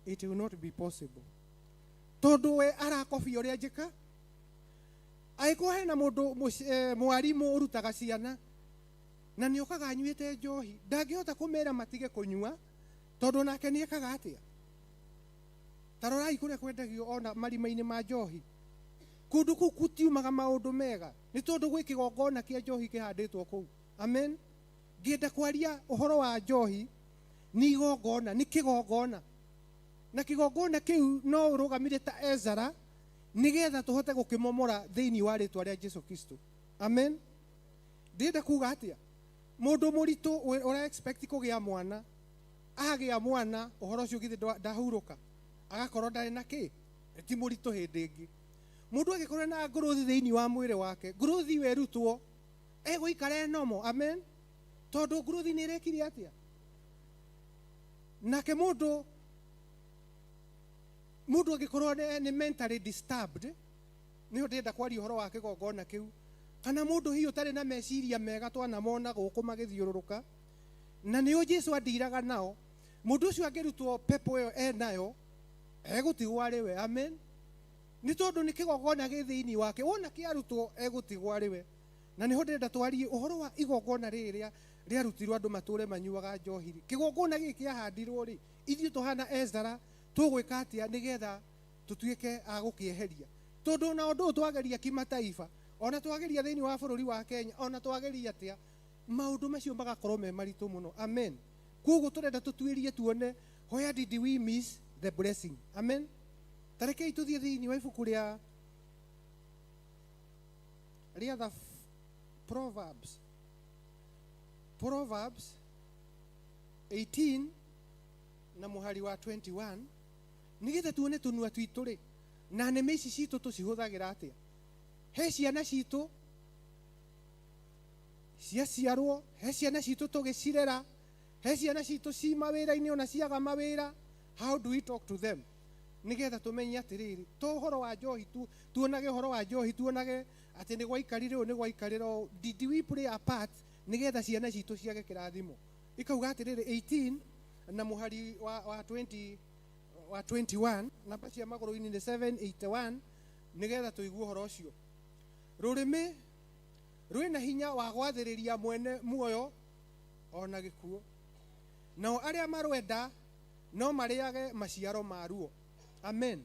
It will not be possible, tondũ we arakobia ũrĩa njĩka. Angĩkorwo hena mũndũ mwarimũ ũrutaga ciana na nĩ okaga anyuĩte njohi, ndangĩhota kũmera matige kũnyua, tondũ nake nĩ ekaga atĩa. Ta rorai kũrĩa kwendagio ona marima-inĩ ma njohi, kũndũ kũu gũtiumaga maũndũ mega, nĩ tondũ gwĩ kĩgongona kĩa njohi kĩhandĩtwo kũu. Amen. Ngĩenda kwaria ũhoro wa njohi, nĩ igongona, nĩ kĩgongona, na kĩgongona kĩu no ũrũgamire ta Ezra nĩgetha tũhote gũkĩmomora thĩinĩ wa rĩtwa rĩa Jesu Kristo. Amen. Ndĩrenda kuga atĩa? Mũndũ mũritũ ũra expect kũgĩa mwana, agĩa mwana ũhoro ũcio githĩ ndahurũka, agakorwo ndarĩ na kĩ, ti mũritũ hĩndĩ ĩngĩ. Mũndũ angĩkorwo na growth thĩinĩ wa mwĩrĩ wake, growth ĩyo ĩrutwo egũikara enomo. Amen. Tondũ growth nĩ ĩrekire atĩa? Nake mũndũ angĩkorwo nĩ mentally disturbed, nĩho ndĩrenda kwaria ũhoro wa kĩgongona kĩu, kana mũndũ hihi ũtarĩ na meciria mega twanamona gũkũ magĩthiũrũrũka, na nĩo Jesu andiraga nao, mũndũ ũcio angĩrutwo pepo ĩyo enayo, egũtigwo arĩ we. Amen. Nĩ tondũ nĩ kĩgongona gĩ thĩinĩ wake, wona kĩarutwo egũtigwo arĩ we. Na nĩho ndĩrenda twarie ũhoro wa igongona rĩrĩ rĩarutirwo andũ matũre manyuaga njohi rĩ. Kĩgongona gĩkĩ kĩahandirwo rĩ, ithuĩ tũhana Ezra tũgwĩka atĩa nĩgetha tũtuĩke a gũkĩeheria? Tondũ ona ũndũ ũyũ twageria kimataifa, ona twageria thĩinĩ wa bũrũri wa Kenya, ona twageria atĩa, maũndũ macio magakorwo me maritũ mũno. Amen. Koguo tũrenda tũtuĩrie tuone where did we miss the blessing. Amen. Ta rekei tũthiĩ thĩinĩ wa ibuku rĩa the Proverbs, Proverbs 18 na mũhari wa 21, nĩgetha tuone tũnua twitũ rĩ na nĩmĩ ici citũ tũcihũthagĩra atĩa. He ciana citũ ciaciarwo, he ciana citũ tũgĩcirera, he ciana citũ ci mawĩra-inĩ ona ciaga mawĩra, how do we talk to them? Nĩgetha tũmenye atĩrĩrĩ, to ũhoro wa njohi tu, tuonage ũhoro wa njohi, tuonage atĩ nĩ gwaikarire ũũ, nĩ gwaikarire ũũ. Did we play a part nĩgetha ciana citũ ciage kĩrathimo? Ikauga atĩrĩrĩ, 18 na mũhari wa 20 wa 21, namba cia magũrũ-inĩ nĩ 781, nĩgetha tũigue ũhoro ũcio. Rũrĩmĩ rwĩna hinya wa gwathĩrĩria mwene muoyo ona gĩkuũ, nao arĩa marwenda no marĩage maciaro maruo. Amen.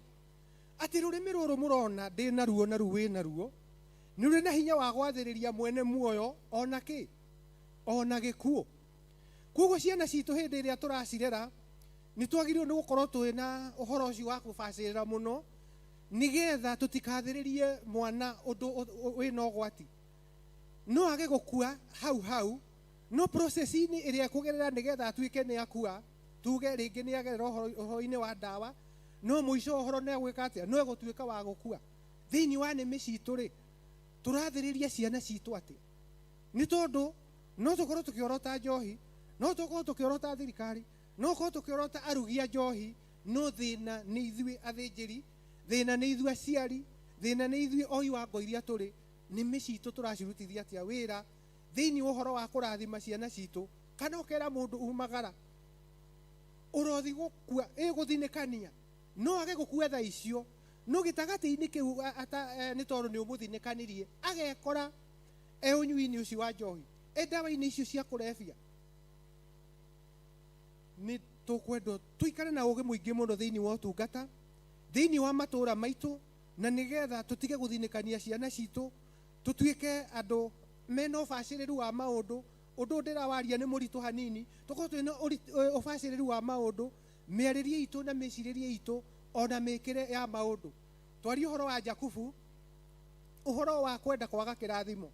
Atĩ rũrĩmĩ rũrũ mũrona ndĩ naruo na rũu wĩ naruo, nĩ rũrĩ na hinya wa gwathĩrĩria mwene muoyo ona kĩ, ona gĩkuũ. Koguo ciana citũ hĩndĩ ĩrĩa tũracirera nĩ twagĩrĩirwo nĩ gũkorwo twĩ na ũhoro ũcio wa kũbacĩrĩra mũno, nĩgetha tũtikathĩrĩrie mwana ũndũ wĩna ũgwati. No age gũkua hau hau, no process-inĩ ĩrĩa ekũgerera nĩgetha atuĩke nĩ akua, tuge rĩngĩ nĩ agerera ũhoro-inĩ wa ndawa, no mũico ũhoro nĩ egwĩka atĩa? No egũtuĩka wa gũkua. Thĩinĩ wa nĩmĩ citũ rĩ, tũrathĩrĩria ciana citũ atĩa? Nĩ tondũ no tũkorwo tũkĩorota njohi, no tũkorwo tũkĩorota thirikari, no tũkorwo tũkĩorota arugi a njohi, no thĩna nĩ ithuĩ athĩnjĩri, thĩna nĩ ithuĩ aciari, thĩna nĩ ithuĩ o iwango iria tũrĩ. Nĩmĩ citũ tũracirutithia atĩa wĩra thĩinĩ wa ũhoro wa kũrathima ciana citũ? Kana ũkera mũndũ umagara ũrothi gũkua, ĩgũthinĩkania, no age gũkua thaa icio, no gĩtagatĩ-inĩ kĩu nĩ tondũ nĩ ũmũthinĩkanirie, agekora e ũnyui-inĩ ũcio wa njohi, e ndawa-inĩ icio cia kũrebia. Nĩ tũkwendwo tũikare na ũgĩ mũingĩ mũno thĩinĩ wa ũtungata, thĩinĩ wa matũũra maitũ, na nĩgetha tũtige gũthinĩkania ciana citũ, tũtuĩke andũ mena ũbacĩrĩru wa maũndũ. Ũndũ ndĩrawaria nĩ mũritũ hanini, tũkorwo twĩna ũbacĩrĩru wa maũndũ, mĩarĩrie itũ na mĩcirĩrie itũ, ona mĩkĩre ya maũndũ. Twarie ũhoro wa Jakubu, ũhoro wa kwenda kwaga kĩrathimo.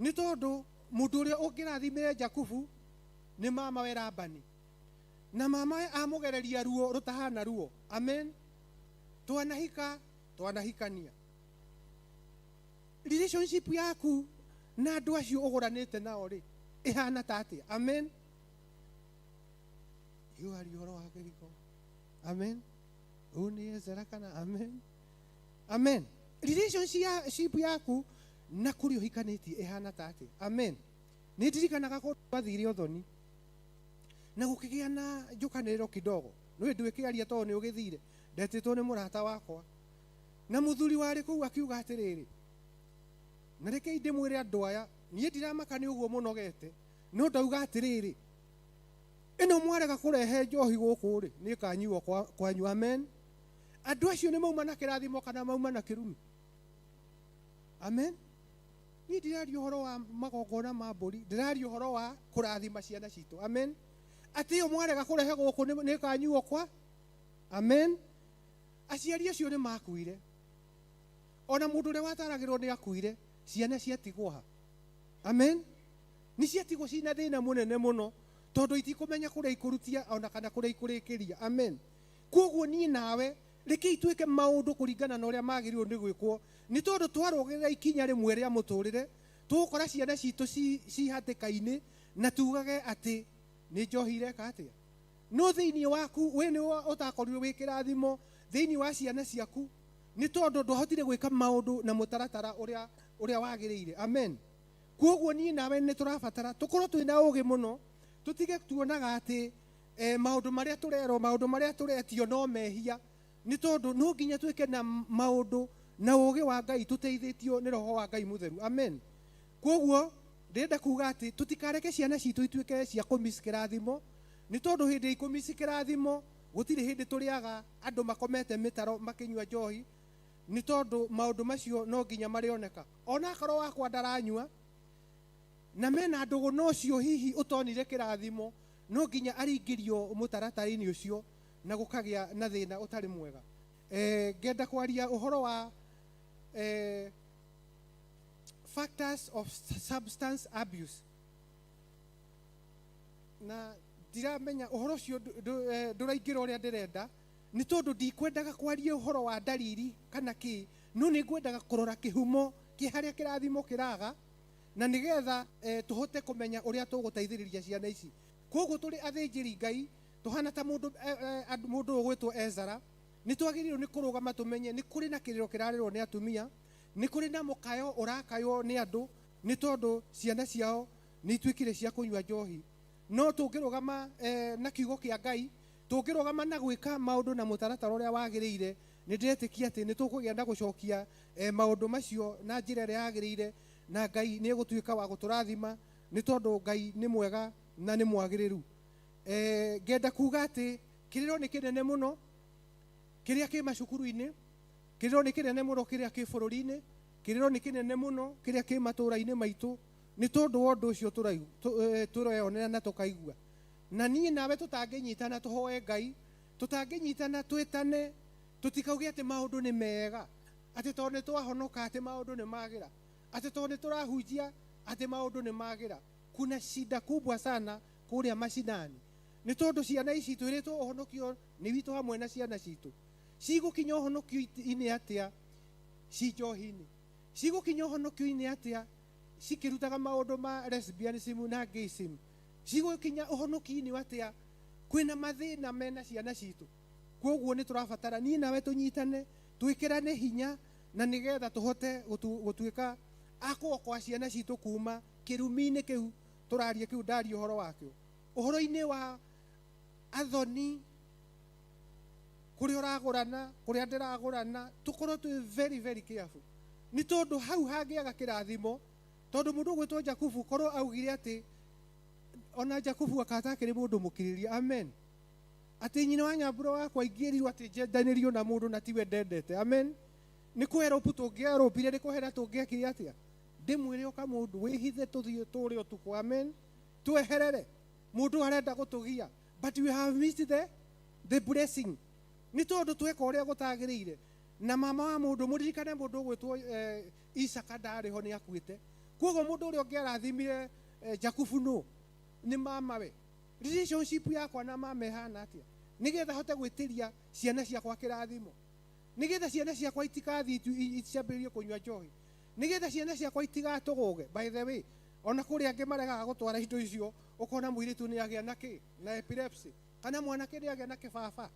Nĩ tondũ mũndũ ũrĩa ũngĩrathimire Jakubu nĩ mamawe Labani, na mamawe amũgereria ruo rũtahana ruo. Amen. Twanahika, twanahikania. Relationship yaku na andũ acio ũgũranĩte nao rĩ, ĩhana ta atĩa? Amen. Iwaria ũhoro wa kĩhiko. Amen. Ũyũ nĩ Ezra kana? Amen. Amen. Relationship yaku na kũrĩa ũhikanĩtie ĩhana ta atĩa? Amen. Nĩ ndirikanaga kũndũ twathire ũthoni na gũkĩgĩa na njũkanĩrĩro kidogo. Nĩ ndwĩkĩaria tondũ nĩ ũgĩthire, ndetĩtwo nĩ mũrata wakwa, na mũthuri warĩ kũu akiuga atĩrĩrĩ, na rekei ndĩmwĩre andũ aya, niĩ ndiramaka nĩ ũguo mũnogete, no ndauga atĩrĩrĩ, ĩno mwarega kũrehe njohi gũkũ rĩ, nĩ ĩkanyuo kwanyu. Amen. Andũ acio nĩ mauma na kĩrathimo kana mauma na kĩrumi? Amen. Niĩ ndĩraria ũhoro wa magongona ma mbũri, ndĩraria ũhoro wa kũrathima ciana citũ. Amen. Atĩ ĩyo mwarega kũrehe gũkũ nĩ ĩkanyuo kwa? Amen. Aciari acio nĩ makuire, ona mũndũ ũrĩa wataragĩrwo nĩ akuire, ciana ciatigwo ha? Amen. Nĩ ciatigwo cina thĩna mũnene mũno, tondũ itikũmenya kũrĩa ikũrutia ona kana kũrĩa ikũrĩkĩria. Amen. Koguo niĩ nawe rekei twĩke maũndũ kũringana na ũrĩa magĩrĩirwo nĩ gwĩkwo, nĩ tondũ twarũgĩrĩra ikinya rĩmwe rĩa mũtũrĩre, tũgũkora ciana citũ ci hatĩka-inĩ, na tugage atĩ nĩ njohi ireka atĩa. No thĩinĩ waku we nĩ ũtakorirwo wĩ kĩrathimo thĩinĩ wa ciana ciaku, nĩ tondũ ndwahotire gwĩka maũndũ na mũtaratara ũrĩa wagĩrĩire. Amen. Koguo niĩ nawe nĩ tũrabatara tũkorwo twĩna ũgĩ mũno, tũtige tuonaga atĩ maũndũ marĩa tũrerwo, maũndũ marĩa tũretio no mehia, nĩ tondũ no nginya twĩke na maũndũ na ũgĩ wa Ngai tũteithĩtio nĩ Roho wa Ngai Mũtheru. Amen. Koguo ndĩrenda kuga atĩ tũtikareke ciana citũ ituĩke cia kũmiss kĩrathimo, nĩ tondũ hĩndĩ ikũmiss kĩrathimo gũtirĩ hĩndĩ tũrĩaga andũ makomete mĩtaro makĩnyua njohi, nĩ tondũ maũndũ macio no nginya marĩoneka. Ona akorwo wakwa ndaranyua na mena ndũgũ na ũcio hihi ũtonire kĩrathimo, no nginya aringĩrio mũtaratara-inĩ ũcio na gũkagĩa na thĩna ũtarĩ mwega. Ngenda kwaria ũhoro wa factors of substance abuse, na ndiramenya ũhoro ũcio ndũraingĩra ũrĩa ndĩrenda, nĩ tondũ ndikwendaga kwaria ũhoro wa ndariri kana kĩ, no nĩ ngwendaga kũrora kĩhumo kĩ harĩa kĩrathimo kĩraga, na nĩgetha tũhote kũmenya ũrĩa tũgũteithĩrĩria ciana ici. Koguo tũrĩ athĩnjĩri Ngai tũhana ta mũndũ ũgwĩtwo Ezra. Nĩ twagĩrĩirwo nĩ kũrũgama tũmenye nĩ kũrĩ na kĩrĩro kĩrarĩrwo nĩ atumia, nĩ kũrĩ na mũkayo ũrakaywo nĩ andũ nĩ tondũ ciana ciao nĩ ituĩkire cia kũnyua njohi. No tũngĩrũgama na kiugo kĩa Ngai, tũngĩrũgama na gwĩka maũndũ na mũtaratara ũrĩa wagĩrĩire, nĩ ndĩretĩkia atĩ nĩ tũkũgĩa na gũcokia maũndũ macio na njĩra ĩrĩa yagĩrĩire, na Ngai nĩ egũtuĩka wa gũtũrathima nĩ tondũ Ngai nĩ mwega na nĩ mwagĩrĩru. Ngenda kuga atĩ kĩrĩro nĩ kĩnene mũno kĩrĩa kĩ macukuru-inĩ, kĩrĩro nĩ kĩnene mũno kĩrĩa kĩ bũrũri-inĩ, kĩrĩro nĩ kĩnene mũno kĩrĩa kĩ matũũra-inĩ maitũ, nĩ tondũ wa ũndũ ũcio tũreyonera na tũkaigua. Na niĩ nawe tũtangĩnyitana tũhoe Ngai, tũtangĩnyitana twĩtane, tũtikauge atĩ maũndũ nĩ mega, atĩ tondũ nĩ twahonoka atĩ maũndũ nĩ magĩra, atĩ tondũ nĩ tũrahunjia atĩ maũndũ nĩ magĩra. Kuna shida kubwa sana kũrĩa mashinani, nĩ tondũ ciana ici twĩrĩtwo ũhonokio nĩ witũ hamwe na ciana citũ. Cigũkinya ũhonokio-inĩ atĩa ci njohi-inĩ? Cigũkinya ũhonokio-inĩ atĩa cikĩrutaga maũndũ ma lesbianism na gayism? Cigũkinya ũhonokio-inĩ atĩa kwĩna mathĩna mena ciana citũ? Kwoguo nĩ tũrabatara niĩ nawe tũnyitane, twĩkĩrane hinya, na nĩgetha tũhote gũtuĩka a kũokoa ciana citũ kuma kĩrumi-inĩ kĩu tũraria, kĩu ndaria ũhoro wakĩo, ũhoro-inĩ wa athoni, kũrĩa ũragũrana, kũrĩa ndĩragũrana, tũkorwo twĩ very very careful, nĩ tondũ hau hangĩaga kĩrathimo. Tondũ mũndũ ũgwĩtwo Jakubu korwo augire atĩ ona Jakubu akata akĩrĩ mũndũ mũkirĩrĩria, amen, atĩ nyina wa nyambura wakwa ingĩrirwo atĩ njendanĩrio na mũndũ na tiwe ndendete, amen, nĩ kũheropu tũngĩarũpire, nĩ kũhera tũngĩekire atĩa? Ndĩmwĩre ũka mũndũ wĩhithe tũthiĩ tũrĩ ũtukũ, amen, tweherere mũndũ arenda gũtũgia, but we have missed the blessing, nĩ tondũ tweka ũrĩa gũtagĩrĩire. Na mama wa mũndũ, mũririkane mũndũ ũgwĩtwo Isaka ndarĩ ho, nĩ akuĩte. Koguo mũndũ ũrĩa ũngĩarathimire Jakubu nũ? Nĩ mamawe. Relationship yakwa na mama ĩhana atĩa? Nĩgetha hote gwĩtĩria ciana ciakwa kĩrathimo, nĩgetha ciana ciakwa itigathiĩ ciambĩrĩrie kũnyua njohi, nĩgetha ciana ciakwa itigatũgũge. By the way, ona kũrĩ angĩ maregaga gũtwara indo icio, ũkona mũirĩtu nĩ agĩa na kĩ? Na epilepsy, kana mwanake nĩ agĩa na kĩbaba,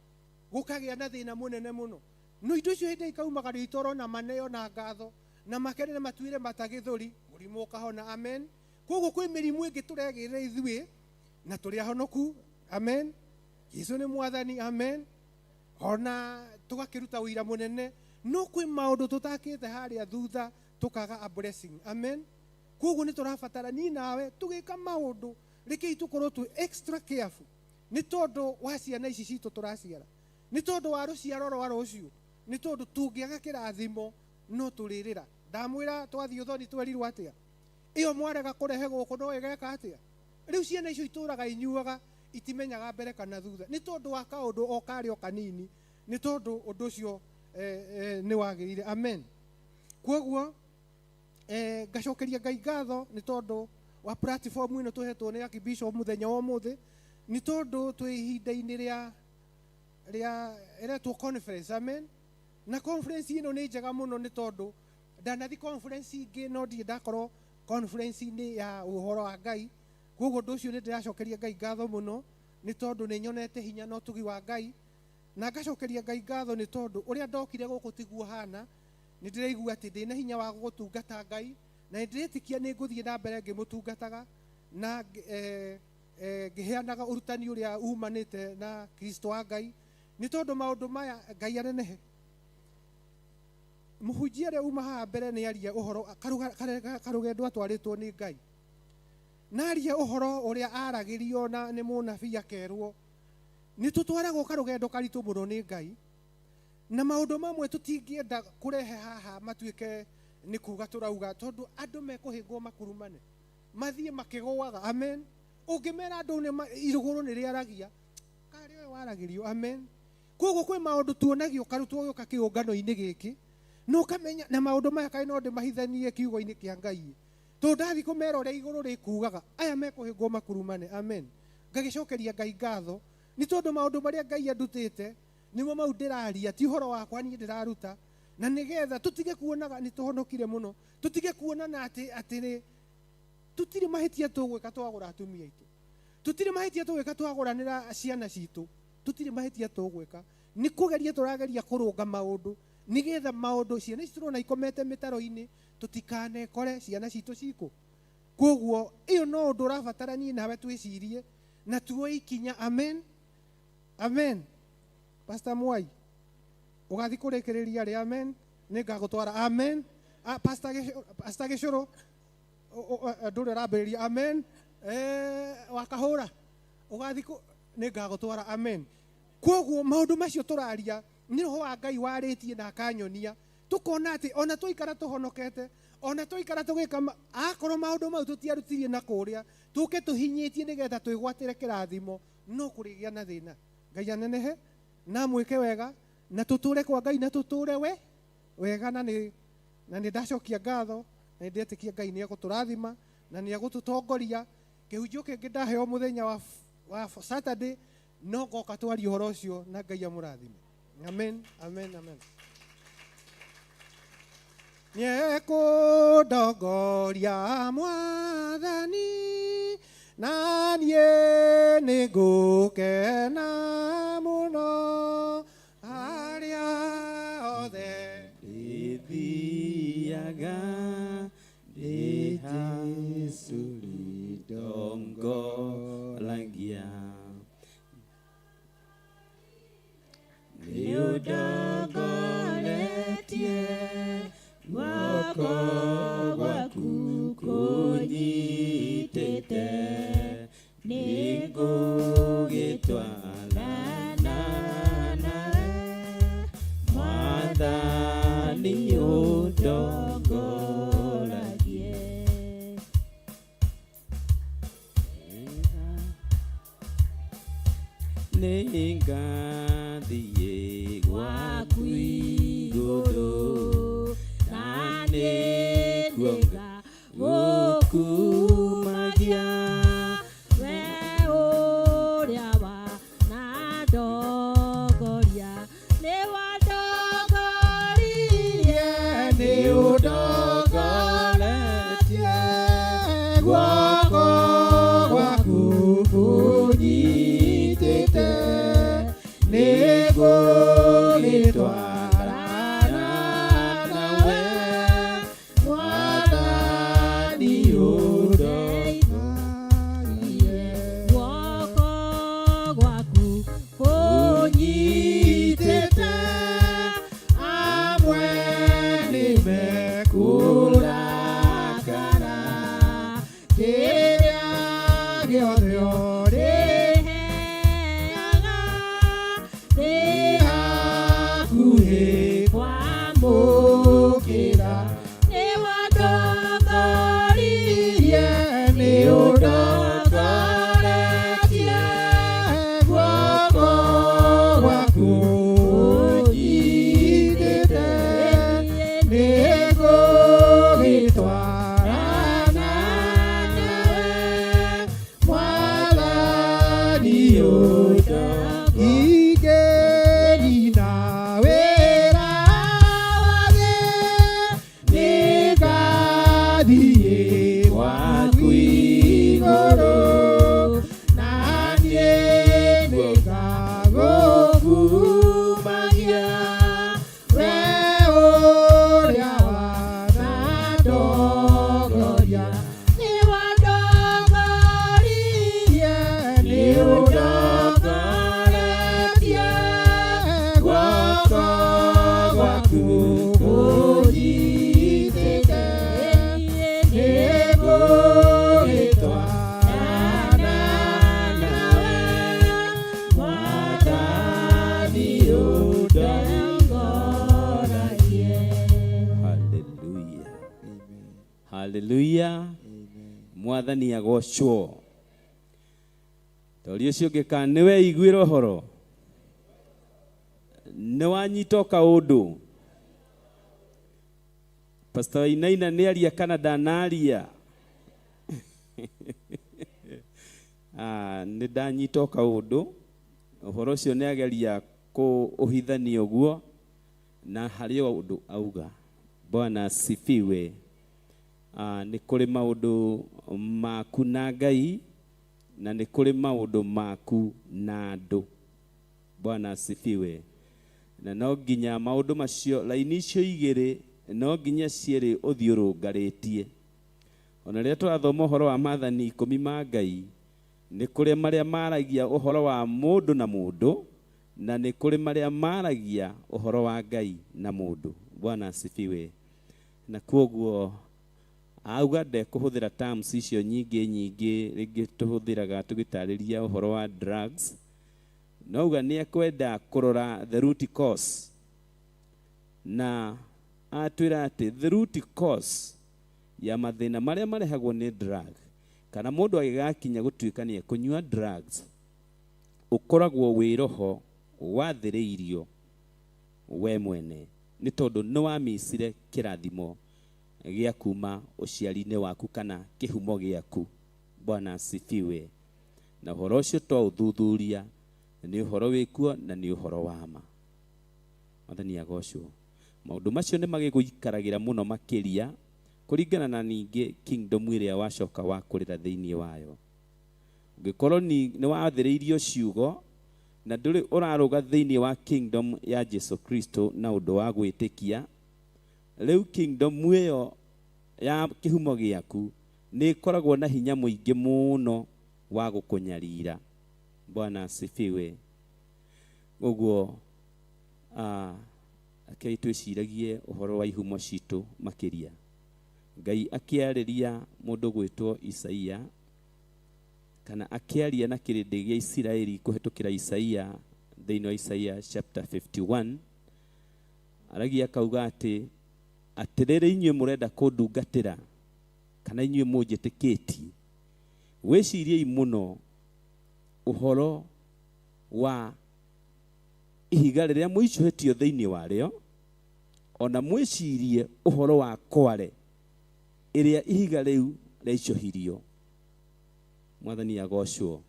gũkagĩa na thĩna mũnene mũno. No indo icio hĩndĩ ikaumaga nĩ itoro na maneo na ngatho na makene na matuire matagĩthũri, mũrimũ ũkahona, amen. Koguo kwĩ mĩrimũ ĩngĩ tũregĩrĩra ithuĩ na tũrĩ ahonoku, amen. Jesu nĩ mwathani, amen. Ona tũgakĩruta ũira mũnene, no kwĩ maũndũ tũtakĩte harĩa thutha tũkaga a blessing, amen. Koguo nĩ tũrabatara niĩ nawe tũgĩka maũndũ, rekei tũkorwo twĩ extra careful, nĩ tondũ wa ciana ici citũ tũraciara, nĩ tondũ wa rũciaro rwa rũciũ, nĩ tondũ tũngĩaga kĩrathimo no tũrĩrĩra. Ndamwĩra twathiĩ ũthoni twerirwo atĩa? Ĩyo mwarega kũrehe gũkũ no ĩgeka atĩa? Rĩu ciana icio itũraga inyuaga, itimenyaga mbere kana thutha, nĩ tondũ wa kaũndũ o karĩ o kanini, nĩ tondũ ũndũ ũcio nĩ wagĩrĩire, amen. Koguo ngacokeria Ngai ngatho nĩ tondũ wa platform ĩno tũhetwo nĩ Archbishop mũthenya wa ũmũthĩ, nĩ tondũ twĩ ihinda-inĩ rĩa ĩretwo conference, amen. Na conference ĩno nĩ njega mũno nĩ tondũ ndanathi conference ingĩ no ndirĩ ndakorwo conference-inĩ ya ũhoro wa Ngai. Koguo ũndũ ũcio nĩ ndĩracokeria Ngai ngatho mũno nĩ tondũ nĩ nyonete hinya na ũtugi wa Ngai, na ngacokeria Ngai ngatho nĩ tondũ ũrĩa ndokire gũkũ tiguo hana. Nĩ ndĩraigua atĩ ndĩna hinya wa gũtungata Ngai, na nĩ ndĩretĩkia nĩ ngũthiĩ na mbere ngĩmũtungataga na ngĩheanaga ũrutani ũrĩa umanĩte na Kristo wa Ngai, nĩ tondũ maũndũ maya Ngai anenehe. Mũhunjia ũrĩa uma haha mbere nĩ aria ũhoro karũgendo atwarĩtwo nĩ Ngai, na aria ũhoro ũrĩa aragĩrio na nĩ mũnabii akerwo nĩ tũtwaragwo karũgendo karitũ mũno nĩ Ngai, na maũndũ mamwe tũtingĩenda kũrehe haha matuĩke nĩ kuga tũrauga, tondũ andũ mekũhĩngwo makurumane mathiĩ makĩgũaga, amen. Ũngĩmera andũ nĩ irũgũrũ nĩ rĩaragia, karĩ ũyũ waragĩrio, amen. Koguo kwĩ maũndũ tuonagio karutwo gĩũka kĩũngano-inĩ gĩkĩ, na ũkamenya na maũndũ maya kaĩ no ndĩmahithanie kiugo-inĩ kĩa Ngai, tondũ ndathiĩ kũmera ũrĩa igũrũ rĩkugaga, aya mekũhĩngwo makurumane, amen. Ngagĩcokeria Ngai ngatho nĩ tondũ maũndũ marĩa Ngai andutĩte nĩmo mau ndĩraria, ti ũhoro wakwa niĩ ndĩraruta, na nĩgetha tũtige kuonaga nĩ tũhonokire mũno, tũtige kuonana atĩ nĩ tũtirĩ mahĩtia tũgwĩka twagũra atumia aitũ, tũtirĩ mahĩtia tũgwĩka twagũranĩra ciana citũ, tũtirĩ mahĩtia tũgwĩka. Nĩ kũgeria tũrageria kũrũnga maũndũ nĩgetha maũndũ ciana ici tũrona ikomete mĩtaro-inĩ tũtikanekore ciana citũ cikũ. Koguo ĩyo no ũndũ ũrabatara niĩ nawe twĩcirie na tuoe ikinya. Amen, amen. Pastor Mwai ũgathiĩ kũrĩkĩrĩria rĩ? Amen. Nĩngagũtwara. Amen. Pastor Gĩcũrũ ndũrĩ ũrambĩrĩria. Amen. Wakahũra ũgathiĩ nĩngagũtwara. Amen. Koguo maũndũ macio tũraria nĩ roho wa Ngai warĩtie na akanyonia tũkona atĩ ona twaikara tũhonokete ona twaikara tũgĩka akorwo maũndũ mau tũtiarutirie na kũrĩa tũke tũhinyĩtie nĩgetha twĩgwatĩre kĩrathimo no kũrĩgĩa na thĩna. Ngai anenehe na mwĩke wega na tũtũre kwa Ngai na tũtũre we wega na nĩ ndacokia ngatho na ndetĩkia Ngai nĩ egũtũrathima na nĩ egũtũtongoria. Kĩhunjio kĩngĩ ndaheo mũthenya wa Saturday no ngoka twarie ũhoro ũcio na Ngai amũrathime. Amen, amen, amen. Nĩekũndongoria Mwathani na niĩ nĩngũkena mũno arĩa othe ndĩthiaga ndĩ Jesũ rĩndongoragia nĩũndongoretie guoko gwaku kũnyitĩte nĩngũgĩtwarana nawe Mwathani ũndongoragie. Nĩngathiĩ gwaku igũrũ na nĩkuo ngũkumagia we ũrĩa wanandongoria nĩwandongoririe nĩũndongoretie guoko gwaku kũnyitĩte nĩngũgĩtwarana nawe Mwathani ũndongorie guoko gwaku kũnyitĩte amwe nĩmekũrakara kĩrĩa gĩothe ũrĩheaga ndĩ hakuhĩ kwamũkĩra nĩwandongoririe nĩũndongoretie guoko gwaku kũnyitĩte nĩngũgĩtwarana nawe Mwathani ũndongorie wĩra wa thĩ nĩngathiĩ gwaku igũrũ na niĩ nĩngagũkumagia we ũrĩa wanandongoria nĩwandongoririe nĩũndongoretie guoko gwaku kũnyitĩte nĩngũgĩtwarana nawe Mwathani ũndongoragie. Hallelujah. Hallelujah. Mwathani agocwo. Tori ũcio ũngĩ kana nĩ weiguĩra ũhoro nĩ wanyita o kaũndũ. Pastor Wainaina nĩ aria kana ndanaria? Nĩ ndanyita o kaũndũ. Ũhoro ũcio nĩ ageria kũũhithania ũguo na harĩ o ũndũ auga. Bwana asifiwe. Nĩ kũrĩ maũndũ maku na Ngai na nĩ kũrĩ maũndũ maku na andũ. Bwana asifiwe. Na no nginya maũndũ macio, raini icio igĩrĩ no nginya cierĩ ũthiĩ ũrũngarĩtie. Ona rĩrĩa tũrathoma ũhoro wa maathani 10 ma Ngai, nĩ kũrĩ marĩa maragia ũhoro wa mũndũ na mũndũ, na nĩ kũrĩ marĩa maragia ũhoro wa Ngai na mũndũ. Bwana asifiwe. Na kwoguo auga ndekũhũthĩra terms icio nyingĩ nyingĩ rĩngĩ tũhũthĩraga tũgĩtarĩria ũhoro wa drugs, no auga nĩ ekwenda kũrora the root cause. Na atwĩra atĩ the root cause ya mathĩna marĩa marehagwo nĩ drug, kana mũndũ agĩgakinya gũtuĩka nĩ ekũnyua drugs, ũkoragwo wĩ roho wathĩrĩirio we mwene, nĩ tondũ nĩ wamicire kĩrathimo gĩa kuma ũciari-inĩ waku kana kĩhumo gĩaku. Bwana asifiwe. Na ũhoro ũcio twaũthuthuria nĩ ũhoro wĩkuo na nĩ ũhoro wa ma. Mwathani agocwo. Maũndũ macio nĩ magĩgũikaragĩra mũno makĩria kũringana na ningĩ kingdom ĩrĩa wacoka wakũrĩra thĩinĩ wayo. Ũngĩkorwo nĩ wathĩrĩirio ciugo na ndũrĩ ũrarũga thĩinĩ wa kingdom ya Jesu Kristo na ũndũ wa gwĩtĩkia, rĩu kingdom ĩyo ya kĩhumo gĩaku nĩ ĩkoragwo na hinya mũingĩ mũno wa gũkũnyarira. Bwana asifiwe. Ũguo rekei twĩciragie ũhoro wa ihumo citũ makĩria. Ngai akĩarĩria mũndũ gwĩtwo Isaia, kana akĩaria na kĩrĩndĩ gĩa Isiraeli kũhetũkĩra Isaia thĩinĩ wa Isaia chapter 51, aragia akauga atĩ atĩrĩrĩ inyuĩ mũrenda kũndungatĩra kana inyuĩ mũnjĩtĩkĩtie, wĩciriei mũno ũhoro wa ihiga rĩrĩa mũicũhĩtio thĩinĩ warĩo, ona mwĩcirie ũhoro wa kware ĩrĩa ihiga rĩu rĩaicũhirio. Mwathani agocwo.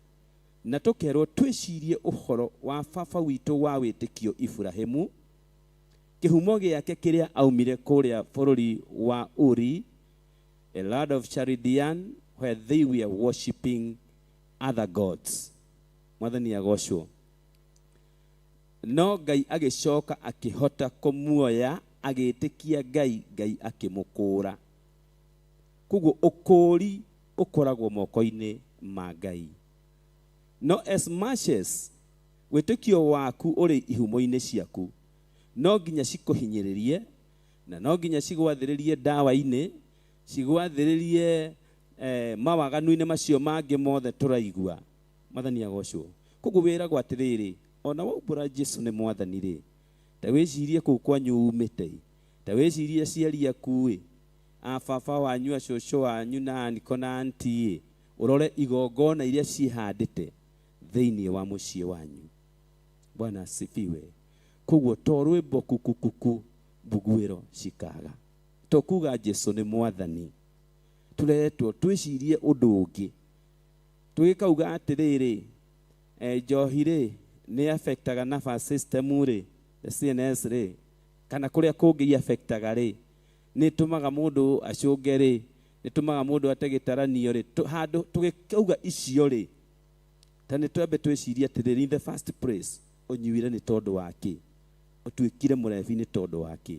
Na tũkerwo twĩcirie ũhoro wa baba witũ wa wĩtĩkio Ibrahimu, kĩhumo gĩake kĩrĩa aumire kũrĩa bũrũri wa Uri, a land of Chaldean, where they were worshiping other gods. Mwathani agocwo. No Ngai agĩcoka akĩhota kũmuoya, agĩtĩkia Ngai, Ngai akĩmũkũũra. Koguo ũkũũri ũkoragwo moko-inĩ ma Ngai. No as much as wĩtĩkio waku ũrĩ ihumo-inĩ ciaku, no nginya cikũhinyĩrĩrie, na no nginya cigwathĩrĩrie ndawa-inĩ, cigwathĩrĩrie mawaganu-inĩ macio mangĩ mothe tũraigua. Mwathani agocwo. Koguo wĩragwo atĩrĩrĩ, ona waumbũra Jesu nĩ mwathani rĩ, ta wĩcirie kũu kwanyu umĩte, ta wĩcirie aciari aku ĩ, a baba wanyu, a cũcũ wanyu, na aniko na anti ĩ, ũrore igongona iria ciĩhandĩte thĩinĩ wa mũciĩ wanyu. Bwana asifiwe. Koguo to rwĩmbo kukukuku mbuguĩro cikaga, to kuga Jesu nĩ mwathani, tũretwo twĩcirie ũndũ ũngĩ. Tũgĩkauga atĩrĩrĩ, njohi rĩ nĩ affectaga nervous system rĩ, the CNS rĩ, kana kũrĩa kũngĩ affectaga rĩ, nĩ ĩtũmaga mũndũ acũnge rĩ, nĩ ĩtũmaga mũndũ ate gĩtaranio rĩ, handũ tũgĩkauga icio rĩ, ta nĩ twambe twĩcirie atĩrĩrĩ, in the first place ũnyuire nĩ tondũ wa kĩ, ũtuĩkire mũrebi nĩ tondũ wa kĩ.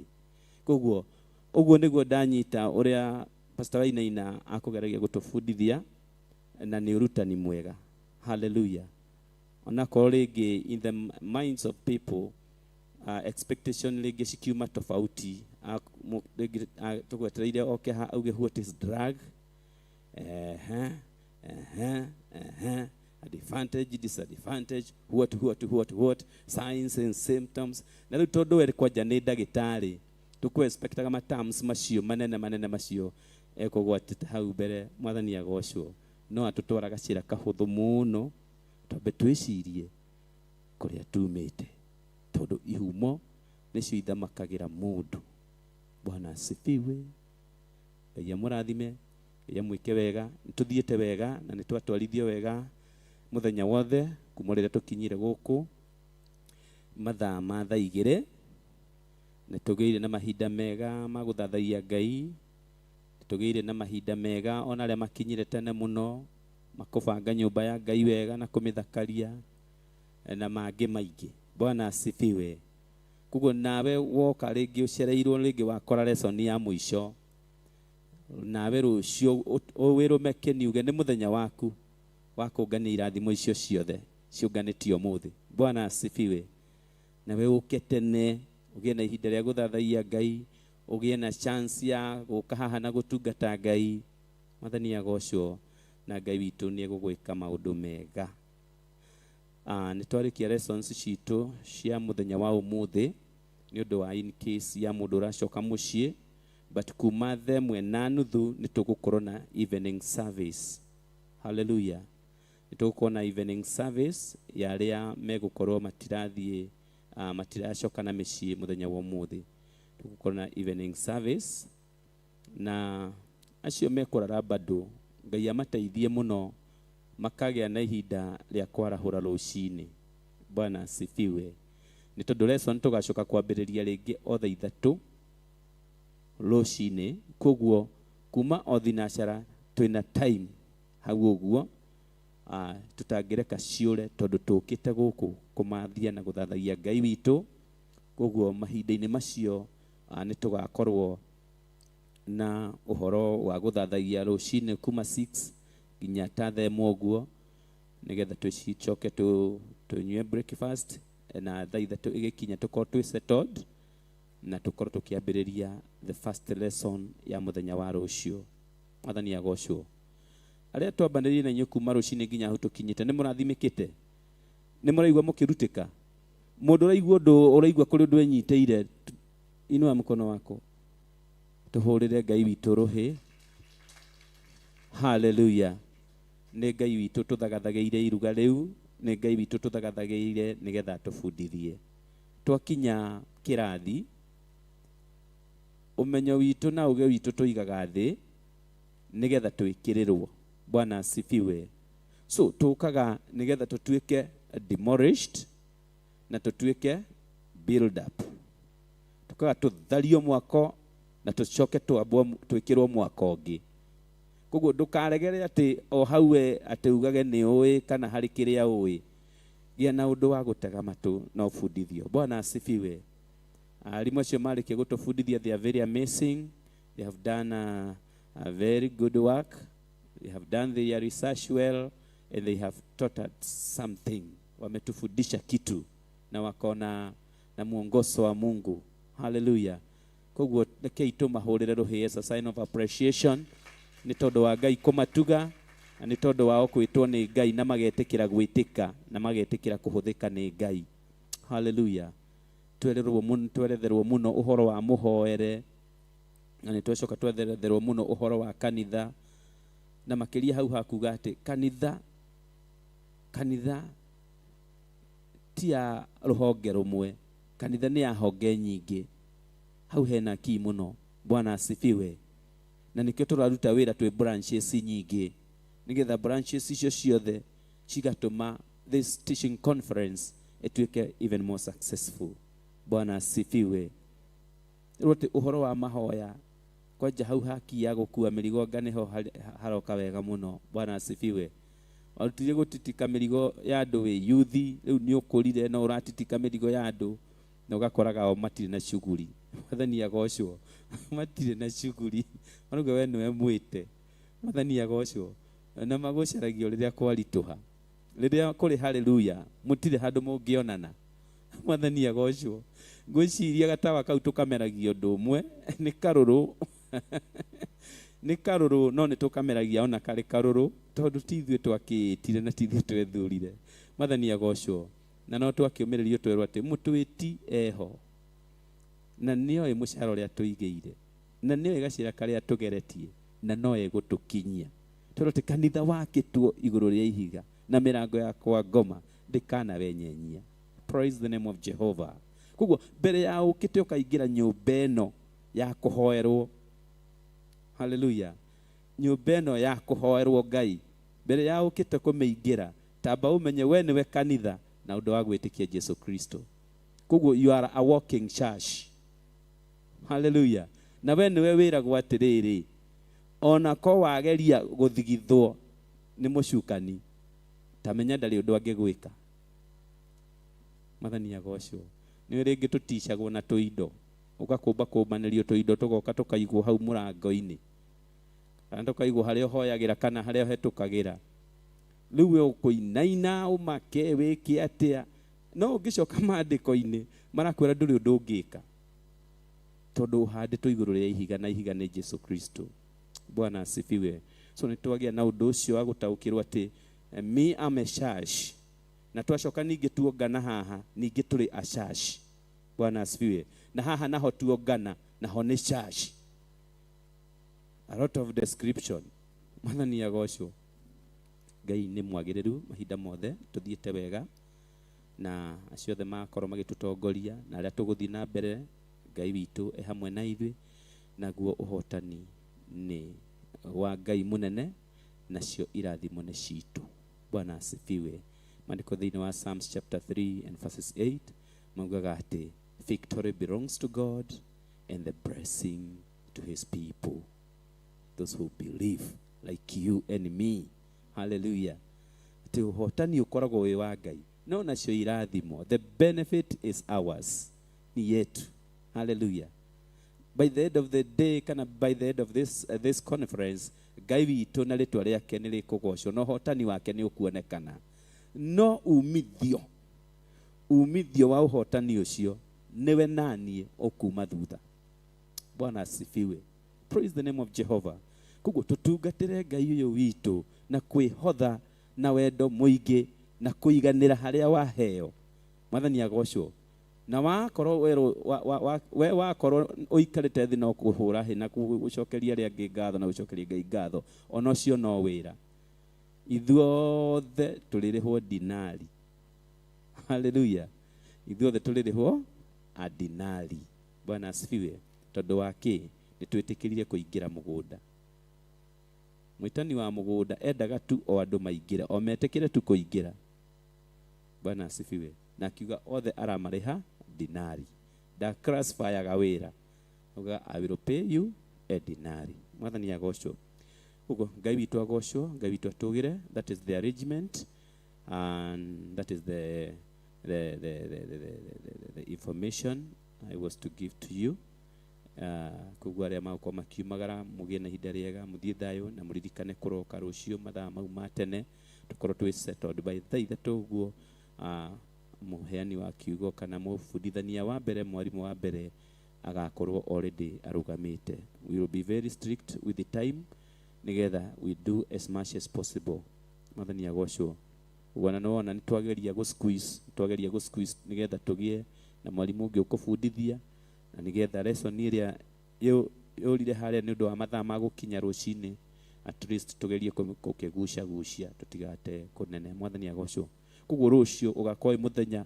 Koguo ũguo nĩguo ndanyita ũrĩa Pastor Wainaina akũgeragia gũtũbundithia, na nĩ ũrutani mwega. Hallelujah. Onakorwo rĩngĩ in the minds of people, expectation rĩngĩ cikiuma tofauti, rĩngĩ tũgwetereire oke ha auge what is drug, advantage, disadvantage, what, what, what, what, signs and symptoms. Na rĩu tondũ we kwanja nĩ ndagĩtarĩ, tũkũ expectaga ma terms macio manene manene macio ekũgwatĩte hau mbere. Mwathani agocwo. No atũtwara gacĩra kahũthũ mũno, twambe twĩcirie kũrĩa tumĩte, tondũ ihumo nĩcio ithamakagĩra mũndũ. Bwana asifiwe. Ngai amũrathime, Ngai amwĩke wega. Nĩtũthiĩte wega na nĩtwatwarithio wega mũthenya wothe kuma rĩrĩa tũkinyire gũkũ mathaa ma thaa igĩrĩ. Nĩtũgĩire na mahinda mega ma gũthathaiya Ngai, nĩtũgĩire na mahinda mega ona arĩa makinyire tene mũno makũbanga nyũmba ya Ngai wega na kũmĩthakaria na mangĩ maingĩ. Bwana asifiwe. Koguo nawe woka rĩngĩ ũcereirwo rĩngĩ wakora lesson ya mũico, nawe rũciũ wĩrũme kĩniuge nĩ mũthenya waku wa kũngania irathimo icio ciothe ciũnganĩtio ũmũthĩ. Bwana asifiwe. Nawe ũke tene ũgĩe na ihinda rĩa gũthathaiya Ngai, ũgĩe na chance ya gũka haha na gũtungata Ngai. Mwathani agocwo na Ngai witũ nĩ egũgwĩka maũndũ mega. Nĩ twarĩkia lessons citũ cia mũthenya wa ũmũthĩ nĩ ũndũ wa in case ya mũndũ ũracoka mũciĩ, but kuma 3:30 nĩ tũgũkorwo na evening service. Hallelujah. Nĩ tũgũkorwo na evening service ya arĩa megũkorwo matirathiĩ matiracoka na mĩciĩ mũthenya wa ũmũthĩ. Tũgũkorwo na evening service na acio mekũrara bado Ngai amateithie mũno makagĩa na ihinda rĩa kwarahũra rũcinĩ. Bwana asifiwe. Nĩ tondũ lesson tũgacoka kwambĩrĩria rĩngĩ o thaa 3 rũcinĩ, koguo kuma o thinacara twĩna time hau ũguo tũtangĩreka ciũre tondũ tũkĩte gũkũ kũmathia na gũthathaia Ngai witũ. Koguo mahinda-inĩ macio nĩ tũgakorwo na ũhoro wa gũthathaia rũcinĩ kuma 6 nginya ta thaa 1 ũguo, nĩgetha tũcoke tũnyue breakfast na thaa 3 ĩgĩkinya tũkorwo twĩ settled na tũkorwo tũkĩambĩrĩria the first lesson ya mũthenya wa rũciũ. Mwathani agocwo. Arĩa twambanĩrĩire na inyuĩ kuma rũcinĩ nginya hau tũkinyĩte, nĩ mũrathimĩkĩte? Nĩ mũraigua mũkĩrutĩka? Mũndũ ũraigua ũndũ ũraigua kũrĩ ũndũ enyitĩire, inua mũkono wako tũhũrĩre Ngai witũ rũhĩ. Hallelujah. Nĩ Ngai witũ tũthagathagĩire iruga rĩu, nĩ Ngai witũ tũthagathagĩire nĩgetha tũbundithie. Twakinya kĩrathi, ũmenyo witũ na ũgĩ witũ tũigaga thĩ nĩgetha twĩkĩrĩrwo. Bwana asifiwe. So tũkaga nĩgetha tũtuĩke demolished na tũtuĩke build up. Tũkaga tũthario mwako na tũcoke twambwo twĩkĩrwo mwako ũngĩ. Koguo ndũkaregere atĩ o hau we atĩ ugage nĩ ũĩ kana harĩ kĩrĩa ũĩ. Gĩa na ũndũ wa gũtega matũ na ũbundithio. Bwana asifiwe. Arimũ acio marĩkia gũtũbundithia, they are very amazing. They have done a very good work. They have done their research well and they have taught us something. Wametufundisha kitu na wakona na mwongozo wa Mungu. Hallelujah. Koguo rekei tũmahũrĩre rũhĩ as a sign of appreciation nĩ tondũ wa Ngai kũmatuga na nĩ tondũ wao kwĩtwo nĩ Ngai na magetĩkĩra gwĩtĩka na magetĩkĩra kũhũthĩka nĩ Ngai. Hallelujah. Tweretherwo mũno, tweretherwo mũno ũhoro wa mũhoere na nĩ twacoka tweretherwo mũno ũhoro wa kanitha na makĩria hau hakuga atĩ kanitha ti ya rũhonge rũmwe, kanitha nĩ ya honge nyingĩ. Hau hena key mũno. Bwana asifiwe. Na nĩkĩo tũraruta wĩra twĩ branches nyingĩ nĩgetha branches icio ciothe cigatũma this teaching conference ĩtuĩke even more successful. Bwana asifiwe. Rĩu atĩ ũhoro wa mahoya kwanja hau haki ya gũkua mĩrigo anga nĩho haroka wega mũno. Bwana asifiwe. Warutire gũtitika mĩrigo ya andũ wĩ yuthi, rĩu nĩ ũkũrire no ũratitika mĩrigo ya andũ na ũgakoraga o matirĩ na shughuli. Mwathani agocwo. Matirĩ na shughuli. Marauga we nĩwe mwĩte. Mwathani agocwo. Na magũcaragio rĩrĩa kwaritũha. Rĩrĩa kũrĩ hallelujah, mũtirĩ handũ mũngĩonana. Mwathani agocwo. Ngwĩciria gatawa kau tũkameragia ũndũ ũmwe, nĩ karũrũ. Nĩ karũrũ no nĩ tũkameragia ona karĩ karũrũ tondũ ti ithuĩ twakĩĩtire na ti ithuĩ twethurire. Mwathani agocwo. Na no twakĩũmĩrĩrio twerwo atĩ mũtwĩti eho na nĩoĩ mũcara ũrĩa tũigĩire na nĩoĩ gacĩra karĩa tũgeretie na no egũtũkinyia. Twerwo atĩ kanitha wakĩtwo igũrũ rĩa ihiga na mĩrango ya kwa ngoma ndĩkanawenyenyia. Praise the name of Jehovah. Koguo mbere ya ũkĩte ũkaingĩra nyũmba ĩno ya kũhoerwo, hallelujah, nyũmba ĩno ya kũhoerwo Ngai, mbere ya ũkĩte kũmĩingĩra tamba ũmenye we nĩwe kanitha na ũndũ wa gwĩtĩkia Jesu Kristo. Koguo you are a walking church. Hallelujah. Na we nĩwe wĩragwo atĩrĩrĩ, ona ko wageria gũthigithwo nĩ mũcukani, ta menya ndarĩ ũndũ angĩgwĩka. Mwathani agocwo. Nĩ rĩngĩ tũticagwo na tũindo, ũgakũmbakũmbanĩrio tũindo tũgoka tũkaigwo hau mũrango-inĩ, kana tũkaigwo harĩa ũhoyagĩra kana harĩa ũhetũkagĩra. Rĩu we ũkũinaina ũmake wĩke atĩa? No ũngĩcoka maandĩko-inĩ marakwĩra ndũrĩ ũndũ ũngĩka, tondũ ũhandĩtwo igũrũ rĩa ihiga, na ihiga nĩ Jesu Kristo. Bwana asifiwe. So nĩ twagĩa na ũndũ ũcio wa gũtaũkĩrwo atĩ me am a church, na twacoka ningĩ tuongana haha ningĩ tũrĩ a church. Bwana asifiwe. Na haha naho tuongana naho nĩ church. A lot of description. Mwathani agocwo. Ngai nĩ mwagĩrĩru mahinda mothe, tũthiĩte wega na acio othe makorwo magĩtũtongoria na arĩa tũgũthiĩ na mbere, Ngai witũ e hamwe na ithuĩ, naguo ũhotani nĩ wa Ngai mũnene, nacio irathimo nĩ citũ. Bwana asifiwe. Maandĩko thĩinĩ wa Psalms chapter 3 and verses 8 maugaga atĩ victory belongs to God and the blessing to his people, those who believe like you and me. Hallelujah. Atĩ ũhotani ũkoragwo wĩ wa Ngai, no nacio irathimo, the benefit is ours, ni yetu. Hallelujah. By the end of the day, kana by the end of this conference, Ngai witũ na rĩtwa rĩake nĩ rĩkũgocwo, na ũhotani wake nĩ ũkuonekana. No umithio wa ũhotani ũcio nĩwe naniĩ ũkuma thutha. Bwana asifiwe. Praise the name of Jehovah. Koguo tũtungatĩre Ngai ũyũ witũ na kwĩhotha na wendo mũingĩ na kũiganĩra harĩa waheo. Mwathani agocwo. Na wakorwo we wakorwo ũikarĩte thĩ no kũhũra hĩ na gũcokeria arĩa angĩ ngatho na gũcokeria Ngai ngatho, ona ũcio no wĩra. Ithuothe tũrĩrĩhwo dinari. Hallelujah. Ithuothe tũrĩrĩhwo a dinari. Bwana asifiwe. Tondũ wa kĩ? Nĩ twĩtĩkĩrire kũingĩra mũgũnda. Mwĩtani wa mũgũnda endaga tu o andũ maingĩre, o metĩkĩre tu kũingĩra. Bwana asifiwe. Na akiuga othe aramarĩha dinari. Da classifyaga wĩra. Auga I will pay you a dinari. Mwathani agocwo. Ugo Ngai witũ agocwo, Ngai witũ atũgĩre. That is the arrangement and that is the information I was to give to you. Koguo arĩa magũkorwo makiumagara mũgĩe na ihinda rĩega, mũthiĩ thayũ na mũririkane kũroka rũciũ mathaa mau ma tene, tũkorwo twĩ settled by thaa ithatũ ũguo. Mũheani wa kiugo kana mũbundithania wa mbere, mwarimũ wa mbere agakorwo already arũgamĩte. We will be very strict with the time nĩgetha we do as much as possible. Mwathani agocwo. Ũguo na nĩwona nĩ twageria gũ squeeze, twageria gũ squeeze nĩgetha tũgĩe na mwarimũ ũngĩ ũkũbundithia, na nĩgetha lesson ĩrĩa yũrire harĩa nĩ ũndũ wa mathaa ma gũkinya rũcinĩ, at least tũgerie gũkĩgucagucia tũtigate kũnene. Mwathani agocwo. Koguo rũciũ ũgakorwo wĩ mũthenya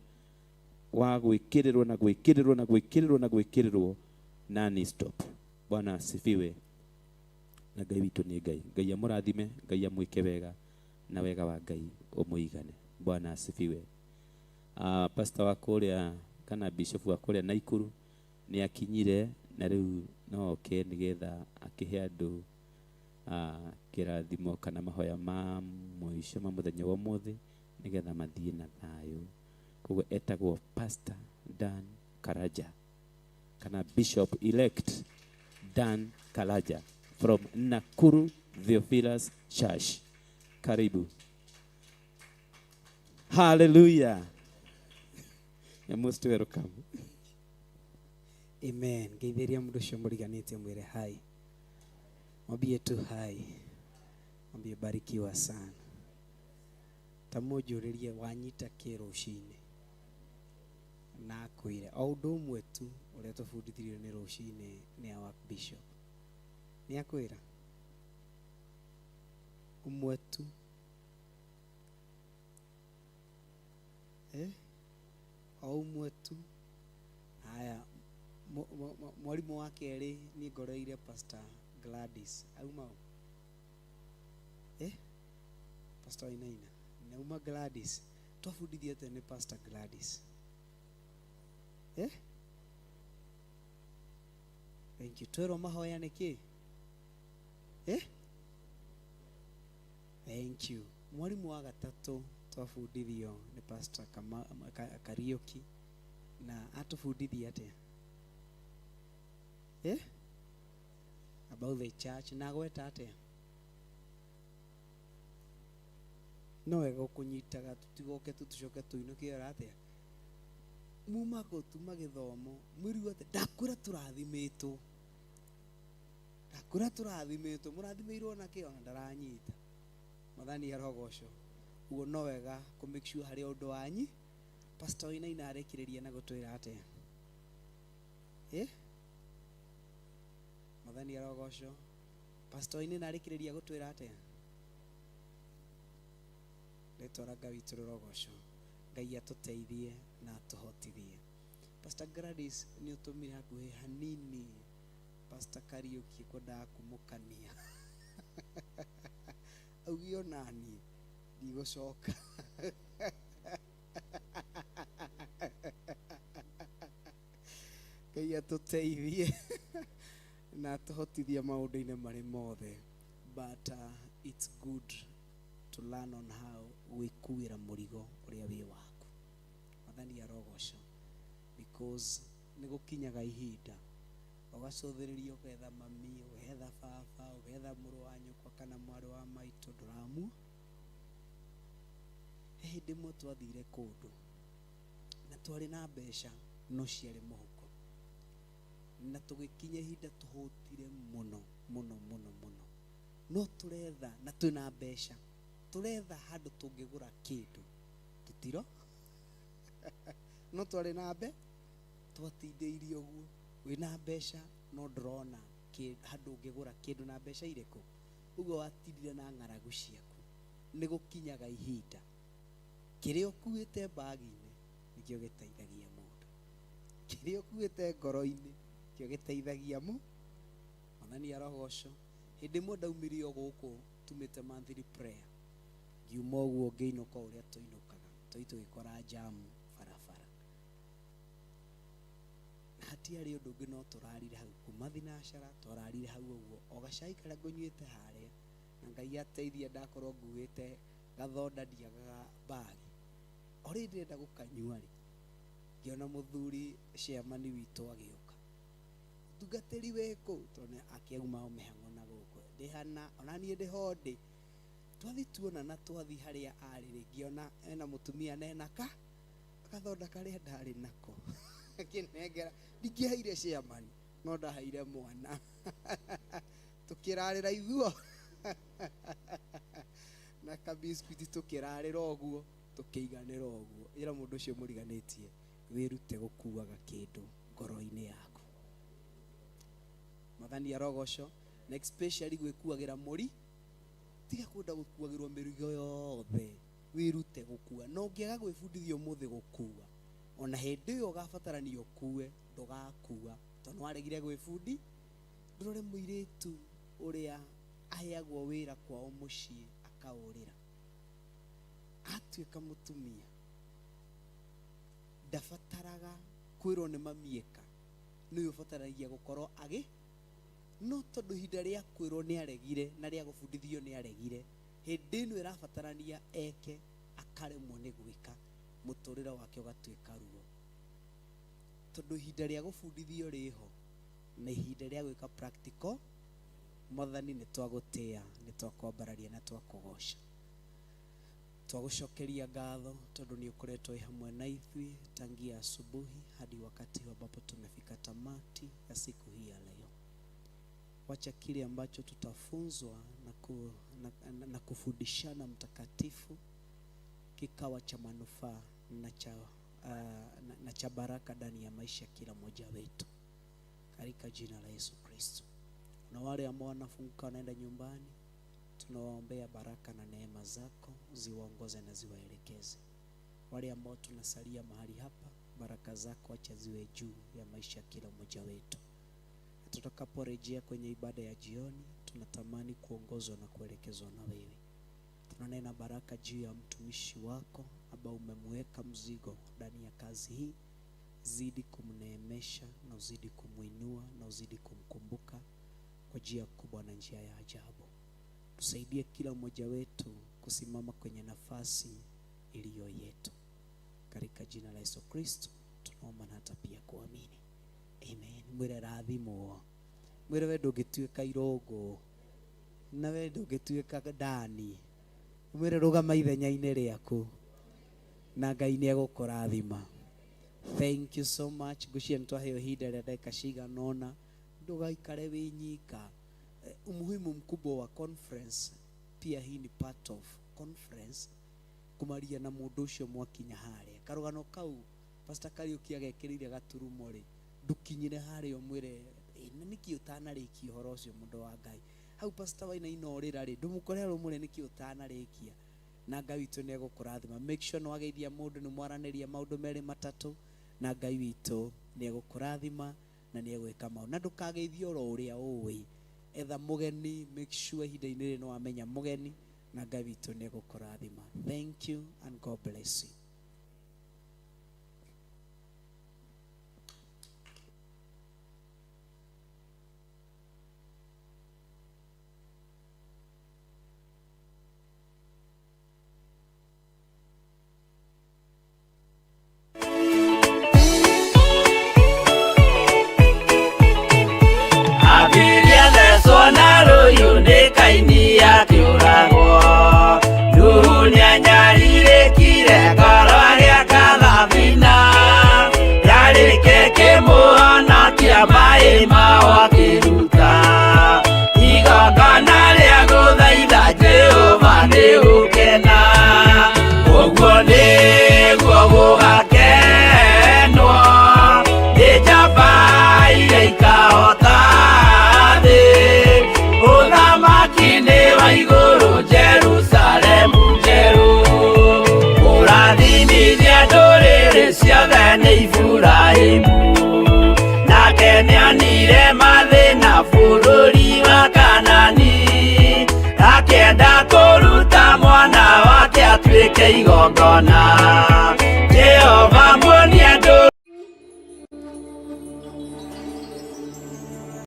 wa gwĩkĩrĩrwo na gwĩkĩrĩrwo na gwĩkĩrĩrwo na gwĩkĩrĩrwo non stop. Bwana asifiwe. Na Ngai witũ nĩ Ngai. Ngai amũrathime, Ngai amwĩke wega, na wega wa Ngai ũmũigane. Bwana asifiwe. Pastor wa kũrĩa kana bishop wa kũrĩa Naikuru nĩ akinyire, na rĩu no oke nĩgetha akĩhe andũ kĩrathimo kana mahoya ma mũico ma mũthenya wa ũmũthĩ nĩgetha mathiĩ na thayũ. Koguo etagwo Pastor Dan Karaja kana Bishop elect Dan Karaja from Nakuru Theophilus Church. Karibu. Hallelujah. You're most welcome. Amen. Ngeithiria mũndũ ũcio mũriganĩtie mwĩre hai. Mwambie tu hai. Mwambie barikiwa sana. Ta mũnjũrĩrie wanyita kĩ rũcinĩ. Na akwĩre o ũndũ ũmwe tu ũrĩa tũbundithirio nĩ rũcinĩ nĩ our bishop. Nĩ akwĩra ũmwe tu. O ũmwe tu. Haya, mwarimũ wa kerĩ niĩ ngoreire Pastor Gladys. Auma ũ? Pastor Wainaina. Nauma Gladys. Twabundithio atĩa nĩ Pastor Gladys? Thank you. Twerwo mahoya nĩ kĩ? Thank you. Mwarimũ wa gatatũ twabundithio nĩ Pastor Kariuki. Na atũbundithia atĩa? Eh? About the church na gweta atĩa? No wega ũkũnyitaga tũtigoke tu tũcoke tũinũke ora atĩa? Muma kũ tuma gĩthomo mwĩrigwo atĩ ndakwĩra tũrathimĩtwo. Ndakwĩra tũrathimĩtwo, mũrathimĩirwo na kĩ? Ona ndaranyita. Mwathani arogocwo. Ũguo no wega kũ make sure harĩ ũndũ wanyi. Pastor Wainaina arĩkĩrĩria na gũtwĩra atĩa? Eh? Mwathani arogocwo. Pastor Wainaina arĩkĩrĩria gũtwĩra atĩa? Rĩtwa rĩa Ngai witũ rĩrogocwo. Ngai atũteithie na atũhotithie. Pastor Gladys nĩ ũtũmire hakuhĩ hanini Pastor Kariuki kwendaga kũmũkania. Augire onaniĩ ndigũcoka. Ngai atũteithie na atũhotithie maũndũ-inĩ marĩ mothe. But it's good to learn on how gwĩkuĩra mũrigo ũrĩa wĩ waku. Mwathani arogocwo. Because nĩ gũkinyaga ihinda ũgacũthĩrĩria ũgetha mami, ũgetha baba, ũgetha mũrũ wa nyũkwa kana mwarĩ wa maitũ ndũramua. He hĩndĩ ĩmwe twathire kũndũ na twarĩ na mbeca no ciarĩ mũhuko, na tũgĩkinya ihinda tũhũtire mũno mũno mũno mũno, no tũretha na twĩna mbeca, tũretha handũ tũngĩgũra kĩndũ tũtiro no twarĩ na mbe twatindĩirie ũguo wĩna mbeca no ndũrona handũ ũngĩgũra kĩndũ na mbeca irĩkũ. Ũguo watindire na ng'aragu ciaku. Nĩ gũkinyaga ihinda kĩrĩa ũkuĩte mbagi-inĩ nĩkĩo gĩteithagia mũndũ, kĩrĩa ũkuĩte ngoro-inĩ nĩkĩo gĩteithagia mũndũ. Mwathani arogocwo. Hĩndĩ ĩmwe ndaumire o gũkũ tumĩte monthly prayer, ngiuma ũguo ngĩinũka ũrĩa tũinũkaga, twai tũgĩkora jamu barabara, na hatiarĩ ũndũ ũngĩ no tũrarire hau kuma thinacara, twararire hau ũguo o gacai karĩa ngũnyuĩte harĩa, na Ngai ateithia ndakorwo nguĩte gathonda ndiagaga mbagi. O rĩrĩ ndĩrenda gũkanyua rĩ, ngĩona mũthuri chairman witũ agĩũka, mũtungatĩri wĩkũ, tondũ akĩauma o mĩhang'o na gũkũ ndĩ hana, ona niĩ ndĩho ndĩ. Twathi tuona na twathi harĩa arĩ rĩ, ngĩona ena mũtumia na ena ka gathonda karĩa ndarĩ nako akĩnengera. Ndingĩaheire chairman no ndaheire mwana. Tũkĩrarĩra ithuo na kabiskuiti, tũkĩrarĩra ũguo tũkĩiganĩra ũguo. Ĩra mũndũ ũcio mũriganĩtie wĩrute gũkuaga kĩndũ ngoro-inĩ yaku. Mwathani arogocwo. Na especially gwĩkuagĩra mũri, tiga kwenda gũkuagĩrwo mĩrigo yothe, wĩrute gũkua. Na ũngĩaga gwĩbundithia ũmũthĩ gũkua, ona hĩndĩ ĩyo ũgabatarania ũkue, ndũgakua tondũ nĩwaregire gwĩbundi. Ndũrore mũirĩtu ũrĩa aheagwo wĩra kwao mũciĩ akaũrĩra, atuĩka mũtumia ndabataraga kwĩrwo nĩ mamieka, nĩwe ũbataragia gũkorwo agĩ, no tondũ ihinda rĩa kwĩrwo nĩ aregire na rĩa gũbundithio nĩ aregire, hĩndĩ ĩno ĩrabatarania eke akaremwo nĩ gwĩka, mũtũrĩre wake ũgatuĩka ruo. Tondũ ihinda rĩa gũbundithio rĩho na ihinda rĩa gwĩka practical. Mwathani nĩ twagũtĩa, nĩ twakwambararia na twakũgoca, twagũcokeria ngatho tondũ nĩ ũkoretwo wĩ hamwe na ithuĩ tangia asubuhi hadi wakati ambapo tumefika tamati ya siku hii ya leo. Wacha kile ambacho tutafunzwa na kufundishana Mtakatifu kikawa cha manufaa na cha baraka ndani ya maisha kila mmoja wetu, katika jina la Yesu Kristo. Na wale ambao wanafunguka wanaenda nyumbani, tunawaombea baraka na neema zako ziwaongoze na ziwaelekeze. Wale ambao tunasalia mahali hapa, baraka zako acha ziwe juu ya maisha kila mmoja wetu. Tutakaporejea kwenye ibada ya jioni, tunatamani kuongozwa na kuelekezwa na wewe. Tunanena baraka juu ya mtumishi wako ambao umemweka mzigo ndani ya kazi hii. Zidi kumneemesha na uzidi kumuinua na uzidi kumkumbuka kwa njia kubwa na njia ya ajabu. Tusaidie kila mmoja wetu kusimama kwenye nafasi iliyo yetu, katika jina la Yesu Kristo Tunaomba na hata pia kuamini. Amen. Mwĩre rathimwo. Mwĩre we ndũngĩtuĩka irũngũ na we ndũngĩtuĩka ndani. Mwĩre rũgama ithenya-inĩ rĩaku na Ngai nĩ egũkũrathima. Thank you so much. Ngwĩciria nĩ twaheo ihinda rĩa ndagĩka cigana ũna. Ndũgaikare wĩ nyika. Umuhimu mkubwa wa conference, pia hii ni part of conference, kumaria na mũndũ ũcio mwakinya harĩa. Karũgano kau Pastor Kariuki agekĩrĩire gaturumo rĩ, ndũkinyire harĩa ũmwĩre na nĩkĩ ũtanarĩkia ũhoro ũcio mũndũ wa Ngai. Hau Pastor Wainaina ũrĩra rĩ, ndũmũkore ũmwĩre nĩkĩ ũtanarĩkia. Na Ngai witũ nĩ egũkũrathima. Make sure nĩ wageithia mũndũ, nĩ mwaranĩria maũndũ merĩ matatũ, na Ngai witũ nĩ egũkũrathima na nĩ egwĩka maũndũ. Na ndũkageithie oro ũrĩa ũĩ. Etha mũgeni, make sure ihinda-inĩ rĩrĩ nĩ wamenya mũgeni, na Ngai witũ nĩ egũkũrathima. Thank you and God bless you. Abiria thecwo na rũhiũ nĩ Kaini akĩũragwo. Nuhu nĩanyarirĩkire ngoro agĩaka thabina. Yarĩke kĩmũhonokia maĩ mao akĩruta. Igongona rĩa gũthaitha Jehova nĩgũkena. Ũguo nĩguo gũgakenwo nĩ njamba iria ikahota thĩ. Ũthamaki nĩ wa igũrũ Jerusalemu njerũ. Kũrathimithia ndũrĩrĩ ciothe nĩ Iburahĩmu. Nake nĩonire mathĩna bũrũri wa Kanani. Akĩenda kũruta mwana wake atuĩke igongona.